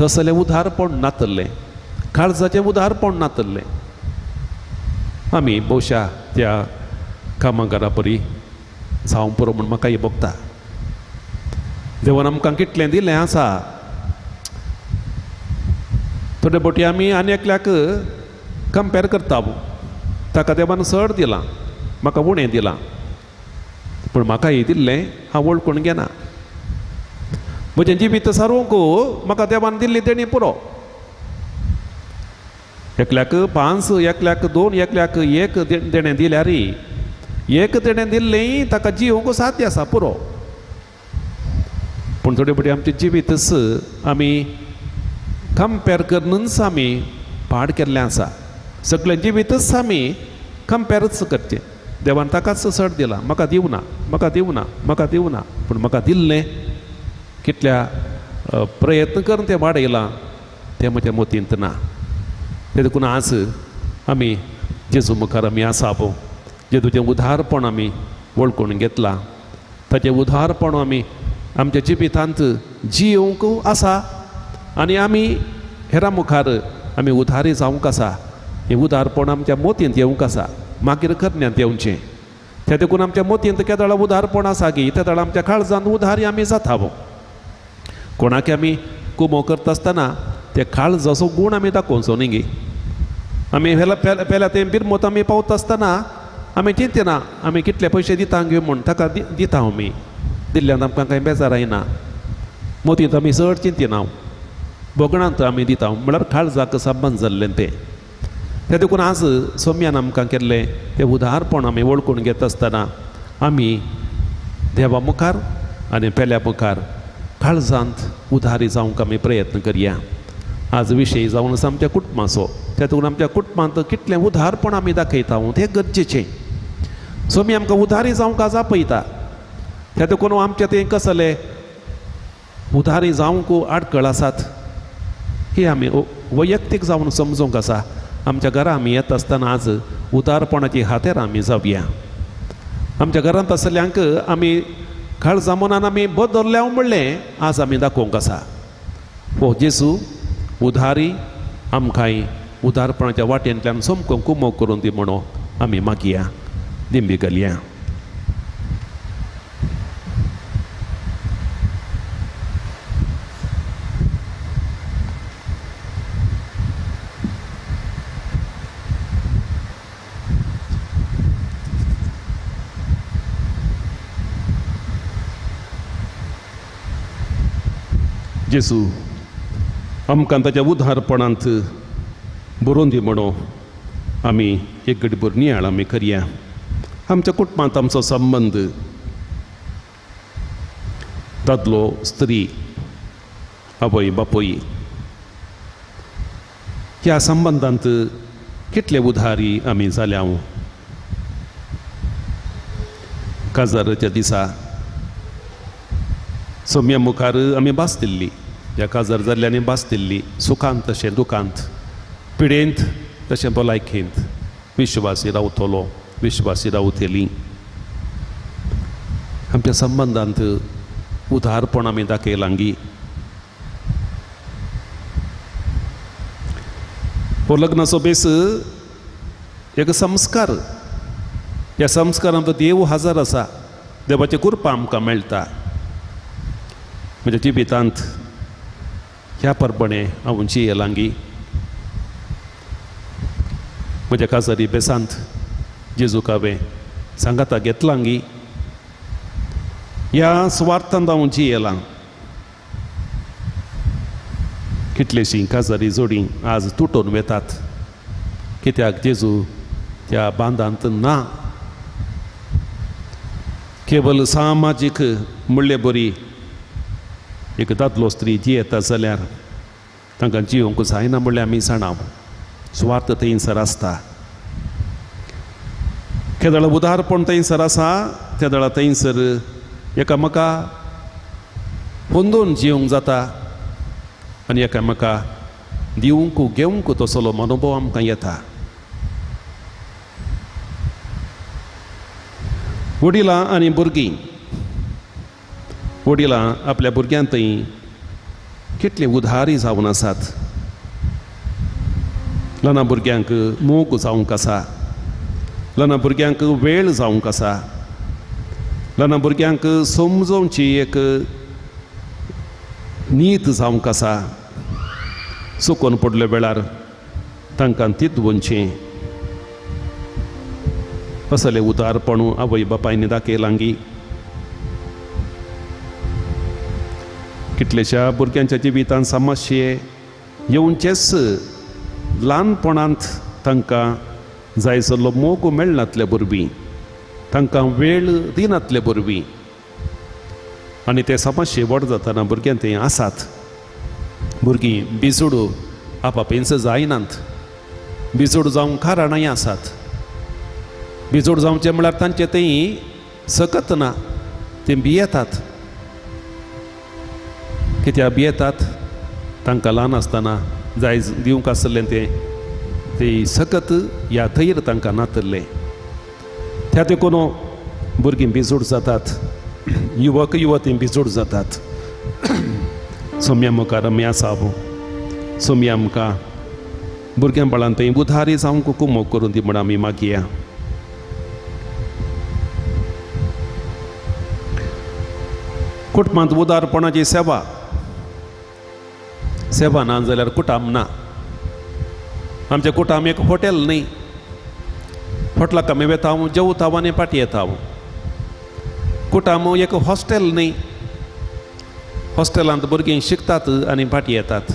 तसलें उदारपण नातल्लें, काळजाचें उदारपण नातल्लें। आमी भोवशा त्या कामगारा परी जावंक पुरो म्हूण म्हाका भोगता। देवान आमकां कितलें दिलें आसा, थोडे बोटी आमी आनी एकल्याक कंपेर करता, ताका देवान चड दिलां म्हाका उणें दिलां, पूण म्हाकाय दिल्लें हांव वळखून घेना। म्हजें जिवीत सारोवंक म्हाका देवान दिल्ली तेणी पुरो। एकल्याक 5, एकल्याक 2, एकल्याक 1 देणें दिल्यार एक देणें दिल्लें ताका जिवंक साध्य आसा पुरो। पूण थोडे फावटी आमचें जिवीतच आमी कंपेर करूनच आमी पाड केल्लें आसा। सगळें जिवीतच आमी कंपेरच करचें, देवान ताकाच चड दिलां म्हाका दिवना, म्हाका दिवना, म्हाका दिवना, पूण म्हाका दिल्लें कितल्या प्रयत्न करून तें वाडयलां तें म्हज्या मतींत ना। ते देखून आज आमी जेजू मुखार आमी आसा पळय, जेजूचें उदारपण आमी वळखून घेतलां, ताचें उदारपण आमी आमच्या जिवितांत जियोवंक आसा आनी आमी हेरां मुखार आमी उदारी जावंक आसा। हें उदारपण आमच्या मोतींत येवंक आसा, मागीर करण्यांत येवचें। ते देखून आमच्या मोतींत केदळा उदारपण आसा गी तेदळा आमच्या काळजांत उदारी आमी जाता। कोणाक आमी कुमो करता आसतना ते काळजाचो गूण आमी दाखोवचो न्ही गी। आमी पेल्या तें बिरमोत आमी पावता आसतना आमी चिंतना आमी कितले पयशे दिता घेवन म्हूण ताका दिता आमी, दिल्ल्यान आमकां कांय बेजार येना। मोतींत आमी चड चिंतिना, भोगणांत आमी दिता, म्हळ्यार काळजाक संबंद जाल्लें तें। ते देखून आज सोम्यान आमकां केल्लें तें उदारपण आमी वळखून घेता आसतना आमी देवा मुखार आनी पेल्या मुखार काळजांत उदारी जावंक आमी प्रयत्न करया। आज विशय जावन आसा आमच्या कुटुंबाचो, त्या देखून आमच्या कुटुंबांत कितलें उदारपण आमी दाखयता तें गरजेचें। सोमी आमकां उदारी जावंक आज आपयता, त्या देखून आमच्या तें कसलें उदारी जावंक आडखळ आसात ही आमी वैयक्तीक जावन समजूंक आसा। आमच्या घरा आमी येता आसतना आज उदारपणाची हातेर आमी जावया। आमच्या घरांत आसल्यांक आमी काळजा मनान आमी बदल्ल्या म्हणलें आज आमी दाखोवंक आसा। हो जेजू उदारी आमकांय उदारपणाच्या वाटेंतल्यान सोमको कुमो करून दी म्हणून आमी मागया, दिंबी घालया। जेजू आमकां ताच्या उदारपणांत बरोवन दी म्हणून आमी एक गडीभर नियाळ आमी करया। आमच्या कुटुंबांत आमचो संबंद दादलो स्त्री आवय बापूय ह्या संबंदांत कितले उदारी आमी जाल्या। काजाराच्या दिसा सोम्या मुखार आमी भास दिल्ली, ह्या काजार जाल्ल्यांनी भास दिल्ली, सुखांत तशें दुखांत, पिडेंत तशें भलायकेंत विश्वासी रावतलो, विश्वासी रावतली। आमच्या संबंदांत उदारपण आमी दाखयलां गी। हो लग्नाचो बेस एक संस्कार, ह्या संस्कारांत देव हजर आसा, देवाची कृपा आमकां मेळटा। म्हज्या जिवितांत ह्या परबणे हांव जियेलांगी, म्हज्या काजारी बेसांत जेजूक हांवें सांगाता घेतलांगी, ह्या सुवार्थांत हांव जियेलां। कितलेशीं काजारी जोडी आज तुटून वेतात कित्याक जेजू त्या बांदांत ना। केवल सामाजीक म्हणले बरी एक दादलो स्त्री जियेता जाल्यार तांकां जियोवंक जायना म्हणल्यार आमी जाणा, सुवार्थ थंयसर आसता। केदळ उदारपण थंयसर आसा तेदळा थंयसर एकामेका पोंदून जिवंक जाता आनी एकामेका दिवंक घेवंक तसलो मनोभाव आमकां येता। वडिलां आनी भुरगीं, वडिलां आपल्या भुरग्यां थंय कितले उधारी जावन आसात. ल्हान भुरग्यांक मोग जावंक आसा, ल्हान भुरग्यांक वेळ जावंक आसा, ल्हान भुरग्यांक समजोवची एक नीत जावंक आसा. चुकोन पडल्या वेळार तांकां तितवचें असलें उदारपण आवय बापायनी दाखयलांगी. कितल्याश्या भुरग्यांच्या जिवितांत समस्ये येवचेच ल्हानपणांत तांकां जाय जाल्लो मोग मेळनातले भुरगीं, तांकां वेळ दिनातले भुरगीं आनी ते समस्ये व्हड जातना भुरग्यां ते आसात. भुरगीं बिजूड आपापेंच जायनात, बिजूड जावंक कारणांय आसात. बिजूड जावचें म्हळ्यार तांचें तें सकत ना, तें भियेतात. कित्याक भियेतात? तांकां ल्हान आसतना जाय दिवंक आसलें तें ते सकत ह्या थैर तांकां नातल्लें. त्या देखून भुरगीं बिजूड जातात, युवक युवती बिजूड जातात. सोम्या मुखार आमी आसा, सोम्या आमकां भुरग्यां बाळान थंय उधारी जावंक कुमोक करून दी म्हण आमी मागया. कुटुंबांत उदारपणाची सेवा, सेवा ना जाल्यार कुटाम ना. आमच्या कुटाम एक हॉटेल न्ही, हॉटेलाक आमी वेता जेवता आनी पाटी येता. कुटाम एक हॉस्टेल न्ही, हॉस्टेलांत भुरगीं शिकतात आनी पाटी येतात.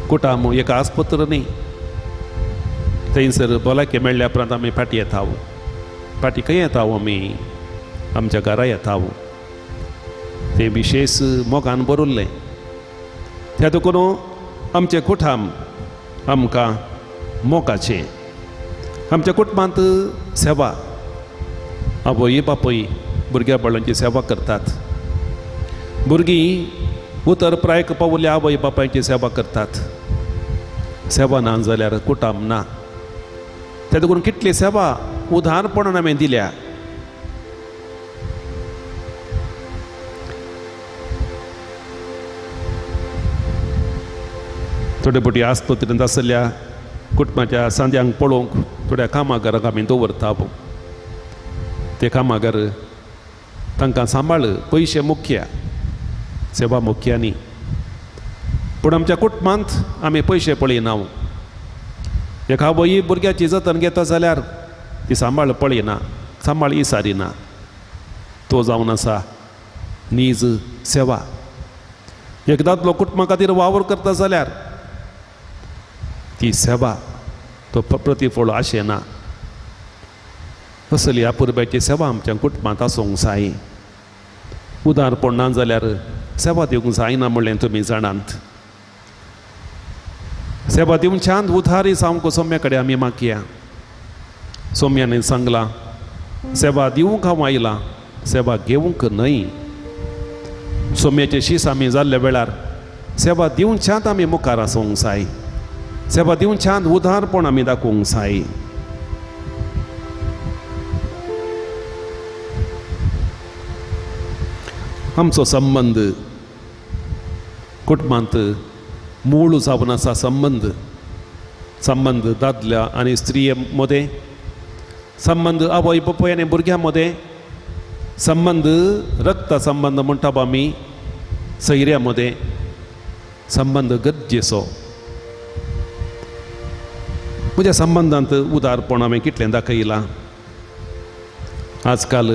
कुटाम एक आस्पत्र न्ही, थंयसर भलायकी मेळ्ळ्या उपरांत आमी पाटी येता. पाटी खंय येता आमी? आमच्या घरा येता. तें विशेश मोगान भरिल्लें. त्या देखून आमचें कुटाम आमकां मोगाचें. आमच्या कुटुंबांत सेवा, आवय बापूय भुरग्या बाळांची सेवा करतात. भुरगीं उतर प्रायक पावल्या आवय बापायची सेवा करतात. सेवा ना जाल्यार कुटाम ना. त्या देखून कितली सेवा उदारपणान आमी दिल्या. थोडे फावटी आस्पत्रेंत आसल्या कुटुंबाच्या सांद्यांक पळोवंक थोड्या कामागारांक आमी दवरता. ते कामागार तांकां सांबाळ, पयशे मुख्य, सेवा मुख्य न्ही. पूण आमच्या कुटुंबांत आमी पयशे पळयना. एक आवय भुरग्याची जतन घेता जाल्यार ती सांबाळ पळयना, सांबाळ इसारिना. तो जावन आसा नीज सेवा. एक दादलो कुटुंबा खातीर वावर करता जाल्यार ती सेवा, तो प्रतिफळ आशेना. असली अपुरबायची सेवा आमच्या कुटुंबांत आसूंक जाय. उदारपण ना जाल्यार सेवा दिवंक जायना म्हणलें तुमी जाणात. सेवा दिवच्यान उधारी जावंक सोम्या कडेन आमी मागया. सोम्यान सांगलां, सेवा दिवंक हांव आयलां, सेवा घेवंक न्हय. सोम्याचे शीस आमी जाल्ल्या वेळार सेवा दिवच्यात आमी मुखार आसूंक जाय. सेवा दिवच्यान उदारपण आमी दाखोवंक जाय. आमचो संबंद कुटुंबांत मूळ जावन आसा संबंद. संबंद दादल्या आनी स्त्रिये मदें, संबंद आवय बापूय आनी भुरग्यां मदें, संबंद रक्ता संबंद म्हणटा आमी सैऱ्या मदें, संबंद गरजेचो. म्हज्या संबंदांत उदारपण हांवें कितलें दाखयलां. आजकाल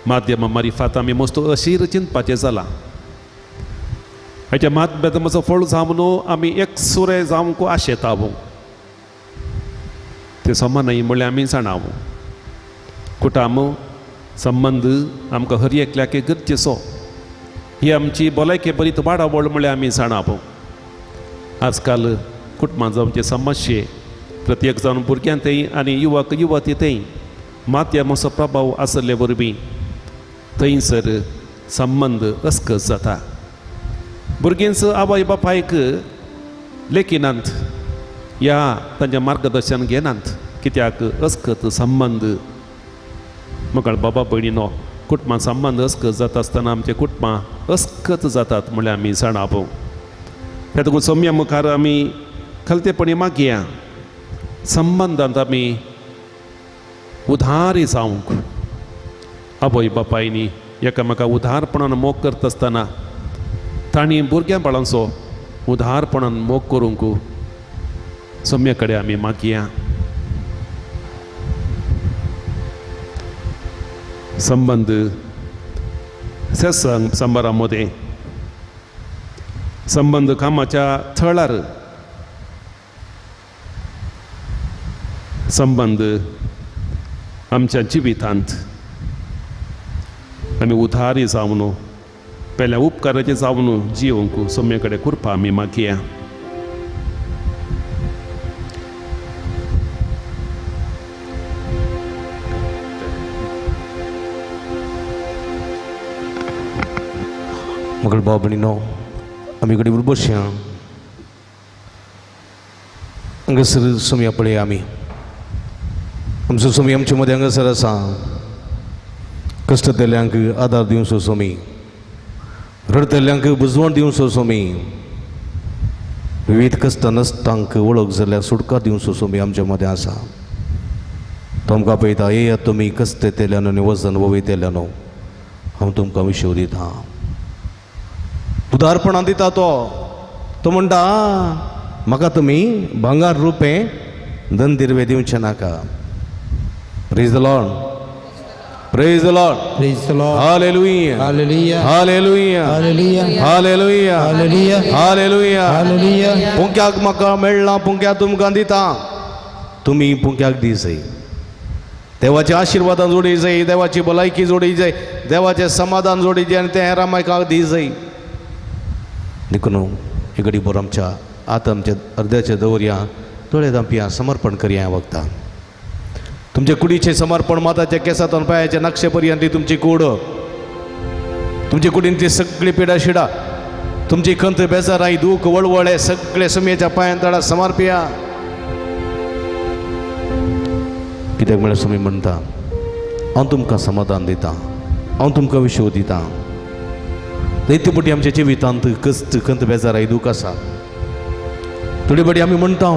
माध्यमां मारिफात आमी मस्त अशीर चिंतपाचें जालां. हाच्या माध्यमाचो फळ जावन आमी एकसुरे जावंक आशेता. तें समा न्हय म्हणल्यार आमी जाणाव. कुटाम संबंद आमकां हर एकल्याक गरजेचो. ही आमची भलायके बरीत वाडावळ म्हणल्यार आमी जाणाव. आजकाल कुटुंबां जावचे समस्ये प्रत्येक जावन भुरग्यां थंय आनी युवक युवती थंय माध्यमाचो प्रभाव आसले वरवीं थंयसर संबंद अस्कस जाता. भुरगींच आवय बापायक लेखिनात या तांचें मार्गदर्शन घेनात, कित्याक अस्कत संबंद. मगळ बाबा भयणीनो, कुटुंबां संबंद अस्कत जाता आसतना आमचे कुटुंबां अस्कत जातात म्हणल्यार आमी जाणा पळोवं. त्या सोम्या मुखार आमी खलतेपणी मागया संबंदांत आमी उधारी जावंक. आवय बापायनी एकामेका उदारपणान मोग करता आसतना तांणी भुरग्यां बाळांचो उदारपणान मोग करूंक सोम्या कडेन आमी मागया. संबंद सत्संग संबारा मदें, संबंद कामाच्या थळार, संबंद आमच्या जिवितांत आमी उधारी जावन पेल्या उपकाराचे जावन जिवंक सोम्या कडेन कृपा आमी मागया. मगळ भाव भयणीनो, आमी कडेन बसया. हांगासर सोमया पळया आमी आमचो सोमी आमचे मदें हांगासर आसा. कश्टतल्यांक आदार दिवचो सोमी, रडतल्यांक बुजवण दिवचो सोमी, विविध कश्ट नश्टांक वळख जाल्यार सुटका दिवचो सोमी आमचे मदें आसा. तो आमकां पळयता, येयात तुमी कश्ट येतल्यानो आनी वजन वयतल्यानो, हांव तुमकां विशव दिता. उदारपणान दिता तो. तो म्हणटा म्हाका तुमी भांगार रुपें दंदिरवे दिवचें नाका. Praise the Lord, praise the Lord, praise the Lord. Hallelujah, hallelujah, hallelujah, hallelujah, hallelujah, hallelujah, hallelujah, hallelujah. पुंक्याक म्हाका मेळ्ळां, पुंक्या तुमकां दिता, तुमी पुंक्याक दी जाय. देवाचे आशिर्वादान जोडी जाय, देवाची भलायकी जोडी जाय, देवाचें समाधान जोडी जाय आनी तें हेरां मायकाक दी जाय. देखून हे घडी बरो आमच्या आतां आमच्या अर्द्याचे दवरया, दोळे धांपया, समर्पण करया. वखदां तुमच्या कुडीचें समर्पण माताच्या केसांतून पांयाच्या नक्षे पर्यंत तुमची कूड, तुमचे कुडीन ती सगळी पिडा शिडा, तुमची खंत बेजाराय दूख वळवळे सगळे सुमयेच्या पांयान तळा समर्पया. कित्याक म्हळ्यार सुमी म्हणटा हांव तुमकां समाधान दितां, हांव तुमकां विशव दितां. जायते पटी आमच्या जिवितांत कश्ट खंत बेजाराय दूख आसा. थोडे पटी आमी म्हणटा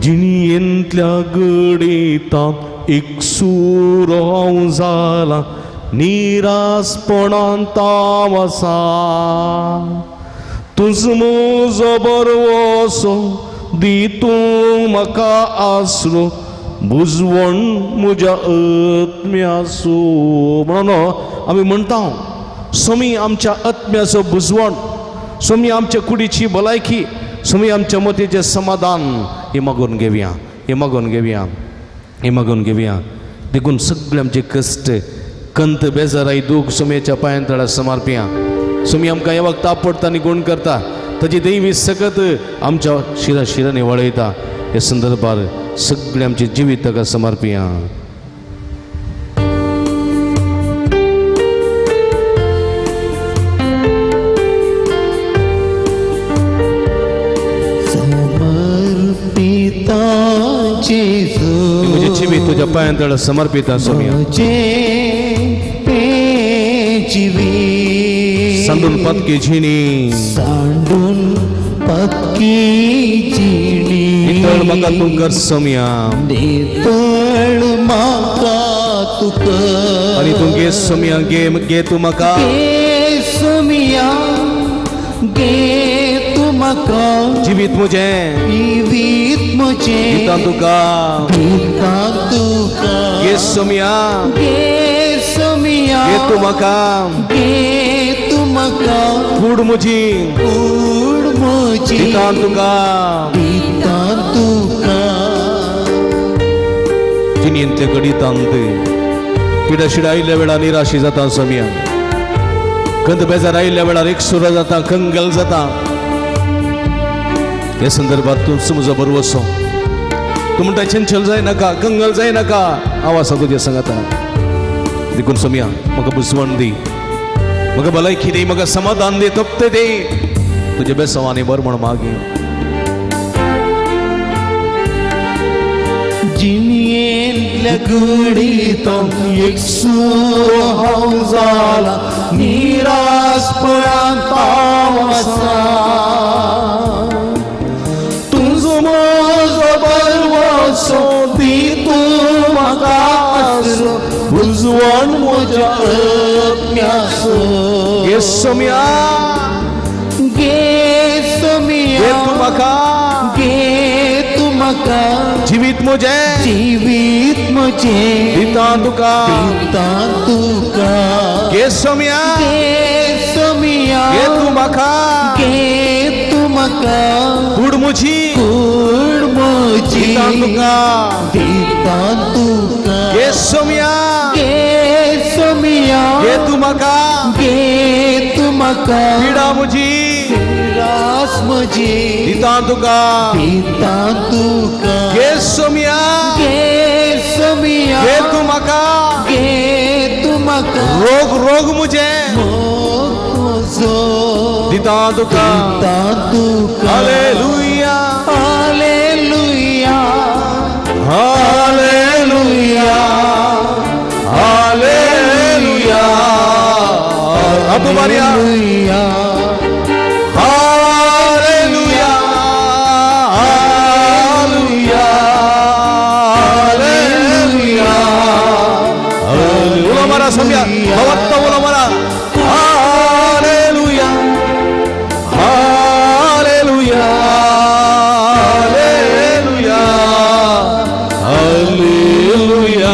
जिणयेंतल्या गणितांत एक सूर हांव जाला, निरासपणान ताव आसा, तुज म्हजो बरवसो दी तूं म्हाका आसरो, बुजवण म्हज्या आत्म्यासो. म्हणून आमी म्हणटा सोमी आमच्या आत्म्याचो बुजवण, सोमी आमच्या कुडीची भलायकी, सोमी आमच्या मतीचें समाधान हे मागून घेवया, हे मागून घेवया, हे मागून घेवया. देखून सगळे आमचे कश्ट खंत बेजाराय दूख सोमयेच्या पांयान तळा समर्पया. सोमी आमकां हे वखदां आपडटा आनी गुण करता, ताची दैवी सकत आमच्या शिरा शिरांनी वळयता. हे संदर्भार सगळे आमचे जिवीत ताका समर्पया. म्हजें जिवीत तुज्या पांयां तळा समर्पिता सोमया. सांडून पतकी झिणी, सांडून पतकी झिणी, नितळ म्हाका तूं कर सोमया, नितळ म्हाका तूं कर, आनी तूं घे सोमया, घे घे तूं म्हाका, घे सोमया, घे तूं म्हाका, जिवीत म्हजें, जिवीत म्हजें दिता तुका, दिता तुका, घे सोमया, घे सोमया, घे तूं म्हाका, घे तूं म्हाका, कूड म्हजी, कूड म्हजी, दिता तुका, दिता तुका. जिणेंतल्या गणितांत पिडाशिडा आयिल्ल्या वेळार निराशी जाता सोमया, खंत बेजार आयिल्ल्या वेळार एकसुरो जाता, कंगल जाता. हे संदर्भात तूं म्हजो बरवसो, तूं म्हणटा चंचल जाय नाका, कंगल जाय नाका, हांव आसा तुज्या सांगाता. देखून सोमया म्हाका बुजवण दी, म्हाका भलायकी दी, म्हाका समाधान दी, तृप्ती दी, तुज्या बेसवानी बरें म्हण मागी. जिणयेंतल्या आशिल्ल्या कुडींत एकसुरो हांव जाला निराशपणांत हांव आसा. तुजो म्हजो भरवंसो दी तूं म्हाका आसरो उजवण म्हज्या आत्म्याचो. घे सोम्या, घे सोम्या, घे तूं म्हाका, घे तूं म्हाका, जिवीत म्हजें, जिवीत म्हजें दिता तुका, दिता तुका. घे सोम्या, घे सोम्या, घे तूं म्हाका, घे तूं म्हाका, कूड म्हजी, कूड म्हजी, दिता तुका, दिता तुका. घे सोम्या, घे सोम्या, घे तूं म्हाका, घे तूं म्हाका, पिडा म्हजी, रास म्हजी, दिता तुका, दिता तुका. घे सोम्या, घे सोम्या, घे तूं म्हाका, घे तूं म्हाका, रोग रोग म्हजें, मोग म्हजो, दिता तुका. दिता तुका. Hallelujah, hallelujah, hallelujah, hallelujah. Abu Maria. Hallelujah, hallelujah, hallelujah. उलो मारा सम्या, भवत्त उलो मारा. Hallelujah, hallelujah, hallelujah, hallelujah,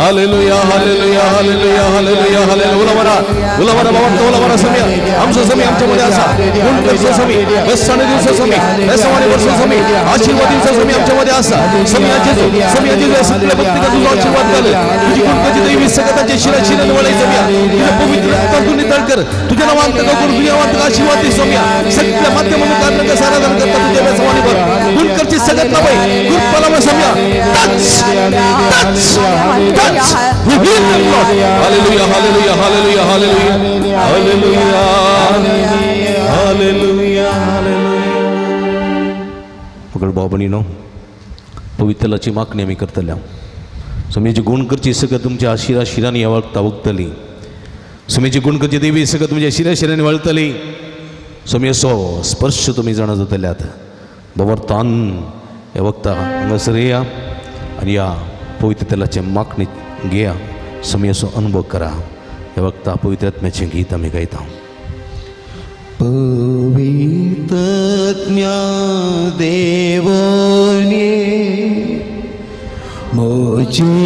hallelujah, hallelujah, hallelujah, hallelujah, hallelujah. उलो मारा, उलो मारा, भवत्त उलो मारा सम्या. आमचो समी आमच्या मध्ये आसा. गुण करचो समी, बेसाणे दिवचो समी, बेसवाने वर्सो समी, आशीर्वाद दिवचो समी आमच्या मध्ये आसा. समियाचे समियाचे सगळे भक्तीचा तुझा आशीर्वाद घाल. तुझी गुणकाची दैवी सगळ्याचे शिरा शिरा वळाई समिया. तुझ्या पवित्र रक्तात तू नितळ कर. तुझ्या नावांत करून तुझ्या नावांत आशीर्वाद दे समिया. सगळ्या माध्यमातून कारण आराधन करता तुझ्या बेसवाने भर. गुण करची सगळ्यात नावाई गुण समिया. Touch, touch, touch. Hallelujah, hallelujah, hallelujah, hallelujah, hallelujah, hallelujah, hallelujah. पकड भाव भयणीनो, पवित्रलाची मागणी आमी करतल्या. स्वामीची गुण करची सगळं तुमच्या आशिरा शिरांनी वळखता वगतली. स्वामीची गुण करची देवी सगळं तुमच्या शिरा शिरांनी वळतली. स्वामी असो स्पर्श तुमी जाणा जातल्यात. बवरतान ह्या वखता हांगासर येया आनी ह्या पवित्र तेलाचे मागणी घेया. स्वामी असो अनुभव करा. ह्या वखता पवित्र आत्म्याचें गीत आमी गायता. पवित्रज्ञा देवने म्हजे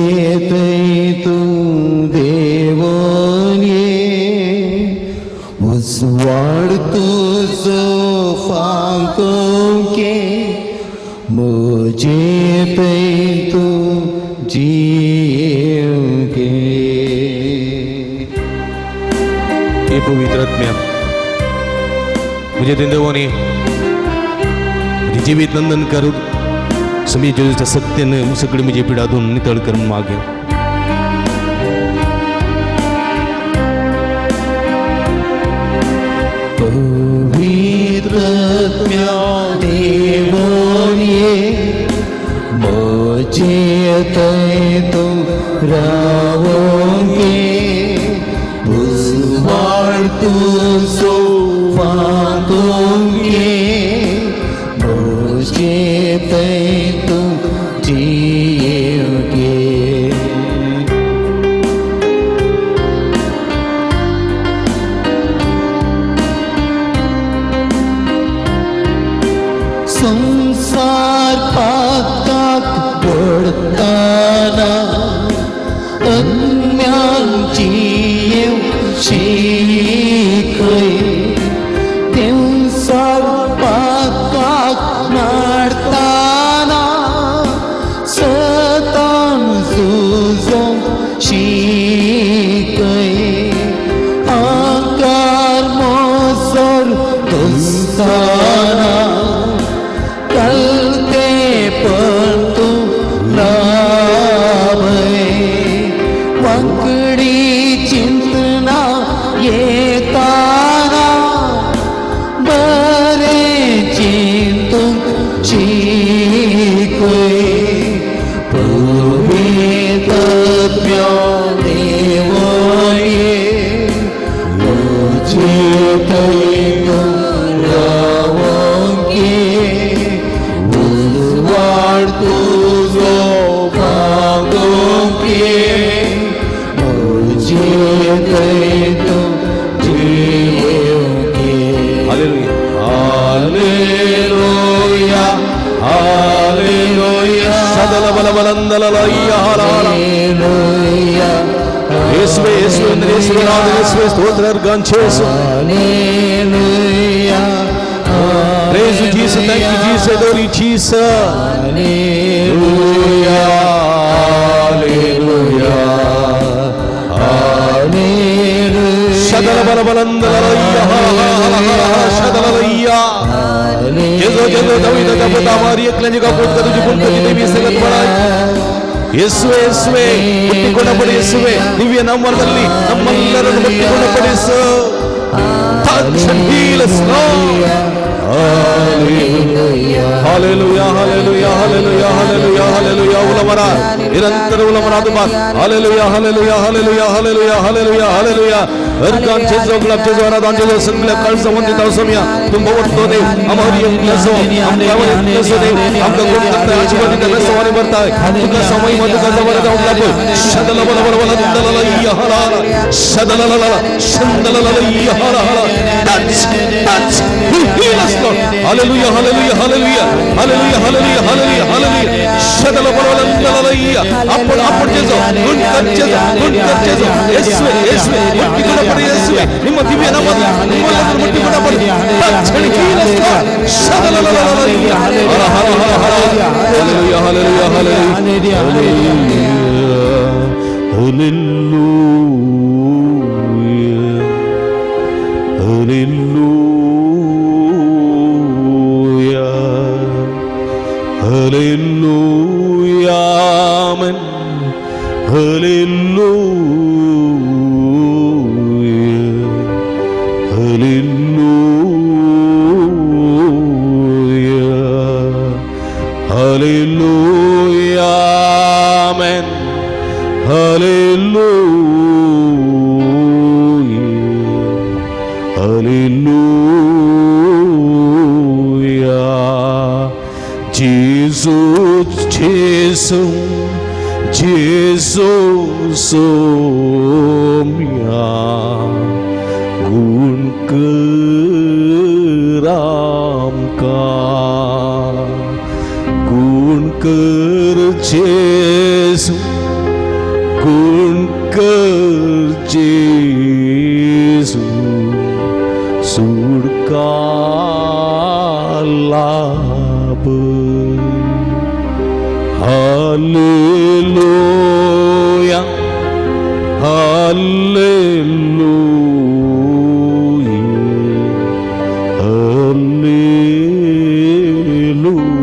थंय तूं देवने उजवाड तुजो फांकोके म्हजे थंय तूं जियेवके. हे पवित्र आत्म्या म्हजे देवनी म्हजें जिवीत नंदन करू. समी जेजूच्या सत्तेन सगळी म्हजी पिडा धुवन नितळ कर मागे. पवित्रज्ञा देवने म्हजे थंय तूं रावोंगे उजवाड तुजो फांकोंगे म्हजे थंय तूं जियेवगे. संसार पाताक पडताना अन्यांची शिकय देवसार पाताक नाडताना सतान झुजो शिकय आकार मोसर दोस्ताना कलते पण तूं लाभय वांकडी चिंतना येताना बरें चिंतूंक शिकय. पवित्रज्ञा ಯೇಸುವೆ ಯೇಸುವೆ ವಂದನೆ, ಯೇಸುವೆ ಆರಾಧನೆ, ಯೇಸುವೆ ಸ್ತೋತ್ರ ಅರ್ಗಾಂಚೇಸು. Praise you, Jesus. Thank you, Jesus. Adore you, Jesus. Hallelujah. Hallelujah. Hallelujah. Shadala bala balandala hara hara hara hara shadala ya. Jesu Jesu David का पुत्र हमारी एकले का पुत्र तुझे गुण देवी सगत बड़ाई. ಯೇಸುವೆ ಯೇಸುವೆ ಮುಟ್ಟಿಕೊಳ್ಳಪಡಿಸುವೆ, ದಿವ್ಯ ನಾಮದಲ್ಲಿ ನಮ್ಮೆಲ್ಲರನ್ನು ಮುಟ್ಟಿಕೊಳ್ಳಪಡಿಸು. Touch and heal us, Lord. Hallelujah, hallelujah, hallelujah, hallelujah, hallelujah. ಉಲಮರ ನಿರಂತರ ಉಲಮರ ಅದು ಮಾತ್. Hallelujah, hallelujah, hallelujah, hallelujah, hallelujah, hallelujah. Argon ಚೇಸೋ ಗುಲಾಬ್ ಚೇಸೋ ಆರಾಧನ್ ಚೇಸೋ ಸಂಗ್ಲ ಕಳ್ಸ ಹೊಂದಿದ ಸಮಯ ತುಂಬ ಒತ್ತೋದೆ ಅಮರಿಯ ಪ್ಲಸೋ ಅಮವರ ಪ್ಲಸೋ they ಅಮ್ಕ ಗುಣ ಆಶೀರ್ವಾದದಿಂದ ರಸವಾನಿ ಬರ್ತಾರೆ ತುಕ ಸಮಯ ಮತ್ತು ಕಸವರದ ಉಗ್ಲಬ್ ಶದಲ ಬಲ ಬಲ ಬಲ ದಲಲ ಯ ಹರ ಹರ ಶದಲ ಲಲ ಶಂದಲ ಲಲ ಯ ಹರ ಹರ. Touch, touch, heal us, Lord. Hallelujah, hallelujah, hallelujah, hallelujah, hallelujah, hallelujah, hallelujah. ಶದಲ ಬಲ ಬಲ ದಲಲ ಯ ಅಪ್ಪಣ ಅಪ್ಪಣ ಚೇಸೋ ಗುಣ ಚೇಸೋ ಗುಣ ಚೇಸೋ. ಯೇಸುವೆ ಯೇಸುವೆ ಮುಟ್ಟಿಕೊಳ್ಳಪಡಿ ಯೇಸುವೆ, ನಿಮ್ಮ ದಿವ್ಯ ನಾಮದಲ್ಲಿ ನಿಮ್ಮೆಲ್ಲರನ್ನು ಮುಟ್ಟಿಕೊಳ್ಳಪಡಿ. Touch and heal us, Lord. ಶದಲ ಲಲ ಲಲ ಯ ಹರ ಹರ ಹರ ಹರ. Hallelujah, hallelujah, hallelujah, hallelujah, hallelujah, hallelujah, amen. Hallelujah, hallelujah, hallelujah, amen. Hallelujah, hallelujah. Jesus, Jesus, Jesus, Somya, Gun Ram ka, Gun kar Jesus, Gun kar Jesus, सुडका लाभ. Hallelujah, hallelujah, hallelujah, hallelujah,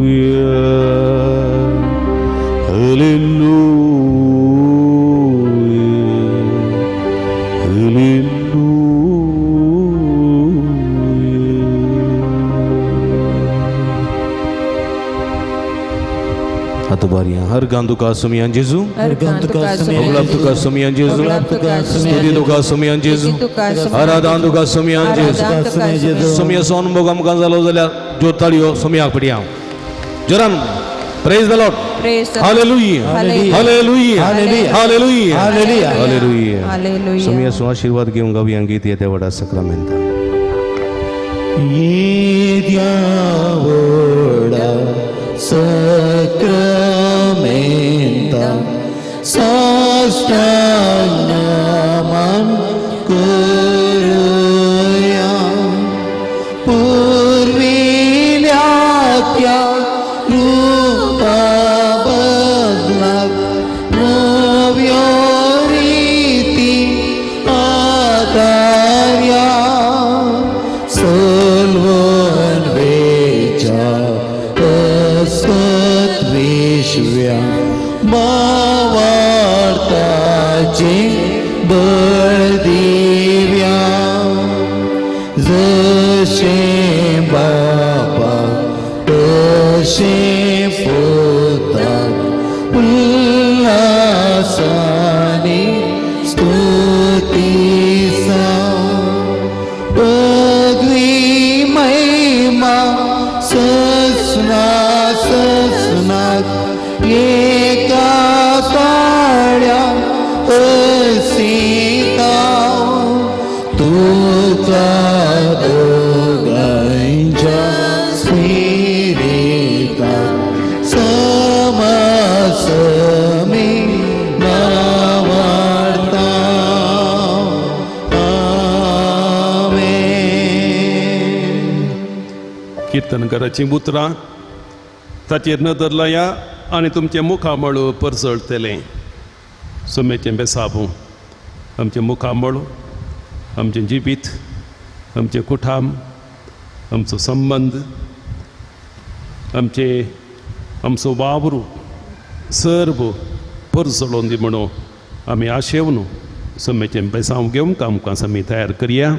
hallelujah, hallelujah, hallelujah. Atubariya हर गांधु का सुमियान जेजू, गुलाब तुका सुमियान जेजू, स्तुति तुका सुमियान जेजू, आराधन तुका सुमियान जेजू. सुमिया सोन बोगम गंजालो जाल्यार जो ताळयो सुमियाक पडया जोरान. Praise the Lord. Hallelujah, hallelujah, hallelujah, hallelujah. सुमिया सो आशीर्वाद घेवंक गावया गीत येते व्हडा सक्रामेंता. येद्या व्हडा सक्रामेंता साष्टांग नमन करूया, पुर्विल्या त्या रूपा बदलाक नव्यो रीती आदार्या, सलवन वेच्या असत विश्व्या भावार्थाचे बळ दिव्या, जशें बापा तशें पुताक उल्हासानी स्तुती सा, पदवी महिमा ससना ससनाक एका ताळ्या असिता. तनकाराचीं उतरां ताचेर नदर लाया आनी तुमचें मुखामळ परजळटलें. सुमेचें बेसाबू आमचें मुखामळ, आमचें जिवीत, आमचें कुठाम, आमचो संबंद, आमचे आमचो वावर सर्व परजळोवन दी म्हणून आमी आशेवन सुमेचें बेसांव घेवंक आमकां आमी तयार करया.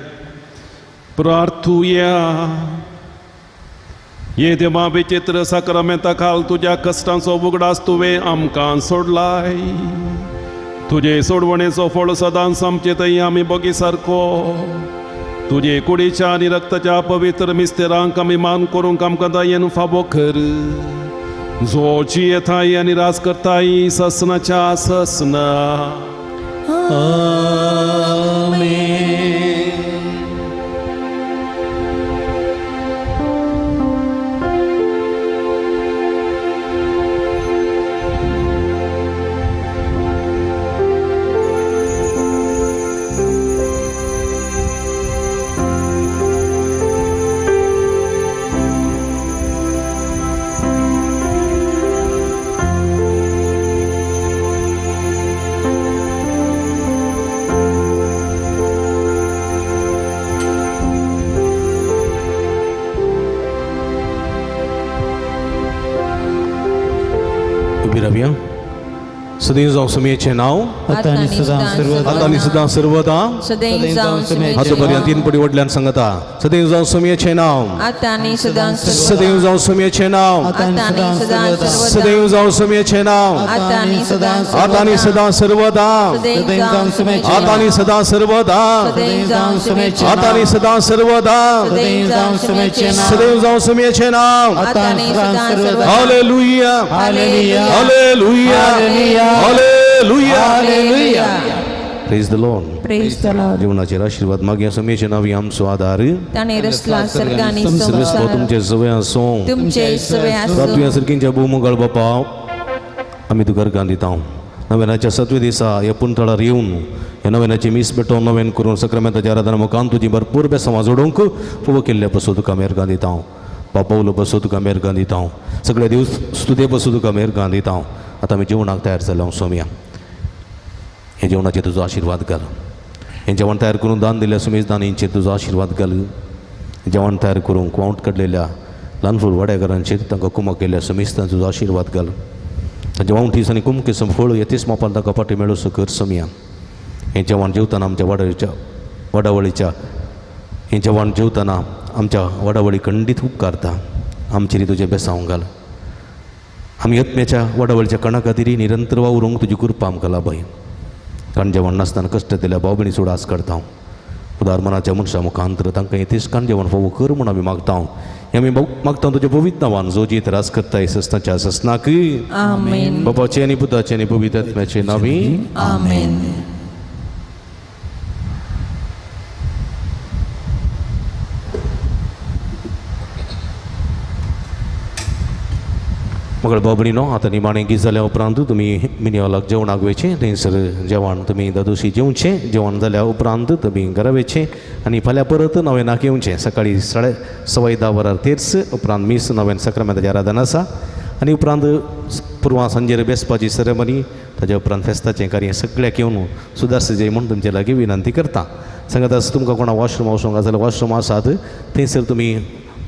प्रार्थुया. ये देवा विचित्र साक्रामेंता खाल तुज्या कश्टांचो उगडास तुवें आमकां सोडलाय. तुजे सोडवणेचो फळ सदांच आमचे थंय आमी बगी सारको. तुजे कुडीच्या आनी रक्ताच्या पवित्र मिस्तेरांक आमी मान करूंक आमकां दयेन फावो कर. जो जियेताय आनी राज करताय ससनाच्या ससना. आमेन. सदैव जावं सुमेचें नांव आतां आनी सदां सर्वदा, आतां आनी सदां सर्वदा. सदैव जावं सुमेचें हातो पर्यंत तीन पटी वडल्यान सांगता. सदैव जावं सुमेचें नांव, आतां आनी सदां सर्वदा, सदैव जावं सुमेचें नांव, आतां आनी सदां सर्वदा, सदैव जावं सुमेचें नांव, आतां आनी सदां आतां आनी सदां सर्वदा, सदैव जावं सुमेचें आतां आनी सदां सर्वदा, सदैव जावं सुमेचें आतां आनी सदां सर्वदा, सदैव जावं सुमेचें नांव, सदैव जावं सुमेचें नांव. आतां आनी सदां सर्वदा. Hallelujah, hallelujah, hallelujah, hallelujah, hallelujah. Hallelujah. Praise the Lord. Praise the Lord. जीवनाचेर आशीर्वाद मागया. सुमेचें नांव आमचो आदार. ताणें रचला सर्ग आनी सर्वेस्पो संवसार. तुमचे सवय आसूं, तुमचे सवे आसूं. रातूया सारकींच्या भोवमुगाळ बापा आमी तुका अर्गां दिता. नव्यानाच्या सातव्या दिसा ह्या पुंथळार येवन ह्या नव्यानाची मीस पेटोवन नव्यान करून सक्रामेंताच्या आराधना मुखान तुजी भरपूर बेसांवां जोडूंक फावो केल्ल्या पसून तुका आमी अर्गां दिता. बापा उलो पसून तुका आमी अर्गां दिता. सगळे दिवस स्तुते पसून तुका आमी अर्गां दिता. आतां आमी जेवणाक तयार जाल्या सोमया. हे जेवणाचेर तुजो आशिर्वाद घाल. हें जेवण तयार करून दान दिल्या सुमेश दानींचेर तुजो आशिर्वाद घाल. जेवण तयार करूंक वावट काडलेल्या ल्हान फूल वाड्याघरांचेर तांकां कुमक केल्या सुमेस्तान तुजो आशिर्वाद घाल. तांच्या वावटीस आनी कुमके फळ येतीस मापान तांकां फाटी मेळोसो कर सोमया. हें जेवण जेवतना आमच्या वाडावळीच्या हें जेवण जेवतना आमच्या वाडावळी खंडीत उपकारता. आमचेर तुजें बेसांव घाल. आमी यत्मेच्या वाडावळीच्या कणा खातीर निरंतर वावरूंक तुजी कृपा आमकां लाभय. कारण जेवण नासतना कश्ट दिल्या भाव भयणी चड आस करता. उदार मनाच्या मनशां मुखांतर तांकां येतीस काण जेवण फावो कर म्हूण आमी मागता. हें आमी मागता तुज्या पवित्र नांवान जो जी त्रास करताय ससनाच्या ससनाक. आमेन. बापाचें आनी पुताचें आनी पवित्र आत्म्याचें नांवी. आमेन. मगळ बाबणीनो आतां निमाणें गीत जाल्या उपरांत तुमी मिनियोलाक जेवणाक वयचें. थंयसर जेवण तुमी दादोशी जेवचें. जेवण जाल्या उपरांत तुमी घरा वयचें आनी फाल्यां परत नव्यानाक येवचें. सकाळीं 10:15 वरार तेर्स उपरांत मीस नव्यान सक्रामेंताची आराधना आसा आनी उपरांत पुर्वा सांजेर बेसपाची सेरेमनी, ताज्या उपरांत फेस्ताचें कार्य सगळ्याक येवन सुदारचें जाय म्हूण तुमचे लागीं विनंती करता. सांगत आसा तुमकां कोणा वॉशरूम वचूंक आसा जाल्यार वॉशरूम आसात थंयसर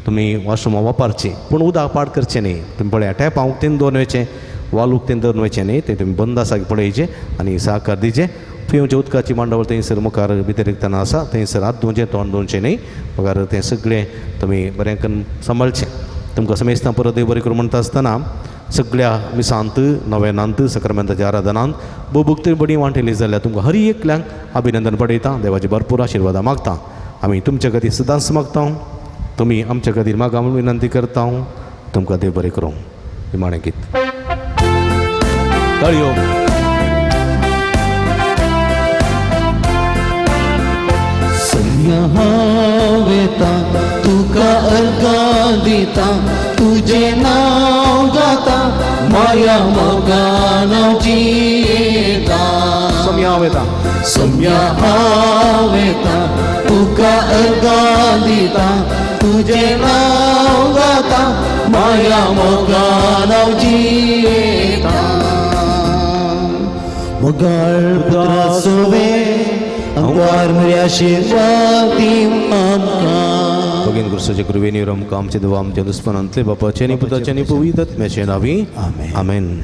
तुमी वॉशरुमां वापरचीं, पूण उदक पाड करचें न्ही. तुमी पळया टॅपां उक्तेन दवरून वयचें, वाल उक्तेन दवरून वयचें न्ही. तें तुमी बंद आसा पळयचें आनी सहकार दिवचें. पिवचे उदकाची मांडावळ थंयसर मुखार भितर रिगतना आसा थंयसर हात धुवचें, तोंड धुवचें न्ही. बगर तें सगळें तुमी बरें करून सांबाळचें. तुमकां समेस्तां परत देव बरें करूं म्हणटा आसतना सगळ्या मिसांत नव्यानांत सक्रामेंताच्या आराधनांत भोवभुक्ती बडी वांटेली जाल्यार तुमकां हर एकल्यांक अभिनंदन पडयता. देवाची भरपूर आशिर्वादां मागता. आमी तुमच्या खातीर सदांच मागता. तुमी आमच्या खातीर मागा म्हूण विनंती करता. तुमकां देव बरें करूं. निमाणें गीत ताळयो. सम्या हांव येता तुका अर्गां दिता, तुजें नांव गाता, माया मोगान हांव जियेता. सम्या हांव येता, सम्या हांव येता तुका अर्गां दिता, तुजें नांव गाता, माया मोगान हांव जियेतां. मोगाळ पुत्रा सोवे अंगार म्हऱ्या आशिर्वाद दीव आमकां. भगीन क्रिस्ताचे कृपेन आमकां आमचे देवा आमच्या दुस्मानांतले बापाचे आनी पुताचे आनी पवित्र आत्म्याचे नांवी. आमेन. आमेन.